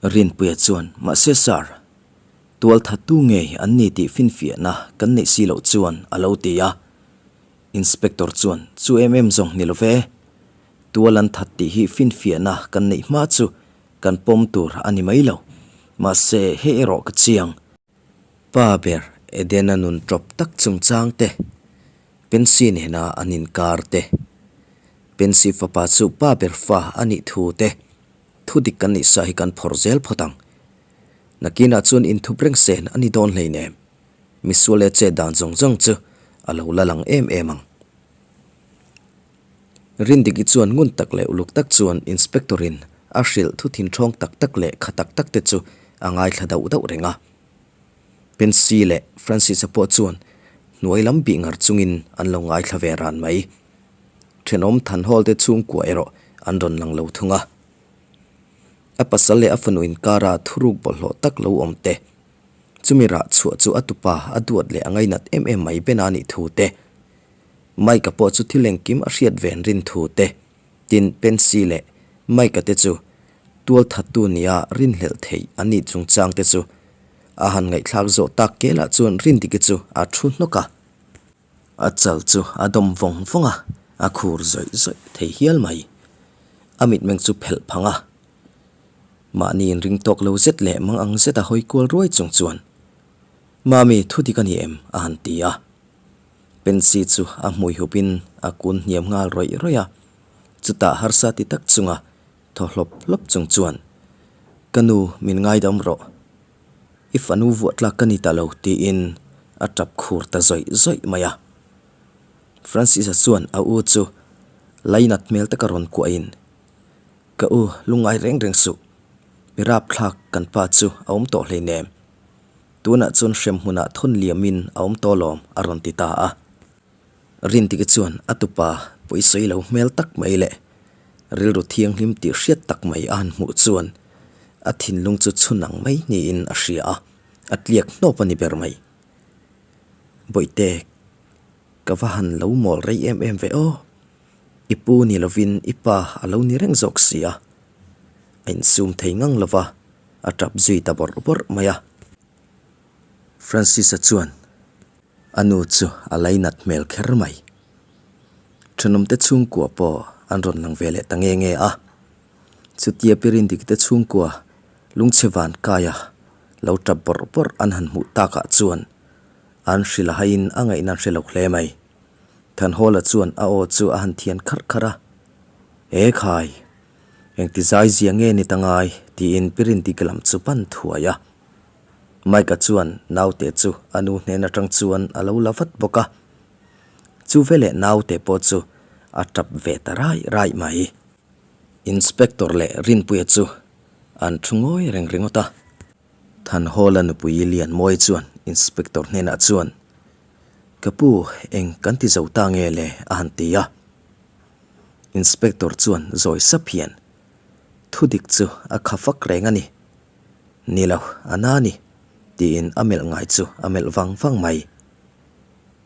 A: Rinpuia chuan, Mahse sir, Tualthattu ngei an ni tih finfiahna kan neih si loh chuan a lo ti a. Inspector chuan, Chu em em zawng ni lo ve. Tual an that tih hi finfiahna kan neih hma chu kan pawm tur a ni mai lo. Mahse, hei erawh ka chiang. Pa ber Edena nun tawp tak chungchang te, Pensy nena an inkar te, Pensy fapa chu pa ber fa a nih thu te, thu dik kan nih sa hi kan phawrh zel phawt ang. Nakinah chuan inthup reng sen a ni dawn hleinem. Misual leh chet dan zawng zawng chu a lo la lang em em ang. Rindiki chuan ngun tak leh uluk tak chuan Inspector in a hrilh thu thinthawng tak tak leh kha tak tak te chu a ngaithla dauh dauh reng a. Pensy leh Francis-a pawh chuan hnuai lam bih ngar chungin an lo ngaithla ve ran mai. Thenawm Thanhawl te chhungkua erawh an rawn lang lo thung a. A pasal leh a fanu inkara thuruk bawlhhlawh tak lo awm te, chumi rah chhuah chu a tupa a duat leh a ngainat em em mai ben a nih thu te, Mike-a pawh chu thil engkim a hriat ven rin thu te, tin Pensy leh Mike-a te chu tualthattu nia rinhlelh theih an nih chungchang te chu a han ngaihthlak zawh tak kelah chuan Rindiki chu a thu hnawk a. A chal chu a dawm vawng vawng a, a khur zawih zawih thei hial mai. A mitmeng chu phelh phang a. Mahni inring tawk lo zet leh mang ang zet a hawi kual ruai chung chuan, Mami, thu dik a ni em? a han ti a. Pensy chu a hmui hupin a kun hniam nghal rawih rawih a. Chutah harsa ti tak chunga thaw hlawp hlawp chung chuan, Ka nu, min ngaidam rawh. I fanu vuah tlak ka ni ta lo tiin a tap khur ta zawih zawih mai a. Francis-a chuan a u chu lainat hmel taka rawn kuahin, Ka u, lungngai reng reng suh. Mi rapthlak kan pa chu a awm tawh hleinem. Tunah chuan hrem hmunah thawn liamin a awm tawh lawm a rawn ti ta a. Rintiki chuan a tupa pawisawi lo hmel tak mai leh rilru thianghlim tih hriat tak mai a han hmuh chuan a thinlung chu chhun ang mai niin a hria a, a tliak hnawp a ni ber mai. Bawihte, ka va han lo mawl rei em em ve aw, i pu ni lovin i pa a lo ni reng zawk si a, a insum thei ngang lova a tap zui ta bawrh bawrh mai a. Francis-a chuan. A nu chu a lainat hmel kher mai. Thenawmte chhungkua pawh an rawn lang ve leh ta nge nge a. Chutia Pirindikte chhungkua lungchhe van kaia lo tap bawrh bawrh an han hmuh takah chuan an hrilh a haiin a ngaihna an hre lo hle mai. Thanhawla chuan a aw chu a han thian kharh kharh a, E khai, engti zai zia nge ni ta ngai? tiin Pirindiki lam chu pan thuai a. Mike-a chuan naute chu a nu hnen atang chuan a lo la vat bawk a, chu veleh naute pawh chu a tap ve ta raih raih mai. Inspector leh Rinpuia chu an thu ngawi reng ringawt a. Thanhawla nupui Lianmawi chuan Inspector hnenah chuan, Ka pu, eng kan ti zo ta nge le? a han ti a. Inspector chuan zawi sap hian, Thudik chu a kha fak reng a ni. Ni lo, a na ni, tiin a melh ngai chu a melh vang vang mai.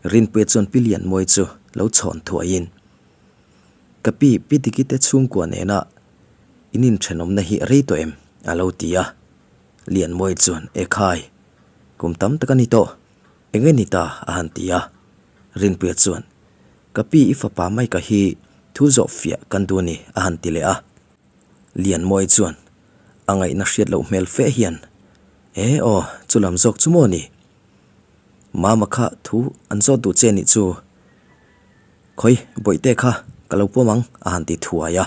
A: Rinpuia chuan Pi Lianmawi chu lo chhawn thuaiin, Ka pi, Pi Diki te chhungkua nena in inthenawmna hi a rei tawh em? a lo ti a. Lianmawi chuan, E khai, kum tam tak a ni tawh, eng nge ni ta? a han ti a. Rinpuia chuan, Ka pi, i fapa Mike-a hi thu zawh fiah kan duh a ni, a han ti leh a. Lianmawi chuan a ngaihna hriat loh hmel fe hian, E aw, chu lam zawk chu maw ni? Mama kha thu an zawt duh che nih chu. Khawi, bawihte kha ka lo pawm ang, a han ti thuai a.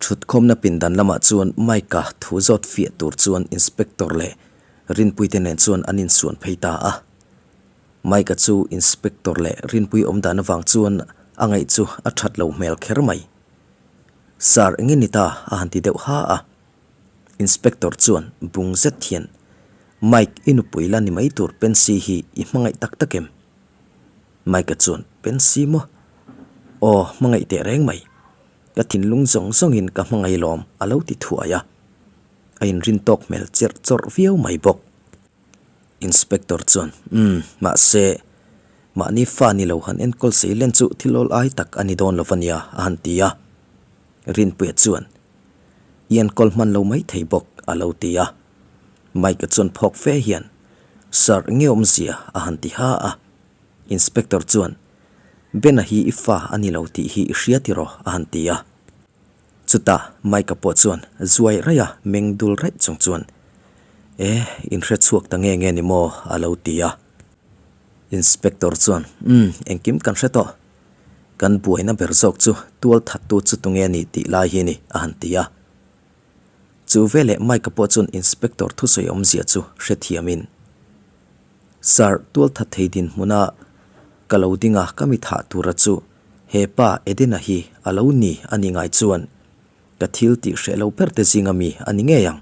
A: Thutkhawmna pindan lamah chuan Mike-a thu zawt fiah tur chuan Inspector leh Rinpuite nen chuan an insuan phei ta a. Mike-a chu Inspector leh Rinpui awmdan avang chuan a ngaih chu a that lo hmel kher mai. Sir enge ni ta a han ti deuh ha a. Inspector chuan bung zet hian, Mike i nupui la ni mai tur Pensy hi i hmangaih tak tak em? Mike-a chuan, Pensy maw? Aw, hmangaih teh reng mai. Ka thinlung zawng zawngin ka hmangaih lawm a lo ti thuai a. A inrin tawk hmel cherh chawrh viau mai bawk. Inspector chuan, Umm, mahse, mahni fa ni lo han enkawl sei len chu thil awl ai tak a ni dawn lo va nia, a han ti a. Rinpuia chuan, I enkawl hman lo mai thei bawk, a lo ti a. Mike-a chuan phawk fe hian, Sir, nge awmzia? a han ti ha a. Inspector chuan, Ben-a hi i fa a ni lo tih hi i hria tiraw? a han ti a. Chutah Mike-a pawh chuan zuai raih a, meng dul raih chung chuan, E, in hre chhuak ta nge nge ni maw? a lo ti a. Inspector chuan, Umm, engkim kan hre tawh. Kan buaina ber zawk chu tual thattu chu tunge a nih tih lai hi ni, a han ti a. Chu veleh Mike-a pawh chuan Inspector thusawi awmzia chu hrethiamin, Sir, tualthat thei dinhmuna ka lo ding a, ka mi thah tura chu he pa Edena hi a lo ni a nih ngai chuan ka thil tih hreh lo ber te zinga mi a ni ngei ang.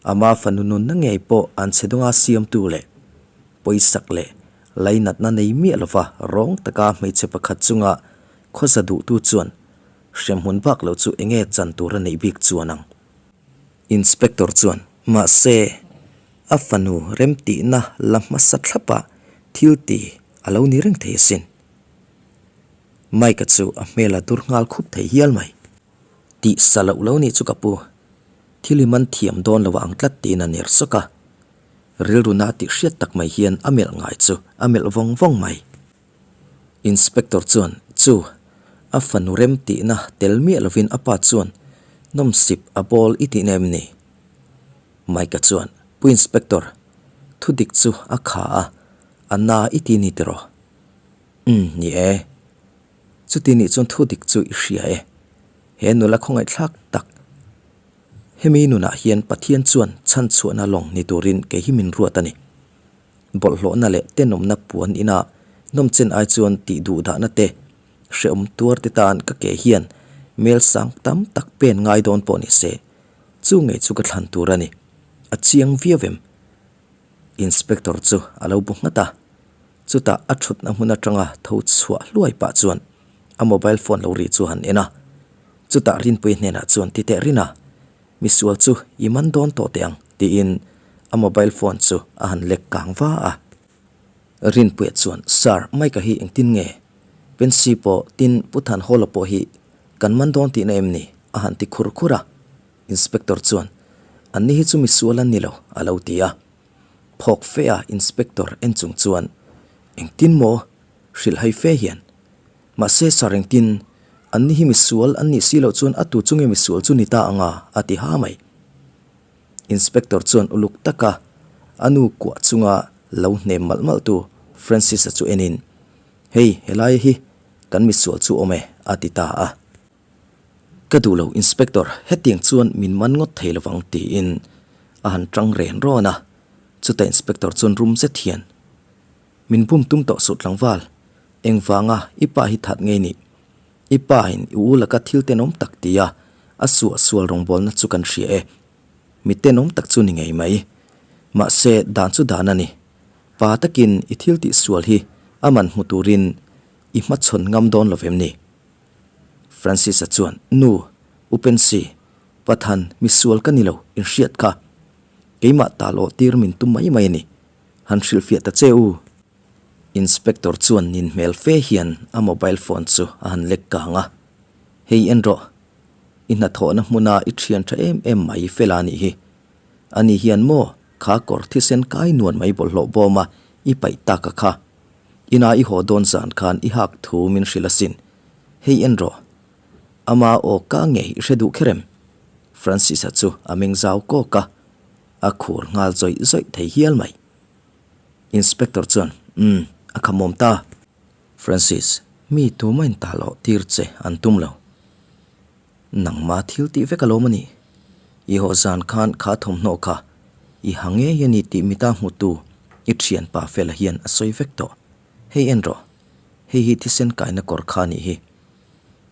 A: Ama fanu nunna ngei pawh an chhe dawnga siamtu leh pawisak leh lainatna nei miah lova rawng taka hmeichhe pakhat chunga khawsa duhtu chuan hremhmun bak lo chu enge chan tur a neih bik chuan ang. Inspector chuan, Mahse, a fanu remtihna la hmasa thlapa thil ti a lo ni reng thei asin. Mike-a chu a hmel a dur nghal khup thei hial mai. Tih sa loh lo nih chu ka pu, thil i man thiam dawn lo ang tlat tiin a ner sawk a. Rilru na tih hriat tak mai hian a melh ngai chu a melh vawng vawng mai. Inspector chuan chu a fanu rem tihna tel miah lovin a pa chuan nawmsip a bawl i tihna em ni? Mike-a chuan Pu Inspector, thudik chu a kha a, a na i ti ni tiraw? Umm, ni e. Chuti nih chuan thudik chu i hria e. He nula khawngaihthlak tak. Hemi nunah hian Pathian chuan chhanchhuahna lawng ni turin kei hi min ruat a ni. Bawlhhlawhna leh tenawmna puan ina nawmchen ai chuan tih duh dahna te, hrehawm tuar te tan ka ke hian mel sang tam tak pen ngai dawn pawh ni se, chu ngei chu ka thlan tur a ni. A chiang viau em? Inspector chu a lo bu nghat a, chutah a thutna hmun atanga tho chhuah hluai pah chuan a mobile phone lo ri chu han en a, chutah Rinpuii hnenah chuan ti teh rin a, Misual chu i man dawn tawh teh ang, tiin a mobile phone chu a han lek kang va a. Rinpuia chuan, Sir, Mike-a hi engtin nge? Pensy pawh, tin Pu Thanhawla pawh hi kan man dawn tihna em ni? a han ti khur khur a. Inspector chuan, Anni hi chu misual an ni lo, a lo ti a. Phawk fe a Inspector en chung chuan, Engtin maw? Hrilhhai fe hian. Mahse sir engtin, anni hi misual an nih si loh chuan a tu chu nge misual chu ni ta ang a? a ti ha mai. Inspector chuan uluk taka a nu kuah chunga lo hnem malh malh tu Francis-a chu enin, Hei, helai hi kan misual chu awm e, a ti ta a. Ka duh lo Inspector, hetiang chuan min man ngawt thei lovang tiin a han tang ren rawn a. Chutah Inspector chuan rum zet hian, Min bum tum tawh suh tlangval, engvanga i pa hi that ngei nih? I pa in i u laka thil tenawm tak ti a, a suah sual rawngbawlna chu kan hria e. Mi tenawm tak chu ni ngei mai. Mahse, dan chu dan a ni. Pa takin i thil tih sual hi a man hmu turin i hmachhawn ngam dawn lo vem ni? Francis-a chuan, Nu, U Pensy, Pathan, misual ka ni lo, inhriat kha. Keimah tal awh tir min tum mai mai a ni. Han hrilhfiah ta che u. Inspector chuan nin hmel fe hian a mobile phone chu a han lek kang a, Hei en rawh, i hnathawhna hmuna i thian tha em em mai fela nih hi. Ani hian maw kha kawr thisen kai nuan mai bawlhhlawh bawm a i paih tak a kha. Ina i haw dawn zan khan i hak thu min hrilh asin. Hei en rawh, ama aw ka ngei i hre duh kher em? Francis-a chu a meng zau kawk a. A khur nghal zawih zawih thei hial mai. Inspector chuan, Umm, a khamawm ta. Francis, mi tuma in tah loh tir che an tum lo. Nangma thil tih vek alawm a nih. I haw zan khan kha thawmhnaw kha i ha ngei a ni tih mita hmutu i thianpa fela hian a sawi vek tawh. Hei en rawh, hei hi thisen kaina kawr kha a nih hi.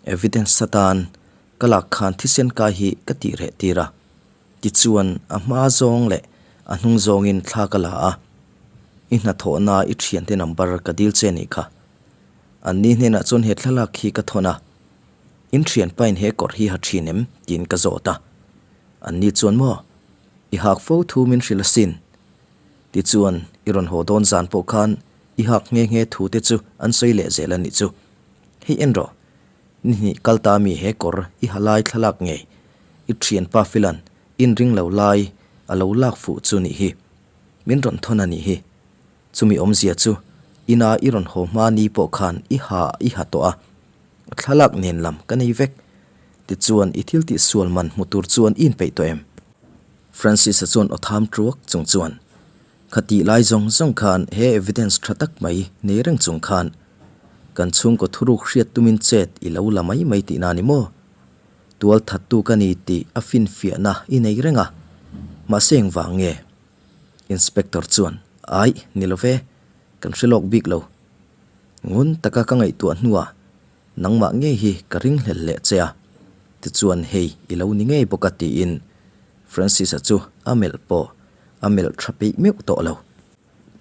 A: Evidence atan ka lak khan thisen kai hi ka tih reh tir a. Tichuan, a hma zawng leh a hnung zawngin thla ka la a, I hnathawhna i thiante number ka dil che nih kha. Anni hnenah chuan he thlalak hi ka thawn a, In thianpain he kawr hi ha thin em? tiin ka zawt a. Anni chuan maw? I hak fo thu min hrilh asin. Tichuan, i rawn haw dawn zan pawh khan i hak nghe nghe thu te chu an sawi leh zel a nih chu. Hei en rawh, Ni hnih kal ta mi he kawr i ha lai thlalak ngei i thianpa Filan inring lo lai a lo lak fuh chu nih hi. Min rawn thawn a nih hi. Chumi awmzia chu ina i rawn haw hma ni pawh khan i ha i ha tawh a. Thlalak nen lam ka nei vek. Tichuan i thil tih sual man hmu tur chuan i inpeih tawh em? Francis-a chuan aw tham tuak chung chuan Khatih lai zawng zawng khan he evidence tha tak mai nei reng chung khan kan chhungkaw thuruk hriat tumin chet i lo la mai mai tihna ni maw? Tual thattu ka ni tih a finfiahna i nei reng a, mahse engvang nge? Inspector chuan. Aih, ni lo ve, kan hre lawk bik lo. Ngun taka ka ngaihtuah hnuah nangmah ngei hi ka ringhlel leh che a, tichuan hei i lo ni ngei bawk a tiin Francis-a chu a melh pawh a melh tha peih meuh tawh lo.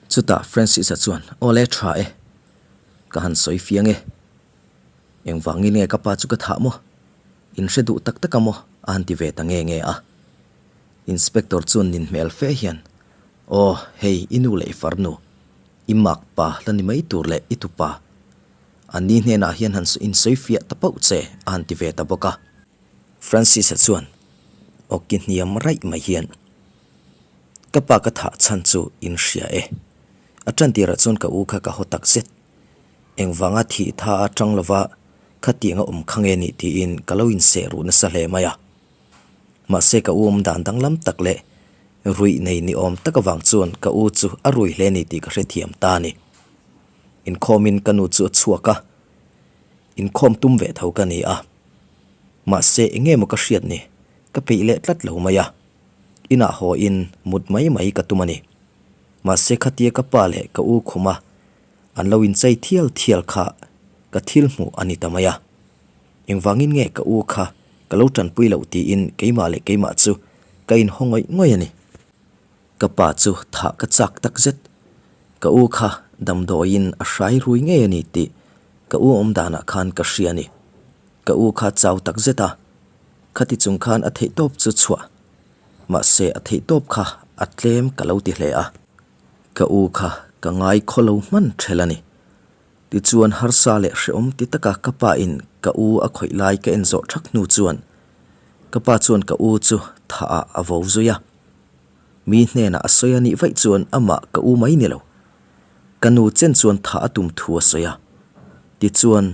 A: Chutah Francis-a chuan, Aw le, tha e. Ka han sawi fiang e. Engvangin nge ka pa chu ka thah maw? In hre duh tak tak a maw? a han ti ve ta nge nge a. Inspector chuan nin hmel fe hian, Aw, hei i nu leh i farnu, i mak pa la ni mai tur leh i tupa. An ni hnenah hian han insawi fiah ta pauh che, a han ti ve ta bawk a. Francis-a chuan awki hniam raih mai hian, Ka pa ka thah chhan chu in hria e. A tan tirah chuan ka u kha ka haw tak zet. Engvanga thih tha a tang lova khatiang a awm kha nge nih tiin ka lo inseh ruh nasa hle mai a. Mahse ka u awm dan danglam tak leh ruih nei ni awm tak avang chuan ka u chu a rui hle ni tih ka hrethiam ta a ni. Inkhawmin ka nu chu a chhuak a, inkhawm tum ve tho ka ni a. Mahse eng nge maw ka hriat ni, ka peih leh tlat lo mai a. Inah haw in mut mai mai ka tum a ni. Mahse khatia ka pa leh ka u khuma an lo inchei thial thial kha ka thil hmuh a ni ta mai a. Engvangin nge ka u kha ka lo tanpui loh tiin keimah leh keimah chu ka inhaw ngawih ngawih a ni. Ka pa chu thah ka chak tak zet. Ka u kha damdawiin a hrai rui ngei a ni tih ka u awm danah khan ka hria a ni. Ka u kha chau tak zet a, khati chung khan a theihtawp chu chhuah. Mahse a theihtawp kha a tlem ka lo ti hle a. Ka u kha ka ngai khaw lo hman ṭhel a ni. Tichuan harsa leh hrehawm ti taka ka pa in ka u a khawih lai ka en zawh thak hnu chuan ka pa chuan ka u chu thah ah a vo zui a. Mi hnenah a sawi a nih vaih chuan amah ka u mai ni lo. Ka nu chen chuan thah a tum thu a sawi a. Tichuan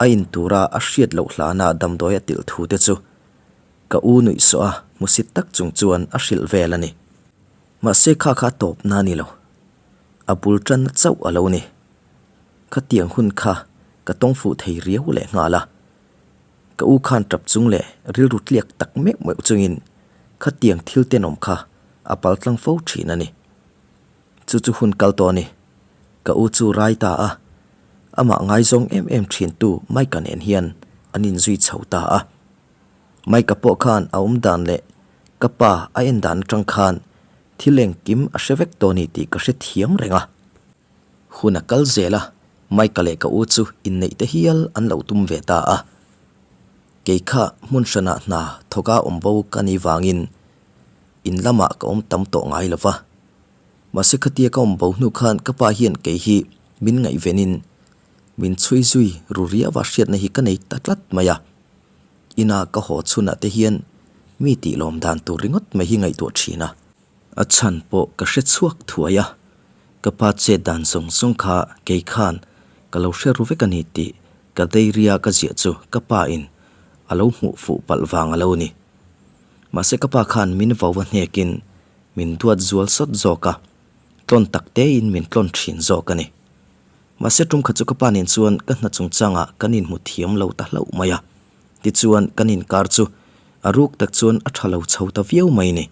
A: a in tura a hriat loh hlana damdawi a tilh thu te chu ka u nuihsawh a hmusit tak chung chuan a hrilh vel a ni. Mahse kha kha a tawpna a ni lo. A bul tanna chauh a lo ni. Khatiang hun kha ka tawng fuh thei riau leh nghal a. Ka u khan tap chung leh rilru tliak tak meuh meuh chungin khatiang thil tenawm kha a pal tlang fo thin a ni. Chu chu hun kal tawh a ni. Ka u chu rai ta a. Amah ngaizawng em em thintu Mike-a nen hian an inzui chho ta a. Mike-a pawh khan a awm dan leh ka pa a en dan atang khan thil engkim a hre vek tawh a ni tih ka hre thiam reng a. Hun a kal zel a, Mike-a leh ka u chu inneih te hial an lo tum ve ta a. Kei kha hmun hranah hna thawka awm bo ka nih vangin in lamah ka awm tam tawh ngai lo va. Mahse khatia ka awm bo hnu khan ka pa hian kei hi min ngaihvenin min chhui zui ru riau a hriatna hi ka nei ta tlat mai a. Ina ka haw chhunah te hian mi tih lawm dan tur ringawt mai hi ngaihtuah thin a. A chhan pawh ka hre chhuak thuai a, ka pa chet dan zawng zawng kha kei khan ka lo hre ru vek a ni tih ka dairy-a ka ziah chu ka pa in a lo hmuh fuh palh vang a lo ni. Mahse ka pa khan min vau a hnekin min duat zual sawt zawk a, tlawn tak tein min tlawn thin zawk a ni. Mahse tum khat chu ka pa nen chuan ka hna chungchangah kan inhmu thiam lo ta hlauh mai a, tichuan kan inkar chu a ruk tak chuan a tha lo chho ta viau mai ni.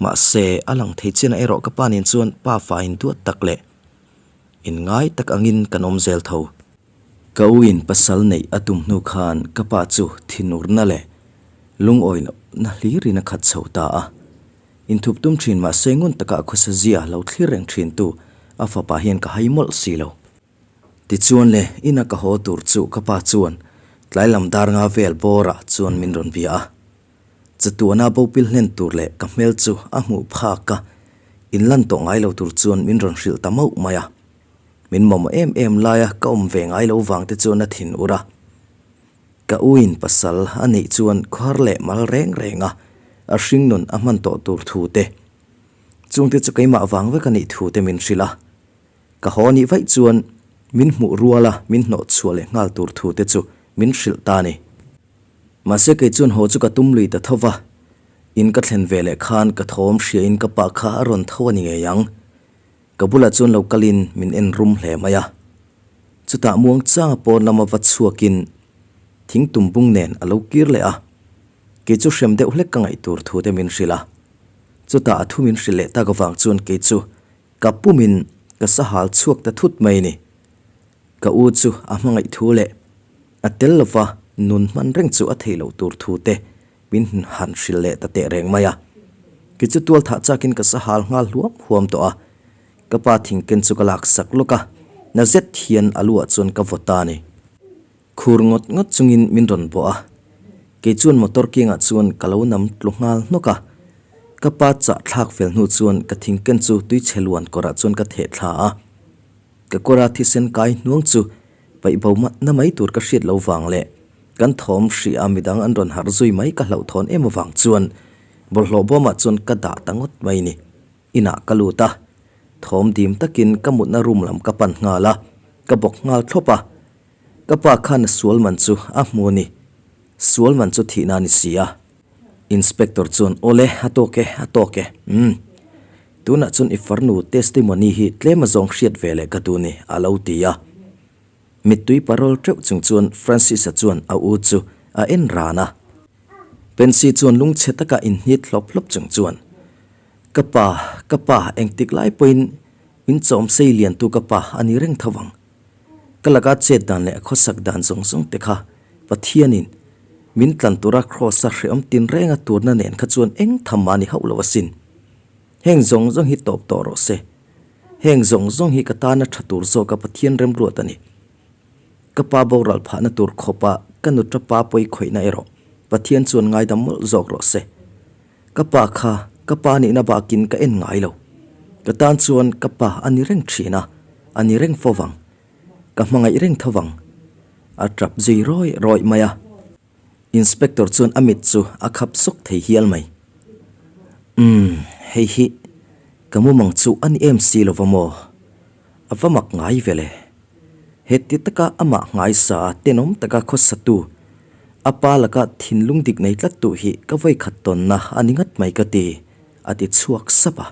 A: Mahse a lang thei chinah erawh ka pa nen chuan pa fa induat tak leh inngai tak angin kan awm zel tho. Ka u in pasal neih a tum hnu khan ka pa chu thinurna leh lungawi lohna hlirin a khat chho ta a. Inthup tum thin mahse ngun taka a khawsa zia lo thlir reng thin tu a fapa hian ka hai mawlh si lo. Tichuan le, ina ka haw tur chu ka pa chuan tlai lam dar nga vel bawrah chuan min rawn bia a. Chatuana bo pil hlen tur leh ka hmel chu a hmuh phak a, in lan tawh ngai lo tur chuan min rawn hrilh ta mauh mai a. Min mamawh em em laia ka awm ve ngai lo vang te chuan a thin ur a. Ka uin pasal a neih chuan khuar leh mal reng reng a, a hringnun a hman tawh tur thu te, chungte chu keimah vang vek a nih thu te min hrilh a. Ka haw nih vaih chuan min hmuh rual a, min hnawh chhuah leh nghal tur thu te chu min hrilh ta a ni. Mahse kei chuan haw chu ka tum lui ta tho va, in ka thlen ve leh khan ka thawm hriain ka pa kha a rawn tho a ni ngei ang. Ka bulah chuan lo kalin min en rum hle mai a. Chutah muangchanga pawn lama va chhuakin thing tum bung nen a lo kir leh a. Kei chu hrem deuh hlek ka ngaih tur thu te min hrilh a. Chutah a thu min hrilh leh tak avang chuan kei chu Ka pumin ka sahal chhuak ta thut mai ni. Ka u chu a hmangaih thu leh a tel lova nun hman reng chu a theih loh tur thu te min han hrilh leh ta teh reng mai a. Kei chu tual thah chakin ka sahal nghal huam huam tawh a, ka pa thingken chu ka lak sak lawk a, na zet hian a luah chuan ka vaw ta a ni. Khur ngawt ngawt chungin min rawn bawh a, kei chuan motor kiangah chuan ka lo nam tlu nghal hnawk a, ka pa chah thlak fel hnu chuan ka thingken chu tuichhe luan kawrah chuan ka theh thla a, ka kawra thisen kai hnuang chu paih bo na mai tur ka hriat lo vang leh kan thawm hrih a midang an rawn harh zui mai ka hlauhthawn em avang chuan bawlhhlawh bawmah chuan ka dah ta ngawt mai ni. Inah ka lut a, thawm dim takin ka mutna room lam ka pan nghal a, ka bawk nghal thlawp a. Ka pa khan a sual man chu a hmu a ni. Sual man chu thihna a ni si a. Inspector chuan, Awle, a tawk e, a tawk e. Umm. Tunah chuan i farnu testimony hi tlem a zawng hriat ve leh ka duh ni, a lo ti a. Mittui parol teuh chung chuan Francis-a chuan a u chu a en ran a. Pensy chuan lungchhe taka inhnit hlawp hlawp chung chuan, Ka pa, ka pa, engtik lai pawhin min chawm sei liantu ka pa a ni reng tho vang. Ka laka chet dan leh a khawsak dan zawng zawng te kha Pathianin min tlan tura Kraws-a hrehawm tinrenga turna nen kha chuan eng tham mah ni hauh lo asin. Heng zawng zawng hi tawp tawh rawh se. Heng zawng zawng hi ka tana tha tur zawka Pathian remruat a ni. Ka pa boral phahna tur khawpa ka nuta pa pawi khawihna erawh Pathian chuan ngaidam mawlh zawk rawh se. Ka pa kha ka pa nihna bakin ka en ngai lo. Ka tan chuan ka pa a ni reng thin a, a ni reng fo vang. Ka hmangaih reng tho vang. A tap zui rawih rawih mai a. Inspector chuan a mit chu a khap sawk thei hial mai. Umm, hei hi ka mumang chu a ni em si lo va maw? A va mak ngai ve le. Heti taka amah nghaisa a tenawm taka khawsatu, a pa laka thinlung dik nei tlat tu hi ka vawikhat tawnna a ni ngat mai ka ti, a ti chhuak sap a.